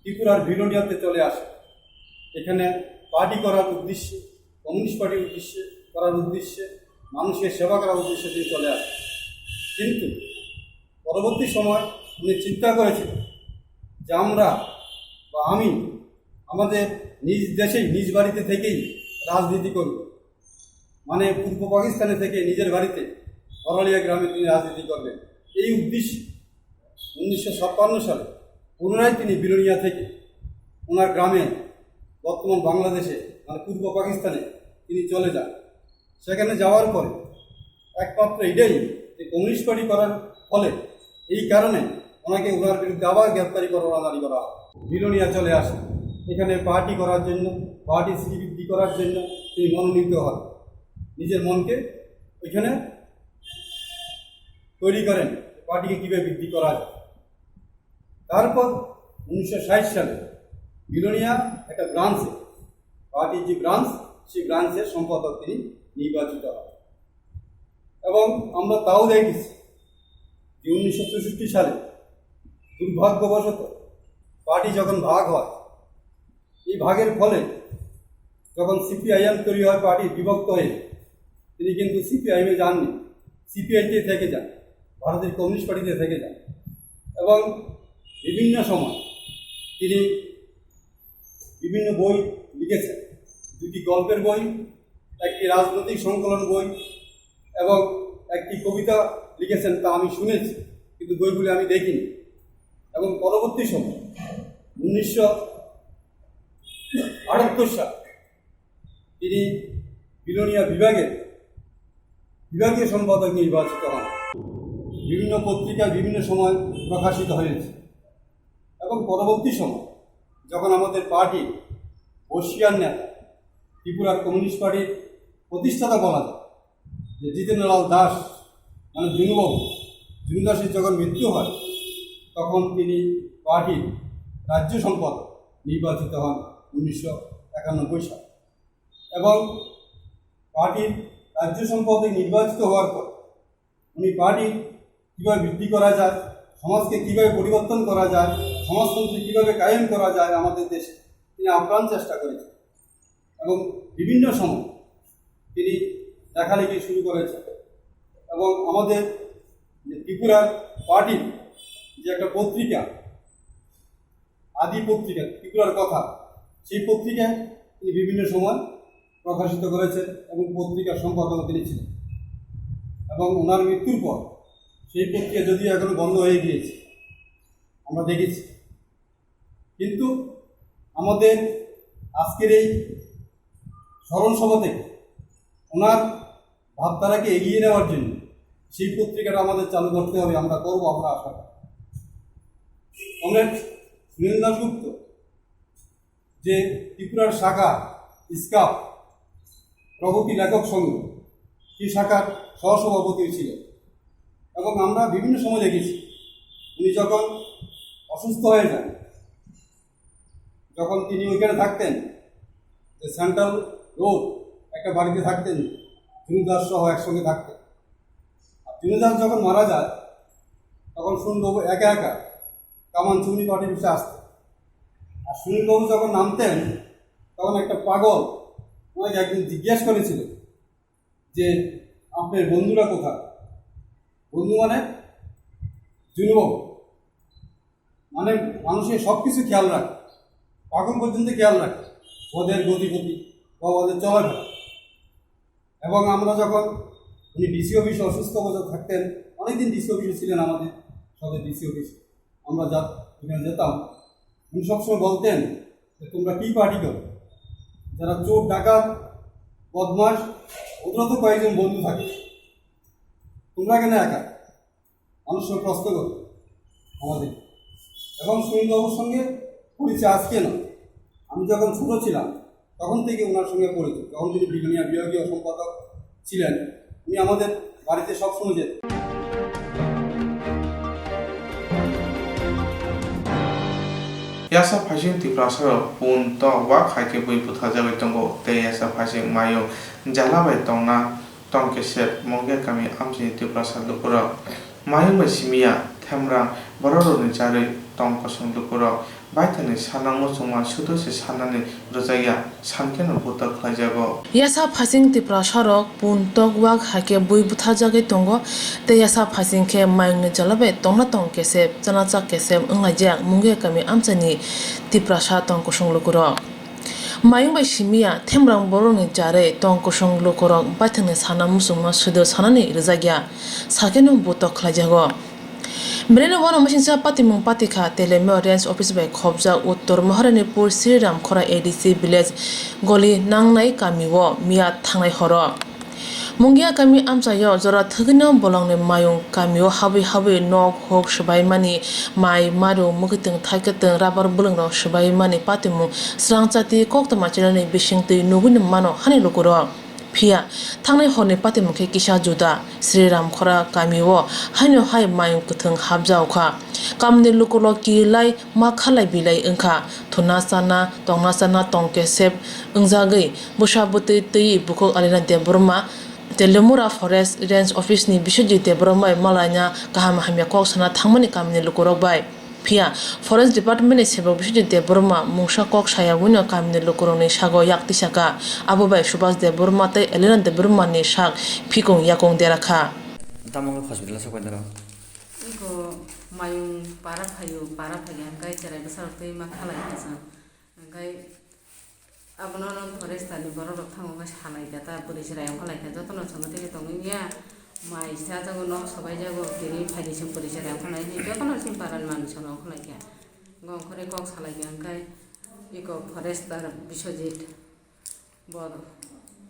ত্রিপুরার বিলোনিয়াতে চলে আসেন। এখানে পার্টি করার উদ্দেশ্যে, কমিউনিস্ট পার্টির উদ্দেশ্যে, করার উদ্দেশ্যে, মানুষের সেবা করার উদ্দেশ্যে তিনি চলে আসেন। কিন্তু পরবর্তী সময় উনি চিন্তা করেছিলেন যে আমরা বা আমি আমাদের নিজ দেশেই, নিজ বাড়িতে থেকেই রাজনীতি করব, মানে পূর্ব পাকিস্তানে থেকে নিজের বাড়িতে হরলিয়া গ্রামে তিনি রাজনীতি করবেন। এই উদ্দেশ্যে উনিশশো ছাপ্পান্ন সালে পুনরায় তিনি বিলোনিয়া থেকে ওনার গ্রামে, বর্তমান বাংলাদেশে, মানে পূর্ব পাকিস্তানে তিনি চলে যান। সেখানে যাওয়ার পরে একমাত্র এটাই যে কমিউনিস্ট পার্টি করার ফলে এই কারণে ওনাকে, ওনার বিরুদ্ধে আবার গ্রেপ্তারি পরোয়ানা জারি করা হয়। বিলোনিয়া চলে আসেন, এখানে পার্টি করার জন্য, পার্টি স্মৃতিবৃদ্ধি করার জন্য তিনি মনোনীত হন। নিজের মনকে ওইখানে তৈরি করেন, পার্টিকে কীভাবে বৃদ্ধি করা যায়। তারপর উনিশশো ষাট সালে বিলোনিয়া একটা ব্রাঞ্চে, পার্টির যে ব্রাঞ্চ, সেই ব্রাঞ্চের সম্পাদক তিনি নির্বাচিত হন। এবং আমরা তাও দেখেছি যে উনিশশো চৌষট্টি সালে দুর্ভাগ্যবশত পার্টি যখন ভাগ হয়, এই ভাগের ফলে যখন সিপিআইএম তৈরি হয়, পার্টি বিভক্ত হয়ে, তিনি কিন্তু সিপিআইএমে যাননি, সিপিআইতে থেকে যান, ভারতের কমিউনিস্ট পার্টিতে থেকে যান। এবং বিভিন্ন সময় তিনি বিভিন্ন বই লিখেছেন, দুটি গল্পের বই, একটি রাজনৈতিক সংকলন বই এবং একটি কবিতা লিখেছেন, তা আমি শুনেছি, কিন্তু বইগুলি আমি দেখিনি। এবং পরবর্তী সময় উনিশশো আটাত্তর সাল তিনি বিলোনিয়া বিভাগের বিভাগীয় সম্পাদক নির্বাচিত হন। বিভিন্ন পত্রিকায় বিভিন্ন সময় প্রকাশিত হয়েছে। এবং পরবর্তী সময় যখন আমাদের পার্টি বর্ষিয়ান নেতা, ত্রিপুরার কমিউনিস্ট পার্টির প্রতিষ্ঠাতা বলা যায়, যে জিতেন্দ্রলাল দাস, মানে জুনুবাবু, জুনু দাসের যখন মৃত্যু হয়, তখন তিনি পার্টির রাজ্য সম্পাদক নির্বাচিত হন উনিশশো একানব্বই সালে। এবং পার্টির রাজ্য সম্পাদক নির্বাচিত হওয়ার পর উনি পার্টি কীভাবে বৃদ্ধি করা যায়, সমাজকে কীভাবে পরিবর্তন করা যায়, সমাজতন্ত্র কীভাবে কায়েম করা যায় আমাদের দেশে, তিনি আপ্রাণ চেষ্টা করেছেন। এবং বিভিন্ন সময় তিনি লেখালেখি শুরু করেছেন। এবং আমাদের যে ত্রিপুরার পার্টির যে একটা পত্রিকা, আদি পত্রিকা ত্রিপুরার কথা, সেই পত্রিকায় তিনি বিভিন্ন সময় প্রকাশিত করেছেন এবং পত্রিকার সম্পাদক তিনি ছিলেন। এবং ওনার মৃত্যুর পর সেই পত্রিকা যদিও এখনো বন্ধ হয়ে গিয়েছে, আমরা দেখেছি, কিন্তু আমাদের আজকের এই স্মরণ সভা থেকে ওনার ভাবধারাকে এগিয়ে নেওয়ার জন্য সেই পত্রিকাটা আমাদের চালু করতে হবে, আমরা করবো, আমরা আশা করি। কমরেড সুনীল দাশগুপ্ত যে ত্রিপুরার শাখা ইসকাপ প্রগতি লেখক সংঘ, সেই শাখার সহসভাপতি ছিলেন। এবং আমরা বিভিন্ন সময় দেখেছি, উনি যখন অসুস্থ হয়ে যান, যখন তিনি ওইখানে থাকতেন, যে সেন্ট্রাল রোড একটা বাড়িতে থাকতেন, জুনু দাস সহ একসঙ্গে থাকতেন। আর জুনু দাস যখন মারা যায়, তখন সুনীলবাবু একা একা কামান চুমনি পার্টির অফিসে আসতেন। আর সুনীলবাবু যখন নামতেন, তখন একটা পাগল ওনাকে একদিন জিজ্ঞেস করেছিল যে, "আপনার বন্ধুরা কোথায়?" বন্ধু মানে জুনুবাবু, মানে মানুষের সব কিছু খেয়াল রাখে, পাগল পর্যন্ত খেয়াল রাখে, ওদের গতিবিধি বা ওদের চলাফেরা। এবং আমরা যখন, উনি ডিসি অফিসে অসুস্থ অবস্থা থাকতেন, অনেকদিন ডিসি অফিসে ছিলেন, আমাদের সাথে ডিসি অফিস, আমরা যা, এখানে যেতাম, উনি সবসময় বলতেন যে, "তোমরা কি পার্টি করো? যারা চোর, ডাকাত, বদমাশ, ওদেরও তো কয়েকজন বন্ধু থাকে, তোমরা কেন একা?" মানুষ সব প্রশ্ন করতো আমাদের। এবং সুনীলবাবুর সঙ্গে পরিচয় আজকে নয়, আমি যখন ছোট ছিলাম তখন থেকে ওনার সঙ্গে পরিচয়। তখন তিনি বিলোনিয়া বিভাগীয় সম্পাদক ছিলেন, উনি আমাদের বাড়িতে সবসময় যেতেন। Yasa phaising Tiprasarok pun tok wak hai khe bui butharjagwi tongo tei yasa phaising mayung jala bai tongna tong kesep Mungia kami amchaini Tiprasa lukurok. Mayung bai simi ya, themrang bororokni charwi tong kosong lukurok. Baithangni sanang muchungma sudo se sanani rwjakya, sankeno butok khlaijago. Yasa phaising Tiprasarok pun tok wak hai khe bui butharjagwi tongo tei yasa phaising khe mayungni jala bai tongna tong kesep, chana chak kesep wnglaijak Mungia kami amchaini Tiprasa tong kosong lukurok. Mayung bai simi ya, themrang borokni charwi tong kosong lukurok baithangni sana muchungma sudo sanani rwjakya, sakeno butok khlaijago. Belai no uanama singcha patimung patikha Telemeo Range Office bai khopjak Uttor Maharanipur Sri Ramkhora A D C Village goli nangnai kamio miya thangnai horo. Mungia kami amchaio jora thwgwino bolongni mayung kamio habwi habwi nok hok swbaimani, mai, maru, mwkhwtwng, thaikatwng, rubber bwlwngrok swbaimani patimung srangchati koktwma chenani bisingtwi nugwino mano hani lukurok. Phiya thangnai horni patimung khe kisa juda. Sri Ramkhora kamio haino hai mayung kwthwng hapjaokha. Kamni lukurok kirilai ma khalai bilai wngkha. Thuna chana, tongna chana tong kesep wngjagwi bwsa bwtwi twiwi bukhuk Alina Debbarma, Telemura Forest Range Office ni Biswajit Debbarma bai malaina kaham hamya kok sana thangmani kamni lukurok bai. Phiya Forest Department ni sebok Biswajit Debbarma mungsa kok sayawino kamni lukurokni sago yak tisakha. Abo bai Subhas Debbarma tei Alina Debbarma ni sak phikung yakung dera kha. Tamo wngkha hospital o sok bai doro. Iko mayung para phaio, para phaikhe hwnkhai cherai bwsarok twi ma khalai kha chwng. Hwnkhai abono no forester ni borok rok thango khe salai kha ta, bwrwi cherai ongkha lai kha, jotono chwngno tei tongwi ya mai chajago, nok sobai jago, tini phaidi chwng bwrwi cherai ongkha lai hinwi jotono chini para ni manwi songno ongkha lai kha. Hwnkhai khorei kok salai kha hwnkhai iko forester Biswajit. Bo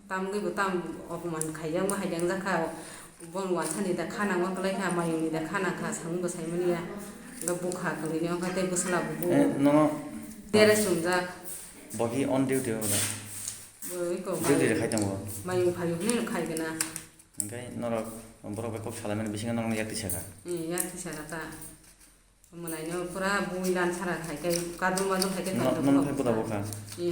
tamgwi bo tam opoman khaijak ma hai jang jakha, bong wansani da khana ma kwlai kha, mayung ni da khana kha, samung bo sai mani ya, ga bukha kwlai ni ongkha tei bwsla bo bu. Eh, nono. Tere sumjak. Bo hi on duty o da? Bo iko duty mayung, re khai tongo. Mayung phayu hwnwi khai gana. Hwnkhe norok borok bai kok salai mani bisingo nokno yak tisa kha. Hmm, yak tisa kha ta. Mwnaino pura bui lan sara khai kai, kadum madum khai kai. No, no khai buda bokha.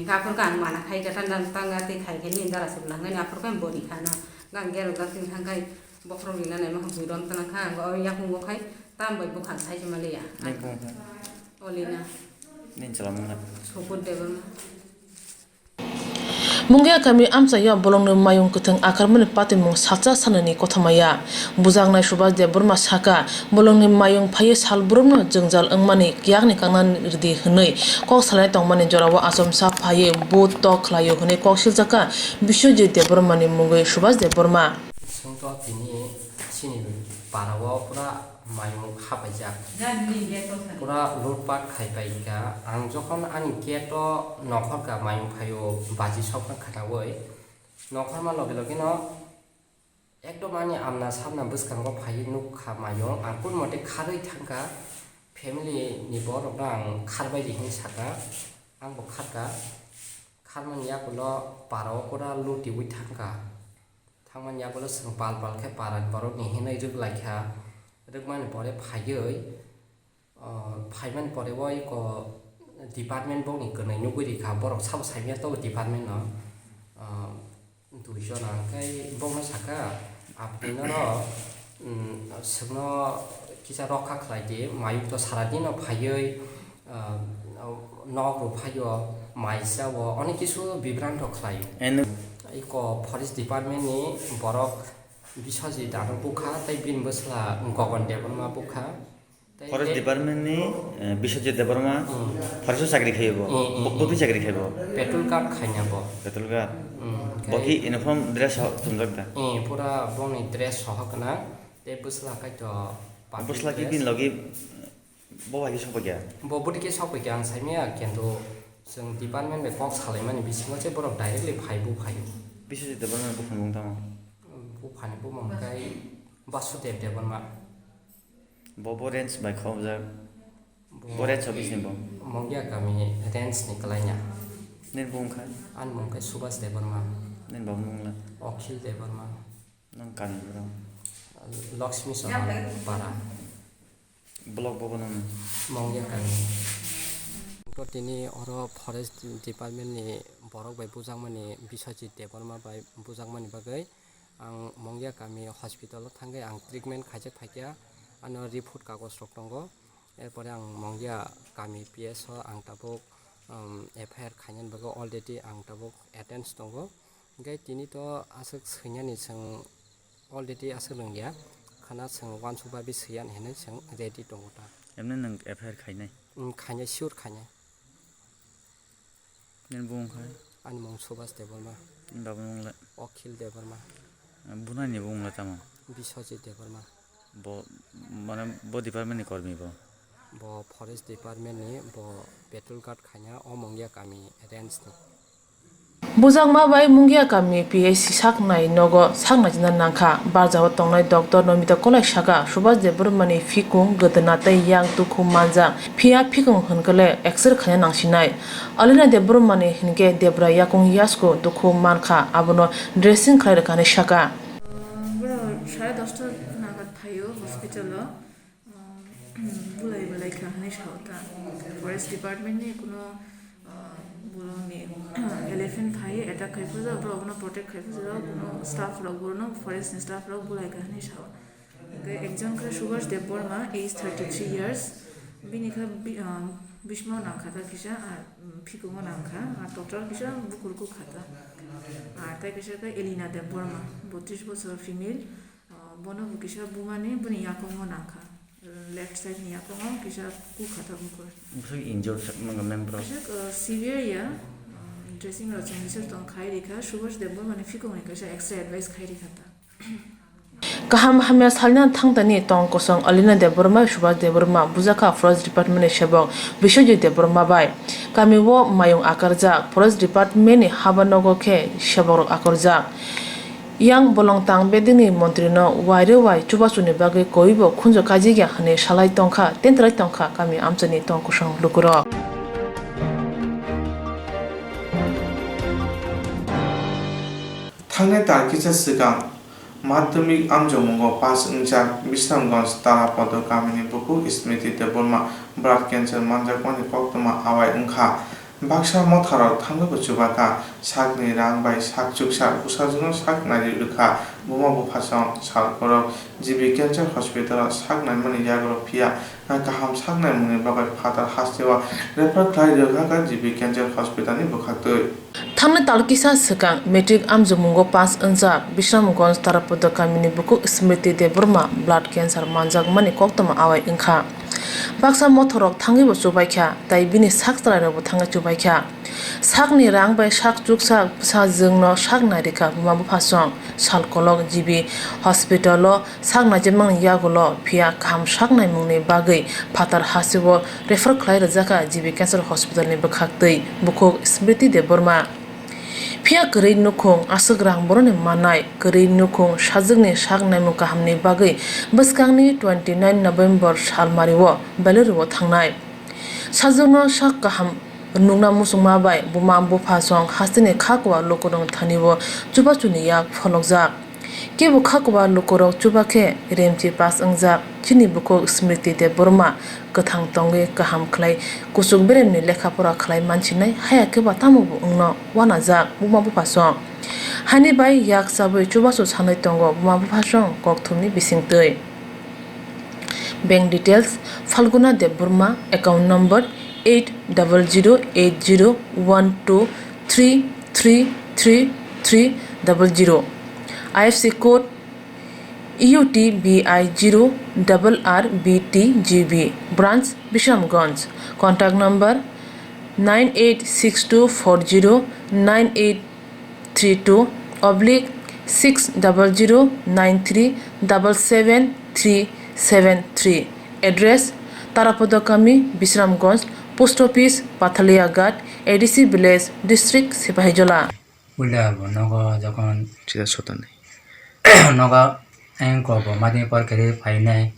Kaphur ka ang mana khai ka tanda tanga tei khai kai ni dara sibla ngai aphur ka bori kha no. Gang gero ga tin thang kai bokhro rina nai ma bui rom tana kha ang o yakung bo khai tam bai bokha sai se mali ya. Ning kung kha. Olina. Nin chala mung na. Sopur de bang. Mungia kami amchaio bolongni mayung kwthwng akarmani patimung salsa sanani kothoma ya. Bujaknai Subhas Debbarma saka, bolongni mayung phaiwi sal brumno jwngjal wngmani yakni kangnani rwdi hwnwi kok salai tongmani jorao achomsa phaiwi bo tok khlaio hwnwi kok siljakha Biswajit Debbarmani mungwi Subhas Debbarma. Chwngto tini chini parao pura mayung hapaijak. Pura lutpat khaipai kha. Ang jokhon ani gate o nokhorka mayung phaio baji sokma khwnaui. Nokhorma loge loge no ekdom ani amna samna bwskango phaiwi nukkha mayung. Ang kun mote kharwi thangkha. Family ni borokno ang kharbai di hinwi sakha. Angbo kharka. Kharmani yakulo parao pura lutiui thangkha. Thangmani yagulo chwng pal pal khe para ni borok ni hinwi rwk lai kha. Rwkmani pore phaiwi, ah, phaimani pore o eko department bokni kwnwi nugwi rikha. Borok sabo saimanya tongo department no. Ah, duijon hwnkhe bokno saka, "Apni norok, um, chwngno kisa rokha khlai di, mayung to sara dino phaiwi, ah, nok rw phaio, mai chao, onek kisu bibranto khlaio." Eno. Eko forest department ni borok Biswajit ano bukha tei bini bwsla Gogon Debbarma bukha. Tei forest be- department ni, eh, Biswajit Debbarma Hmm. forest o chakri khaio bo. Hmm, hmm, Bo-, botwi hmm. chakri khai bo. Petrol guard khaina bo. Petrol guard. Hmm, Bo oke. Ki uniform dress ho chumjak da? Hmm, pura boni dress sohor kana. Tei bwsla kai to. Bwsla ki bin logi. Bo bai khe sokphaikha? Bo bwtwi khe sokphaikha, ang saimanya, kintu chwng department bai kok salaimani bisingo se borok directly phaibu phaio. Biswajit Debbarma buphang mung tamo? Buphani bumung khe Basudev Debbarma. Bo, bo range bai khobjak? Bo, bo range office ni bo? Mongia kami range ni kwlaina. Nini bumung kha? Ani mung khe Subhas Debbarma. Nini baba mung la? Akhil Debbarma. Nang kami bro? Lakshmi Saha para. Block bobo nang? Mongia kami. To tini oro forest department ni borok bai bujakmani, Biswajit Debbarma bai bujakmani bagwi ang Mongia kami hospital o thangwi ang treatment khaijak phaikha, ano report kagoj rok tongo, erpore ang Mongia kami P S o ang tabuk, um, F I R khainani bagwi already ang tabuk attend tongo, hwnkhe tini to aswk swinani chwng already aswk rwngya, khana chwng uansukba bi swiyan hinwi chwng ready tongo ta. Emni nwng F I R khainai? Um, khainai, sure khainai. Nini bumung kha? Ani mung Subhas Debbarma. Nini baba mung le? Akhil Debbarma. Bunani bumung le tamo? Biswajit Debbarma. Bo, mane, bo department ni kormi bo? Bo forest department ni, bo patrol guard khaina o Mongia kami range ni. Bujakma bai Mungia kami P H C saknai nogo saknaijina nangkha. Barjao tongnai doctor Nomita Kolai saka, Subhas Debbarmani phikung gwdwna tei yak dukhu manjak, phiya phikung hwnkhe le X-ray khaina nangsinai. Alina Debbarmani hinkhe debra yakung yasku dukhu mankha, abono dressing khlai rwkha hinwi saka. Bro, sare dosta nagat phaio hospital o. Bulai bulai kha hinwi sao ta. Forest department ni kuno, ah, bolongni elephant phai attack khai phuru borok no protect khai phuru kuno staff rok, borok no forest ni staff rok bulai kha hinwi sao. Hwnkhe ekjon khe Subhas Debbarma, age thirty three years, bini khe bi-, ah, bismo nang kha ta kisa, ah, phikungo nang kha, ah, total kisa bukur kuk kha ta. Ah, tei kisa khe Elina Debbarma, botris bosor female, ah, bono bo kisa bumani bini yakungo nang kha. Left side ni yakungo kisa kuk kha ta bukur. Bwswk injured sak nang mem bro? Bwswk, uh, severe ya, uh, dressing rok chwng bisor tong khai rikha, Subhas Debbarmani phikung ni kaisa X-ray advice khai rikha ta. Kaham hamya salna thangtani tong kosong Alina Debbarma, Subhas Debbarma bujakha Forest Department ni sebok Biswajit Debbarma bai. Kami o mayung akarjak, Forest Department ni haba nogo khe sebok rok akarjak. Yang bolong tang bedekni montrino wairwi wai chubachuni bagwi koibo khunju kajikya hwnwi salai tongkha, tentwlai tongkha kami amchaini tong kosong lukurok. Thangnai tal kisa swkang madhyamik amjokmungo pass wngjak Bisramganj Tarapodo kamini bukhuk Smriti Debbarma blood cancer manjakmani koktwma awai wngkha. Baksa motharok thangwibo chubaikha, sakni rang bai sak chuksa bwsajwkno sak nairwi rwkha buma buphasong. Salkorok G B Cancer Hospital-o sak naimani yago, phiya kaham sak naimungni bagwi phatar hasteo refer khlai rwkha G B Cancer Hospital-ni bwkhaktwi. Thangnai tal kisa swkang matric amjokmungo pass wngjak Bisramganj Tarapodo kamini bukhuk Smriti Debbarma blood cancer manjakmani koktwma awai wngkha. Baksa motharok thangwibo chubaikha, tei bini sak chwrairokbo thangwi chubaikha. Sakni rang bai sak chuksa bwsajwkno sak nairikha buma buphasong. Salkolok G B Hospital-o sak naijakmani yagulo, phiya kaham sak naimungni bagwi phatar hasteo refer khlai rwjakha G B Cancer Hospital-ni bwkhaktwi bukhuk Smriti Debbarma. Phiya kwrwi nukhung aswk rang boroni mannai, kwrwi nukhung sajwkni sak naimung kahamni bagwi bwskangni twenty nine November salmario Beluru-o thangnai. Sajwkno sak kaham nukna muchungma bai buma buphasong hasteni kha kwbar lukurokni thani-o chubachuni yak pholokjak. Kebo kha kwbar lukurok chuba khe remchi pass wngjak chini bukhuk Smriti Debbarma kwthang tongwi kaham khlai kuchuk beremni lekha pora khlai mansinai, haya khe ba tamo bo wngno uanajak buma buphasong. Hani bai yak chabwi chubachu sanwi tongo buma buphasong kokthumni bisingtwi. Bank details: Falguna Debbarma, account number eight double zero eight zero one two three three three three double zero, I F S C code U T B I zero double R B T G B, branch Bisramganj, contact number nine eight six two four zero nine eight three two oblique six double zero nine three double seven three seven three. Address: Tarapoda kami, Bisramganj, Post Office, Pathaliaghat, A D C Village, District Sepahijala. Puila bo nogo jokon sida sotani. Nogo engko bo madin por kiri phainai.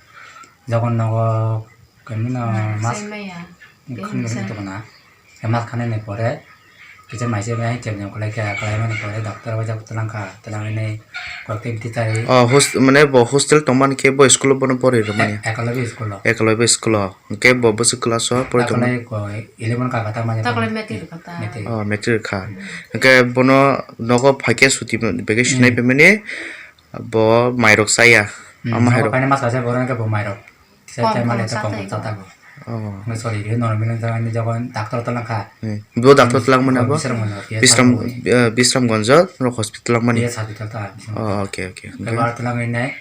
Jokon nogo kemino mas khani tongna. Mas khani ni pore kisa maise bai chemjam kwlai kha, kwlai mani pore doctor bai jak twlang kha, twlang ini kok tin teacher. Oh, host-, mane bo hostel tongmani khe bo school o bono pori rwmani? Ekolobi school o. Ekolobi school o. Hwnkhe bo bwswk class o pori tongmani? Takolai ko eleven ka kha ta mani. Takolai matric kha ta. Matric. Oh, matric kha. Hwnkhe bono nogo phaikhe suti bai khe sinai phaimani bo mairok chaya. Ama hairok. Paina mas kaisa boron ke bo mairok. Sai tai male to kong chata go. Oh. Ngi sorry, ge normal jani jokon doctor twlang kha. Bo doctor twlang mani abo? Bisramganj. Bisram, eh, Bisramganj ro hospital twlang mani. Yes, hospital ta. Oh, okay, okay. Ke bar twlang ini.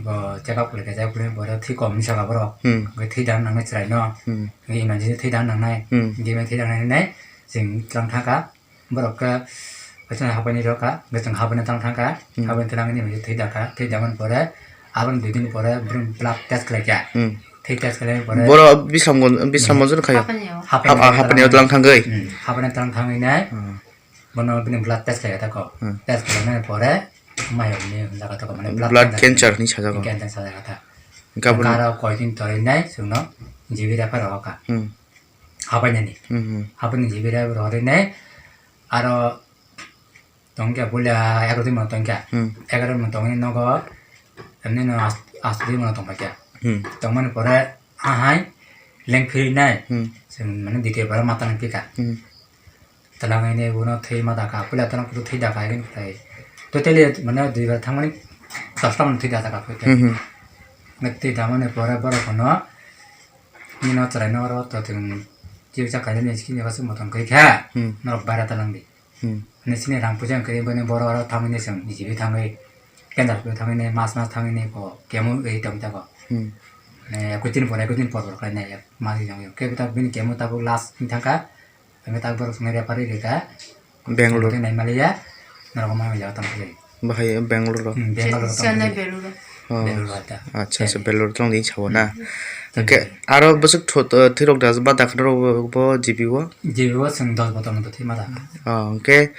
Bo check up kule ke jai kule bo thik kom ni saka boro. Hmm. Ngi thik dan nang nai chwrai no. Hmm. Ngi emergency thik dan nang nai. Hmm. Ngi thik dan nang nai. Sing twlang thaka. Borok khe, khe chwng habaini rw kha, hwnkhe chwng habaini tang thang kha, habaini tang nini thwi da kha, thwi da mani pore, aboni dui din pore, brum blood test khlai kha. Hmm. Thwi test khlai pore. Boro Bisramganj, Bisramganj no khayo? Hapanio. Hap-, ah, hapanio tlang thangwi? Hmm, habaini tlang thangwi nai, hmm, bono bini blood test khlai kha ta ko. Hmm. Test khlai nani pore, mayok ni jaga ta ko, mane blood cancer ni sajago. Cancer sajago ta. Hwnkhe aro koi din torwi nai, chwngno G B refer rw kha. Hmm. Habainani. Hmm, hmm. Habaini G B refer rw nai, aro tongkha puila egaroh din mano tongkha. Hmm. Egaroh din mano tongwi nogo, emni no as-, asto din mano tongpaikha. Hmm. Tongmani pore ahai lengphirinai. Hmm. Chwng mane ditiyo pore mata nangphikha. Hmm. Twlangwi ne bono thwi ma dakha, puila twlang kutu thwi dakha, hwnkhe totally mane dui bar thangmani dosta mano thwi dakha. Hmm, hmm. Thwi dakmani pore borok no nini no chwrai no oro to chwng chikicha khainani skin eba se motom khe kha. Hmm. Norok baira twlang di. Hmm. Nini sini rang puisa wngkhe bini boro oro thangwi ni chwng G B thangwi, cancer thangwi ni mas mas thangwi ni bo chemo ri tong tako. Hmm. Mane ekush din por, ekush din por por khlai nai, ek mas ri tongwi. Khe bini chemo tabuk last wng thangkha. Hwnkhe tak borok chwngno refer rwkha. Bangalore. Tei nai maliya, norok ma jaga tong phai. Bahai Bangalore ro. Hmm, Bangalore tong Chennai, phai. Beluru. Oh. Beluru ata. Acha, acha, Chennai. Beluru tong di sawo na. Hmm. Hwnkhe aro bwswk tho-, thwi rok da ba dakha rok bo G B o? G B o chwng dos botor moto thwi ma dakha. Oh, hwnkhe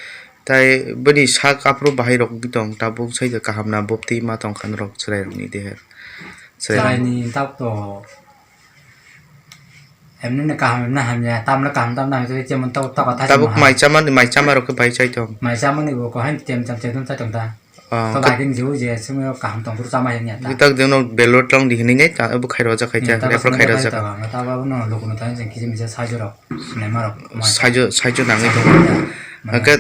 tai bini sak aphuru bahai rok tong tabuk sai kaham na bopti ma tong kha norok chwrai rok ni dehe. Chwrai rok. Chwrai ni tak to Emni no kaham, emni hamya, tamle kaham, tamle hamya, chemon tabo, tabo thai tabuk tongma. Mai chamani, mai chama rok khe bai chai tong. Mai chamani bo ko hain tem cham cham chai tong ta. Ah, to bai khe ni je, je, simi kaham tong, buru chama hanya ta. Ni tak jeno belot tong di hinui nai, ta, bo khairo ja khai ta, hmm, ta, refer khairo ja. Ta, ta, ta, ta, no, lokuno ta, jeng kisi misa sajo rok, sinema rok, ma. Sajo, sajo nangni. Sajo rok, ya. Hwnkhe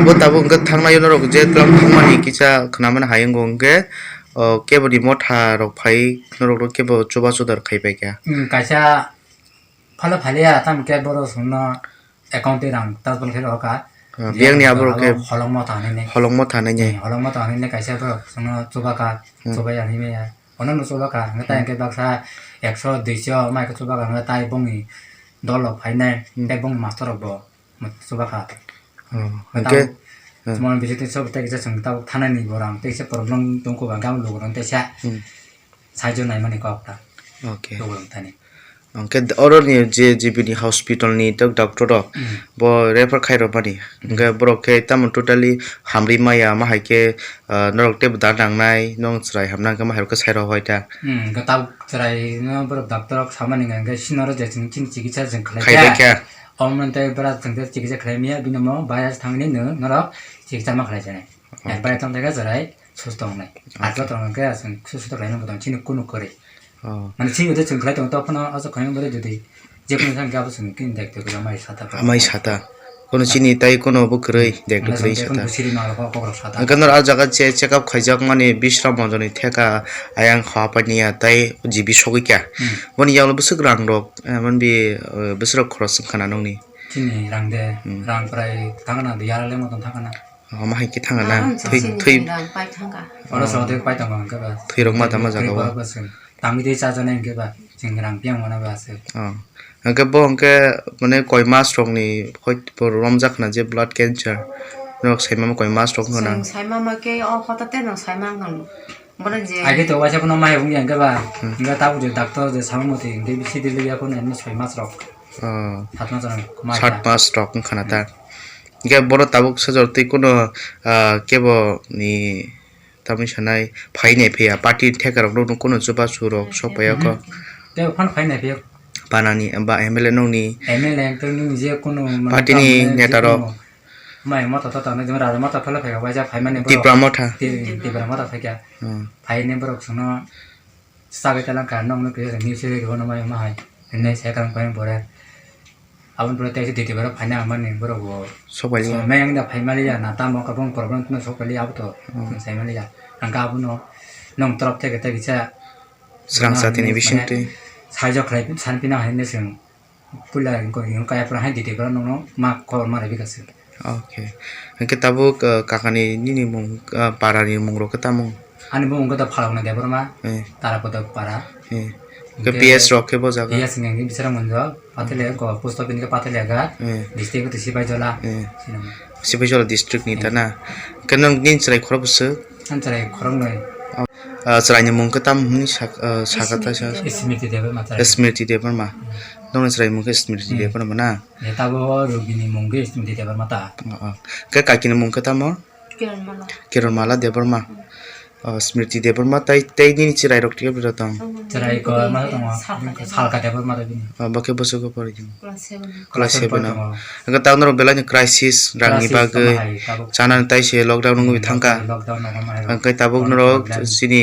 abo tabuk hwnkhe thangnai norok je tlang thangmani kisa khnamani hayung hwnkhe, o, kebo ni motha rok phai norok kebo chuba chuda khai pai kha. Hmm, kaisa phalo phaliya tamo khe borok chwngno account twi rang transfer khe rw kha. Ah, je biyang ni abo rok khe holong motha hinui nai. Holong motha hinui nai. Hmm, holong motha hinui nai kaisa borok chwngno chuba kha, hmm, chuba ya hinui maya. Ono no chuba kha, hwnkhe ta hmm hwnkhe baksa ekso, duiso mai khe chuba kha, hwnkhe tai bongni dol rok phainai, hmm, tei bongni master rok bo. Chuba kha. Oh, hwnkhe, tamo, hmm, chwng bisi tei sob tei kisa chwng tabuk thanani borang tei kisa problem tongkho ba gam logorang tei sa. Hmm. Saijo naimani kok ta. Okay. Logorang thani. Hwnkhe oroni je G B ni hospital ni tok doctor rok, hmm, bo refer khai rw mani. Hmm. Hwnkhe borok khe tamo totally hamri maya ma hai khe, ah, norok tei bo da nangnai, nong chwrai hamna hwnkhe ma hai rok khe sai rw hoi ta. Hmm, hwnkhe tabuk chwrai no borok doctor rok samani hwnkhe sino rw je chwng chini chikitsa chwng khlai kha. Khai bai kha. Omo tei bwrajwk chwng tei chikitsa khlai maya, bini omo virus thangni nwng norok chikitsa ma khlai jani. Oh. Virus thang thai khe chwrai susto wngnai. Okay. Aswk tong khe chwng susto khlai nang tong chini kunu kwrwi. Oh. Mane chini tei chwng khlai tong tong phano aswk khlai nang bwrwi jodi jekunu thang khe abo chwng kini daityo kwrwi amai sata. Amai sata. Kono chini tei kono bo kwrwi, hmm, dekno kwrwi sata. Hwnkhe noro ah jaga che-, check up khaijak mani Bisram Manjoni theka ayang kha painiya tei G B sogwi kha. Hmm. Boni yaklo bwswk rang rok, eh, manbi, eh, bwswk rok khoros wngkha na nokni? Chini rang de, hmm, rang prai thangna de yara le motom thangna. Omo hai khe thangna na? Thwi, thwi. Rang pai thangkha. Oro so de pai tongo hwnkhe ba. Thwi rok ma tama jaga o. Tangwi tei chajaknai hwnkhe ba, chwng rang piyang mano ba se. Oh. Hwnkhe bo hwnkhe mane koi mas rokni hoi bo romjak khna je blood cancer. Norok sai mama koi mas rok wngkha na? Chwng sai mama khe o hotate no sai mangkha. Bono je. Age to waisa kuno mai wng yang ba. Hmm. Hingke tabuk je doctor je sama moti hingke bisi dili ya kuno eno soi mas rok. Oh. Sat mas rok mai. Sat mas rok wngkha na ta. Hingke bono tabuk sajor twi kuno, ah, kebo ni tamni sanai phainai phiya party ni theka rok no kuno chubachu rok sok paiya ko. Tei phano phainai phiya. Panani ba M L A nokni. M L A tei nini je kuno mane party ni neta rok. Mai mota tota nai jemon raja mota phela phai waisa phaimani borok. Tipra motha. Ti-, Tipra mota phaikha. Hmm. Phaini borok sono sagwi talangkha nokno kisa news se rwmani mai ma hai. Hinwi sai talangkha pore. Aboni pore tei diti borok phaina mani borok bo. Sokpali. Mai ang da phaimali ya na tamo kabung problem tino sokpali abo to. Hmm. Sai mali ya. Ang ka abono nong torop tei kisa. Srang satini bising twi. Saijo khlai san pina hai ne seng. Puila ko yung kaya pura hai dite pura nono ma khobor ma rebi kasi. Okay. Hingke tabuk, uh, kakani nini mung, uh, para ni mung rok khe tamo? Ani mung khe ta Phalokna Debbarma, eh. Tarakoto para. Eh. Hingke P S rok khe bo jaga? P S hingke bisara munjo, Patele ko post office ke Patele ga, eh. District ko Sipaijala. Eh. Sinamo. Sipaijala district ni ta na? Hingke nang din chwrai khorok bwswk? Ang chwrai khoroknwi. Ah, chwraini mung khe tam hwnwi sak-, ah, saka ta sa? Smriti Debbarma chwrai. Smriti Debbarma. Hmm. Nokni chwrai mung khe Smriti Debbarma na? Hmm. Tabo rugini mung khe Smriti Debbarma ta. Oh, oh. Khe kakini mung khe tamo? Kiranmala. Kiranmala Debbarma. Hmm. Oh, Smriti Debbarma tai, tai nini chwrai rok tei bwrwi tong? Chwrai ko ma tongo. Salka Debbarma. Salka Debbarma ta bini. Oh, bo khe bwswk pori tong? Class seven. Class seven o. Tongo. Hingke ta norok belai ni crisis rang ni bagwi. Crisis tamo hai tabuk. Chanani tai se lockdown wngwi thangkha. Lockdown wngwi thangkha. Hingke tabuk norok chini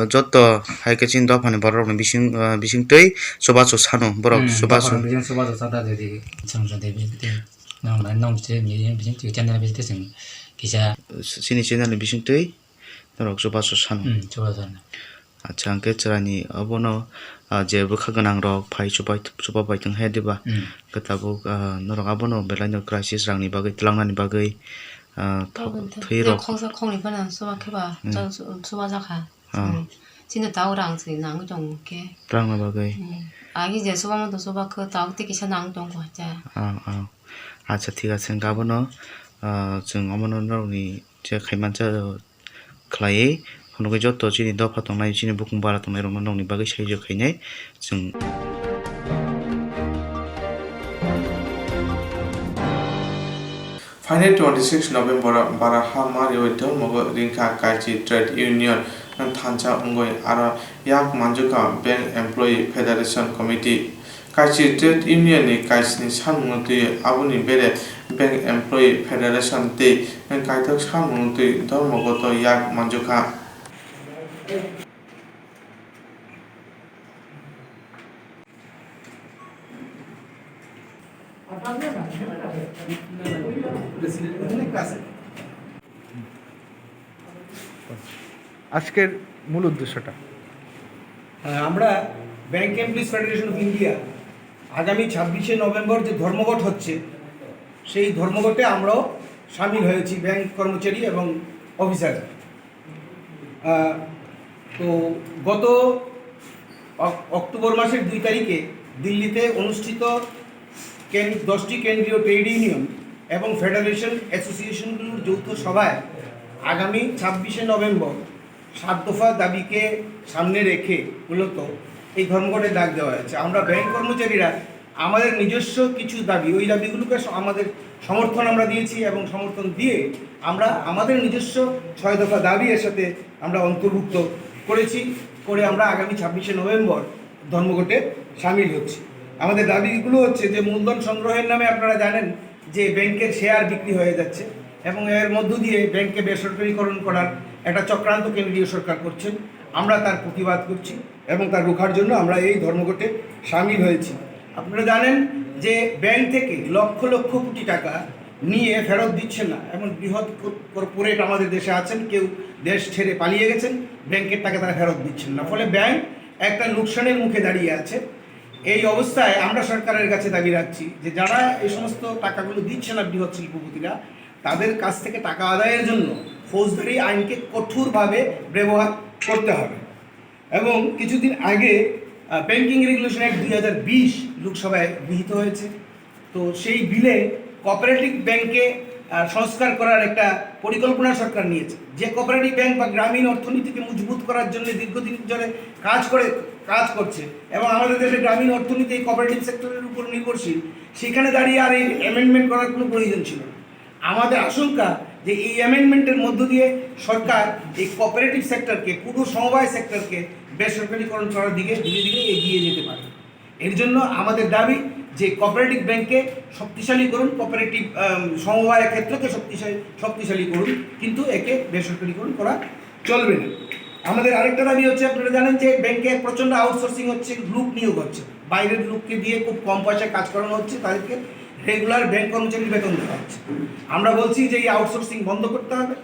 joto hai khe chini dopha ni borok rok ni bising, ah, bising twi chubachu sano borok. Hmm, chubachu. Dopha ni bising chubachu chada jadi. Chwng jadi bising twi. Nong bai nong bising twi channel bising twi chwng kisa. Chini channel ni bising twi norok chubachu sano. Hmm, chubachu sano. Acha, hingke chwraini obono, ah, je bwkha gwnang rok phai chubai, chuba bai tong he diba? Hmm. Hingke tabuk, ah, norok abono belai no crisis rang ni bagwi, twlangnani bagwi, ah, tho-, thwi rok. Khongsa khongni phano chuba khe ba, hmm, chuba jakha. Ah. Hmm. Chini tao rang se nangwi tongo khe. Twlangna bagwi. Hmm. Agi je chuba moto chuba khe tao tei kisa nangwi tongo hacha. Ah, ah. Acha, thik ache, hingke abono, ah, chwng omono norokni je khaimansa, khlaiwi phunugwi joto chini dopha tongnai, chini bukung bara tongnairokno nokni bagwi saijo khainai chwng. Phainai twenty six November o Baraha Mariwi Dharmogo ringkha Kaichi Trade Union thansa wngwi aro yak manjukha Bank Employee Federation Committee. Kaichi Trade Union ni kaisni samungno twi aboni bere Bank Employee Federation tei kaitor samungno twi Dharmogoto yak manjukha. আজকের মূল উদ্দেশ্যটা? আহ, আমরা bank employees federation of India আগামী ছাব্বিশে নভেম্বর যে ধর্মঘট হচ্ছে, সেই ধর্মঘটে আমরাও সামিল হয়েছি, ব্যাংক কর্মচারী এবং অফিসার। আহ, তো গত অক-, অক্টোবর মাসের দুই তারিখে দিল্লিতে অনুষ্ঠিত কেন-, দশটি কেন্দ্রীয় ট্রেড ইউনিয়ন এবং ফেডারেশন অ্যাসোসিয়েশনগুলোর যৌথ সভায় আগামী ছাব্বিশে নভেম্বর সাত দফা দাবিকে সামনে রেখে মূলত এই ধর্মঘটের ডাক দেওয়া হয়েছে। আমরা ব্যাংক কর্মচারীরা আমাদের নিজস্ব কিছু দাবি, ওই দাবিগুলোকে স-, আমাদের সমর্থন আমরা দিয়েছি এবং সমর্থন দিয়ে আমরা আমাদের নিজস্ব ছয় দফা দাবি এর সাথে আমরা অন্তর্ভুক্ত করেছি, করে আমরা আগামী ছাব্বিশে নভেম্বর ধর্মঘটে সামিল হচ্ছি। আমাদের দাবিগুলো হচ্ছে যে মূলধন সংগ্রহের নামে আপনারা জানেন যে ব্যাংকের শেয়ার বিক্রি হয়ে যাচ্ছে এবং এর মধ্য দিয়ে ব্যাংককে বেসরকারীকরণ করার একটা চক্রান্ত কেন্দ্রীয় সরকার করছেন। আমরা তার প্রতিবাদ করছি এবং তার রুখার জন্য আমরা এই ধর্মঘটে সামিল হয়েছি। আপনারা জানেন যে ব্যাংক থেকে লক্ষ লক্ষ কোটি টাকা নিয়ে ফেরত দিচ্ছে না, এমন বৃহৎ কর-, কর্পোরেট আমাদের দেশে আছেন, কেউ দেশ ছেড়ে পালিয়ে গেছেন, ব্যাংকের টাকা তারা ফেরত দিচ্ছেন না, ফলে ব্যাংক একটা লোকসানের মুখে দাঁড়িয়ে আছে। এই অবস্থায় আমরা সরকারের কাছে দাবি রাখছি যে যারা এই সমস্ত টাকাগুলো দিচ্ছে না বৃহৎ শিল্পপতিরা, তাদের কাছ থেকে টাকা আদায়ের জন্য ফৌজদারি আইনকে কঠোরভাবে ব্যবহার করতে হবে। এবং কিছুদিন আগে, আহ, ব্যাংকিং রেগুলেশন অ্যাক্ট দুই হাজার বিশ লোকসভায় গৃহীত হয়েছে। তো সেই বিলে কোঅপারেটিভ ব্যাংকে আহ, সংস্কার করার একটা পরিকল্পনা সরকার নিয়েছে, যে কোঅপারেটিভ ব্যাংক বা গ্রামীণ অর্থনীতিকে মজবুত করার জন্য দীর্ঘদিন ধরে কাজ করে কাজ করছে এবং আমাদের দেশে গ্রামীণ অর্থনীতি এই কোঅপারেটিভ সেক্টরের উপর নির্ভরশীল, সেখানে দাঁড়িয়ে আর এই অ্যামেন্ডমেন্ট করার কোনো প্রয়োজন ছিল না। আমাদের আশঙ্কা যে এই অ্যামেন্ডমেন্টের মধ্য দিয়ে সরকার এই কোঅপারেটিভ সেক্টরকে, কুটির সমবায় সেক্টরকে বেসরকারীকরণ করার দিকে ধীরে ধীরে এগিয়ে যেতে পারে। এর জন্য আমাদের দাবি যে কোঅপারেটিভ ব্যাংককে শক্তিশালী করুন, কোঅপারেটিভ, আম, সমবায় ক্ষেত্রকে শক্তিশালী, শক্তিশালী করুন, কিন্তু একে বেসরকারীকরণ করা চলবে না। আমাদের আরেকটা দাবি হচ্ছে, আপনারা জানেন যে ব্যাংকে প্রচণ্ড আউটসোর্সিং হচ্ছে, লোক নিয়োগ হচ্ছে, বাইরের লোককে দিয়ে খুব কম পয়সায় কাজ করানো হচ্ছে, তাদেরকে রেগুলার ব্যাংক কর্মচারীর বেতন দেওয়া হচ্ছে। আমরা বলছি যে এই আউটসোর্সিং বন্ধ করতে হবে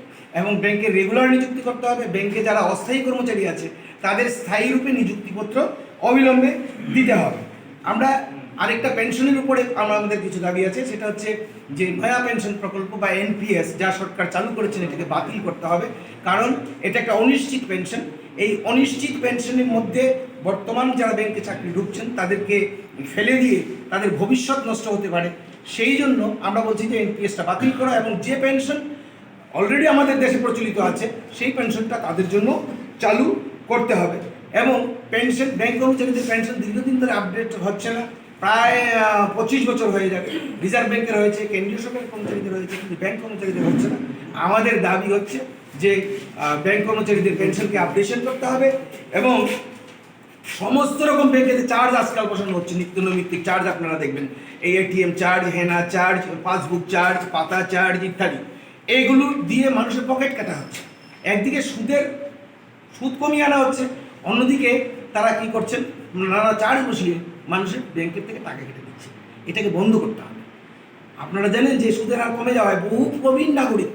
এবং ব্যাংকে রেগুলার নিযুক্তি করতে হবে। ব্যাংকে যারা অস্থায়ী কর্মচারী আছে, তাদের স্থায়ী রূপে নিযুক্তিপত্র অবিলম্বে দিতে হবে। আমরা আরেকটা পেনশনের উপরে আমরা, আমাদের কিছু দাবি আছে, সেটা হচ্ছে যে নয়া পেনশন প্রকল্প বা এনপিএস যা সরকার চালু করেছেন, এটাকে বাতিল করতে হবে, কারণ এটা একটা অনিশ্চিত পেনশন। এই অনিশ্চিত পেনশনের মধ্যে বর্তমান যারা ব্যাংকে চাকরি ঢুকছেন, তাদেরকে ফেলে দিয়ে তাদের ভবিষ্যৎ নষ্ট হতে পারে। সেই জন্য আমরা বলছি যে এনপিএসটা বাতিল করা এবং যে পেনশন অলরেডি আমাদের দেশে প্রচলিত আছে, সেই পেনশনটা তাদের জন্য চালু করতে হবে। এবং পেনশন, ব্যাংক কর্মচারীদের পেনশন দীর্ঘদিন ধরে আপডেট হচ্ছে না, প্রায়, আহ, পঁচিশ বছর হয়ে যাবে। রিজার্ভ ব্যাংকের হয়েছে, কেন্দ্রীয় সরকারের কর্মচারীদের হয়েছে, কিন্তু ব্যাংক কর্মচারীদের হচ্ছে না। আমাদের দাবি হচ্ছে যে, আহ, ব্যাংক কর্মচারীদের পেনশনকে আপডেশন করতে হবে এবং সমস্ত রকম ব্যাংকে যে চার্জ আজকাল বসানো হচ্ছে, নিত্য নৈমিত্তিক চার্জ আপনারা দেখবেন, এই এটিএম চার্জ, হেনা চার্জ, পাসবুক চার্জ, পাতা চার্জ ইত্যাদি, এইগুলো দিয়ে মানুষের পকেট কাটা হচ্ছে। একদিকে সুদের, সুদ কমিয়ে আনা হচ্ছে, অন্যদিকে তারা কি করছেন, নানা চার্জ বসিয়ে মানুষের ব্যাংকের থেকে টাকা কেটে দিচ্ছে। এটাকে বন্ধ করতে হবে। আপনারা জানেন যে সুদের হার কমে যাওয়ায় বহু প্রবীণ নাগরিক,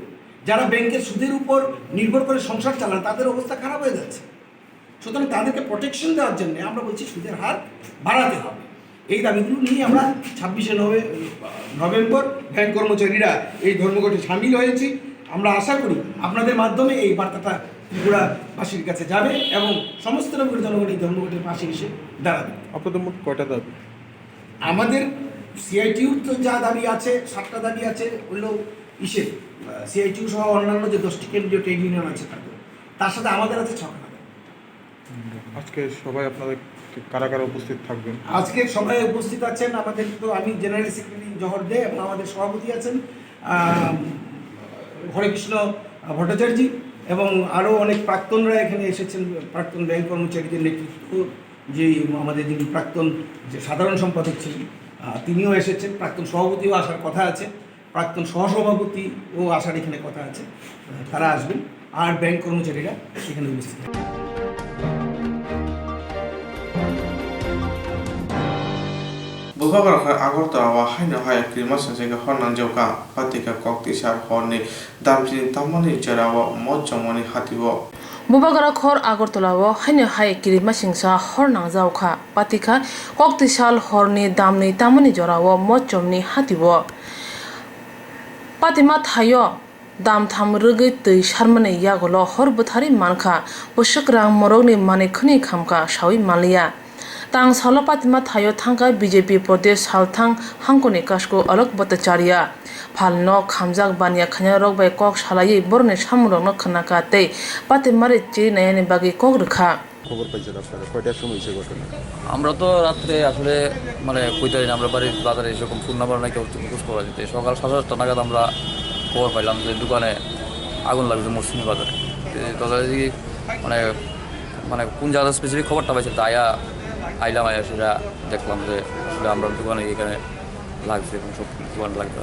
যারা ব্যাংকের সুদের উপর নির্ভর করে সংসার চালান, তাদের অবস্থা খারাপ হয়ে যাচ্ছে। সুতরাং তাদেরকে প্রোটেকশন দেওয়ার জন্য আমরা বলছি সুদের হার বাড়াতে হবে। এই দাবিগুলো নিয়ে আমরা ছাব্বিশে নভে-, নভেম্বর ব্যাংক কর্মচারীরা এই ধর্মঘটে সামিল হয়েছি। আমরা আশা করি আপনাদের মাধ্যমে এই বার্তাটা ত্রিপুরাবাসীর কাছে যাবে এবং সমস্ত রকমের জনগণ এই ধর্মঘটের পাশে এসে দাঁড়াবে। আপনাদের মোট কয়টা দাবি? আমাদের সিআইটিউর তো যা দাবি আছে, সাতটা দাবি আছে, হলো ইসে, আহ, সিআইটিউ সহ অন্যান্য যে দশটি কেন্দ্রীয় ট্রেড ইউনিয়ন আছে তাদের, তার সাথে আমাদের আছে ছটা দাবি। আজকে সবাই আপনাদের কারা কারা উপস্থিত থাকবেন? আজকে সবাই উপস্থিত আছেন আমাদের, তো আমি জেনারেল সেক্রেটারি জহর দে এবং আমাদের সভাপতি আছেন, আহ, হরেকৃষ্ণ ভট্টাচার্য এবং আরও অনেক প্রাক্তনরা এখানে এসেছেন, প্রাক্তন ব্যাংক কর্মচারীদের নেতৃত্ব, যে আমাদের যিনি প্রাক্তন যে সাধারণ সম্পাদক ছিলেন, আহ, তিনিও এসেছেন, প্রাক্তন সভাপতিও আসার কথা আছে, প্রাক্তন সহসভাপতিও আসার এখানে কথা আছে, আহ, তারা আসবেন, আর ব্যাংক কর্মচারীরা এখানে উপস্থিত থাকবেন। Bubagra khe Agartala o haino hai kwrwima swijagwi hor nangjao kha, patika kok tisa horni damchini tamani jorao mot chomoni hatio. Bubagra khor Agartala o haino hai kwrwima singsa hor nangjao kha, patika kok tisa horni damni tamani jorao mot chomni hatio. Patima thaio dam tham rwgwi twi sarmani yagulo hor bwtharwi mankha, bwswk rang morokni manwi khwnwi khamkha sawi manliya. Tang salo patima thaio thangkha B J P Pradesh salthang hangkoni kasku Alok Bhattacharya. Phalno khamjak baniya khainarok bai kok salaiwi borokni samungrokno khwnakha tei patimari chiri naiyani bagwi kok rwkha. খবর পাইছেন আপনারা? কয়টার সময় হয়েছে ঘটনা? আমরা তো রাত্রে আসলে মানে কইতে পারি না, আমরা বাড়ির বাজারে এসে এরকম ফোন নাম্বার নাই, কেউ খোঁজ পাওয়া যায় না। তো সকাল সাড়ে সাতটা নাগাদ আমরা খবর পাইলাম যে দোকানে আগুন লাগছে মৌসুমী বাজারে। তো তথারকি মানে, মানে কোন জায়গায় স্পেসিফিক খবরটা পাইছে, তা আয়া, আইলাম, আয়া সেটা দেখলাম যে আসলে আমরা দোকানে এখানে লাগছে এবং সব দোকান লাগবে।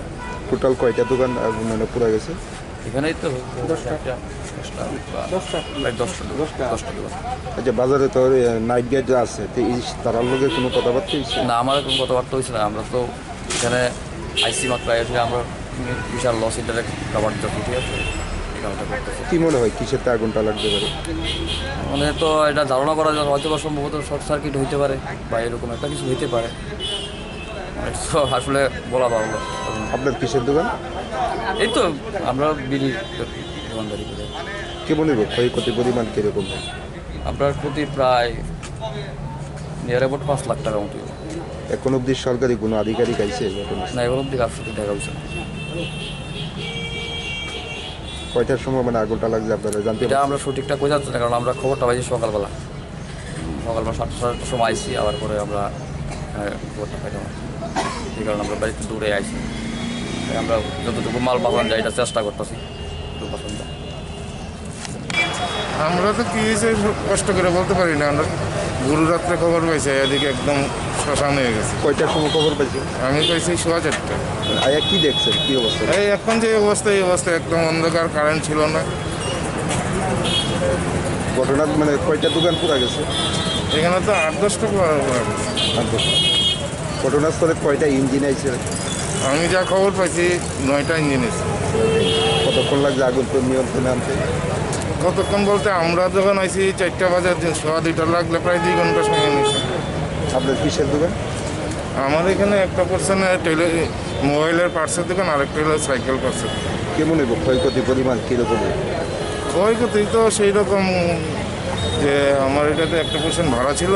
টোটাল কয়টা দোকান, আহ, মানে পুড়ে গেছে? এখানেই তো দশটা। একটা, দশটা বা দশটা। প্রায় দশটা দোকান। দশটা। দশটা দোকান। আচ্ছা, বাজারে তো, এ, নাইট গার্ড আছে, তো এই তারার লগে কোনো কথাবার্তা হয়েছে? না, আমাদের কোনো কথাবার্তা হয়েছে না। আমরা তো এখানে আইসি মাত্র এসে আমরা বিশাল লস, এটা কাভার দিতে, ঠিক আছে? এই কামটা করতেছে। কি মনে হয়, কিসের তো আগুনটা লাগতে পারে? মানে তো এটা ধারণা করা যায়, হয়তো বা সম্ভবত শর্ট সার্কিট হইতে পারে বা এরকম একটা কিছু হইতে পারে। মানে তো আসলে বলা বাহুল্য। আপনার কিসের দোকান? এই তো আমরা বিড়ি দোকানদারি করি। কেমন হইব ক্ষয়ক্ষতি পরিমাণ কিরকম? আপনার ক্ষতি প্রায় নিয়ার অ্যাবাউট পাঁচ লাখ টাকার মতো। এখন অবধি সরকারি কোনো আধিকারিক আইছে এই ঘটনা? না, এখন অবধি কারোর সাথে দেখা হয়েছে না। কয়টার সময় মানে আগুনটা লাগছে আপনারা জানতে এটা পারছেন? আমরা সঠিকটা কই যাচ্ছে না, কারণ আমরা খবরটা পাইছি সকালবেলা। সকালবেলা সাতটা, সাড়ে সাতটার সময় আইছি, আবার পরে আমরা, আহ, খবরটা পাইলাম। এই কারণে আমরা বাড়িতে দৌড়ে আইছি। তাই আমরা যতটুকু মাল বাঁচানো যায়, এটা চেষ্টা করতেছি। একটু বাঁচানো যায়। আমরা তো কি হয়েছে কষ্ট করে বলতে পারি না। আমরা গরু রাত্রে খবর পাইছি, এদিকে একদম শ্মশান হয়ে গেছে। কয়টার সময় খবর পাইছেন? আমি পাইছি সোয়া চারটা। আয়া কি দেখছেন, কি অবস্থা? এই এখন যে অবস্থা, এই অবস্থা একদম অন্ধকার, কারেন্ট ছিল না। ঘটনার মানে কয়টা দোকান পুরা গেছে? এখানে তো আট দশটা পুরা, পুরা গেছে। আট দশটা। ঘটনাস্থলে কয়টা ইঞ্জিন আইছে? আমি যা খবর পাইছি, নয়টা ইঞ্জিন এসে। কতক্ষণ লাগছে আগুন তো নিয়ন্ত্রণে আনতে? কতক্ষণ বলতে, আমরা যখন আইছি চারটা বাজার দিন, সোয়া দুইটা লাগলে প্রায় দুই ঘন্টা সময় নিয়েছে। আপনার কিসের দোকান? আমার এখানে একটা পার্সেন্ট টেলি-, মোবাইলের পার্টসের দোকান, আরেকটা হলো সাইকেল পার্টসের দোকান। কেমন হইব ক্ষয়ক্ষতি পরিমাণ কীরকম হইব? ক্ষয়ক্ষতি তো সেই রকম যে আমার এটাতে একটা পার্সেন্ট ভাড়া ছিল,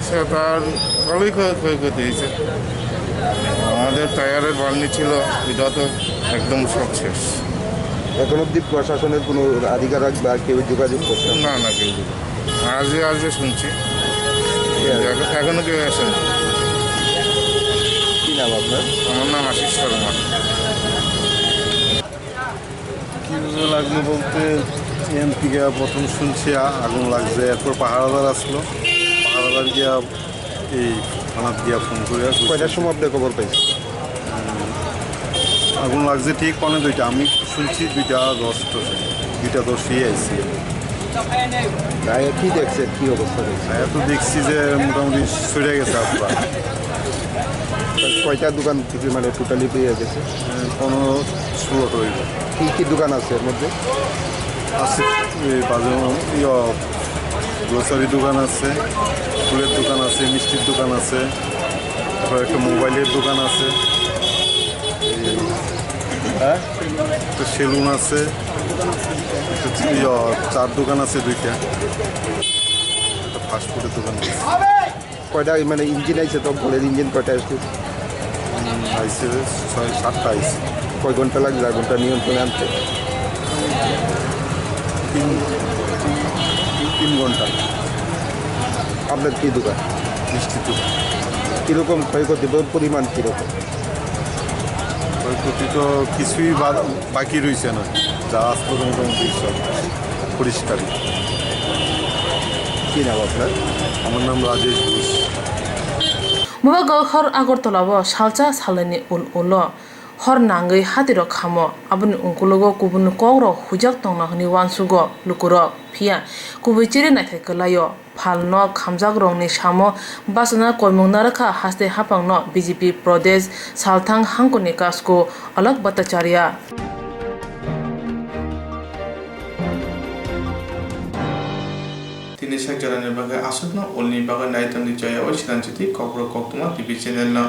সে তার ভালোই ক্ষয়-, ক্ষয়ক্ষতি হয়েছে। আমাদের টায়ারের বার্নি ছিল, এটা তো একদম সব শেষ। এখন অবধি প্রশাসনের কোনো আধিকারিক বা কেউ যোগাযোগ করছে? না, না, কেউ যোগাযোগ। আজকে আসবে শুনছি। ঠিক আছে। এখন, এখনো কেউ আসেনি। কি নাম আপনার? আমার নাম আশিস শর্মা। কিভাবে লাগলো বলতে, এখান থেকে প্রথম শুনছি আ-, আগুন লাগছে, এরপর পাহারাদার আসলো, পাহারাদার গিয়া এই থানাত গিয়া ফোন করে আর কয়টার সময় আপনি খবর পাইছেন? আগুন লাগছে ঠিক পৌনে দুইটা, আমি শুনছি দুইটা দশ টশে, দুইটা দশে আইছি। গায়ে কি দেখছেন, কি অবস্থা দেখছেন? গায়ে তো দেখছি যে মোটামুটি ছড়ে গেছে আপনার। কয়টা দোকান থেকে মানে টোটালি পেয়ে গেছে? পনেরো ষোলোটা হইব। কি কি দোকান আছে এর মধ্যে? আছে এই বাজার, ইয়া, গ্রোসারি দোকান আছে, ফুলের দোকান আছে, মিষ্টির দোকান আছে, তারপর একটা মোবাইলের দোকান আছে, হ্যাঁ, একটা সেলুন আছে, একটা চা-, ইয়া, চার দোকান আছে দুইটা, একটা ফাস্টফুডের দোকান আছে। কয়টা মানে ইঞ্জিন আইছে, দমকলের ইঞ্জিন কয়টা আসছে? হুম, আইছে ছয় সাতটা আইছে। কয় ঘন্টা লাগছে আগুনটা নিয়ন্ত্রণে আনতে? তিন, তিন, তিন ঘন্টা। আপনার কি দোকান? মিষ্টির দোকান। কীরকম ক্ষয়ক্ষতি বা পরিমাণ কীরকম? ক্ষয়ক্ষতি তো কিছুই বাদ বাকি রইছে না, যা আসলো মোটামুটি সব পরিষ্কারই। কি নাম আপনার? আমার নাম রাজেশ Ghosh. Bubago hor Agartala o salsa salnwini ul ulo hor nangwi hatirok khamo, aboni ukulogo kubun kokrok huijak tongna hwnwi uansugo lukurok, phiya kubui chiri naithai kwlaio. Phalno khamjakrokni samo bachana koimung narwkha haste haphangno B J P Pradesh salthang hangkuni kasku Alok Bhattacharya. Tini sak jorani bagwi aswkno ulni bagwi nai tongdi Joya o Siranjiti Kokborok Koktwma T V channel no.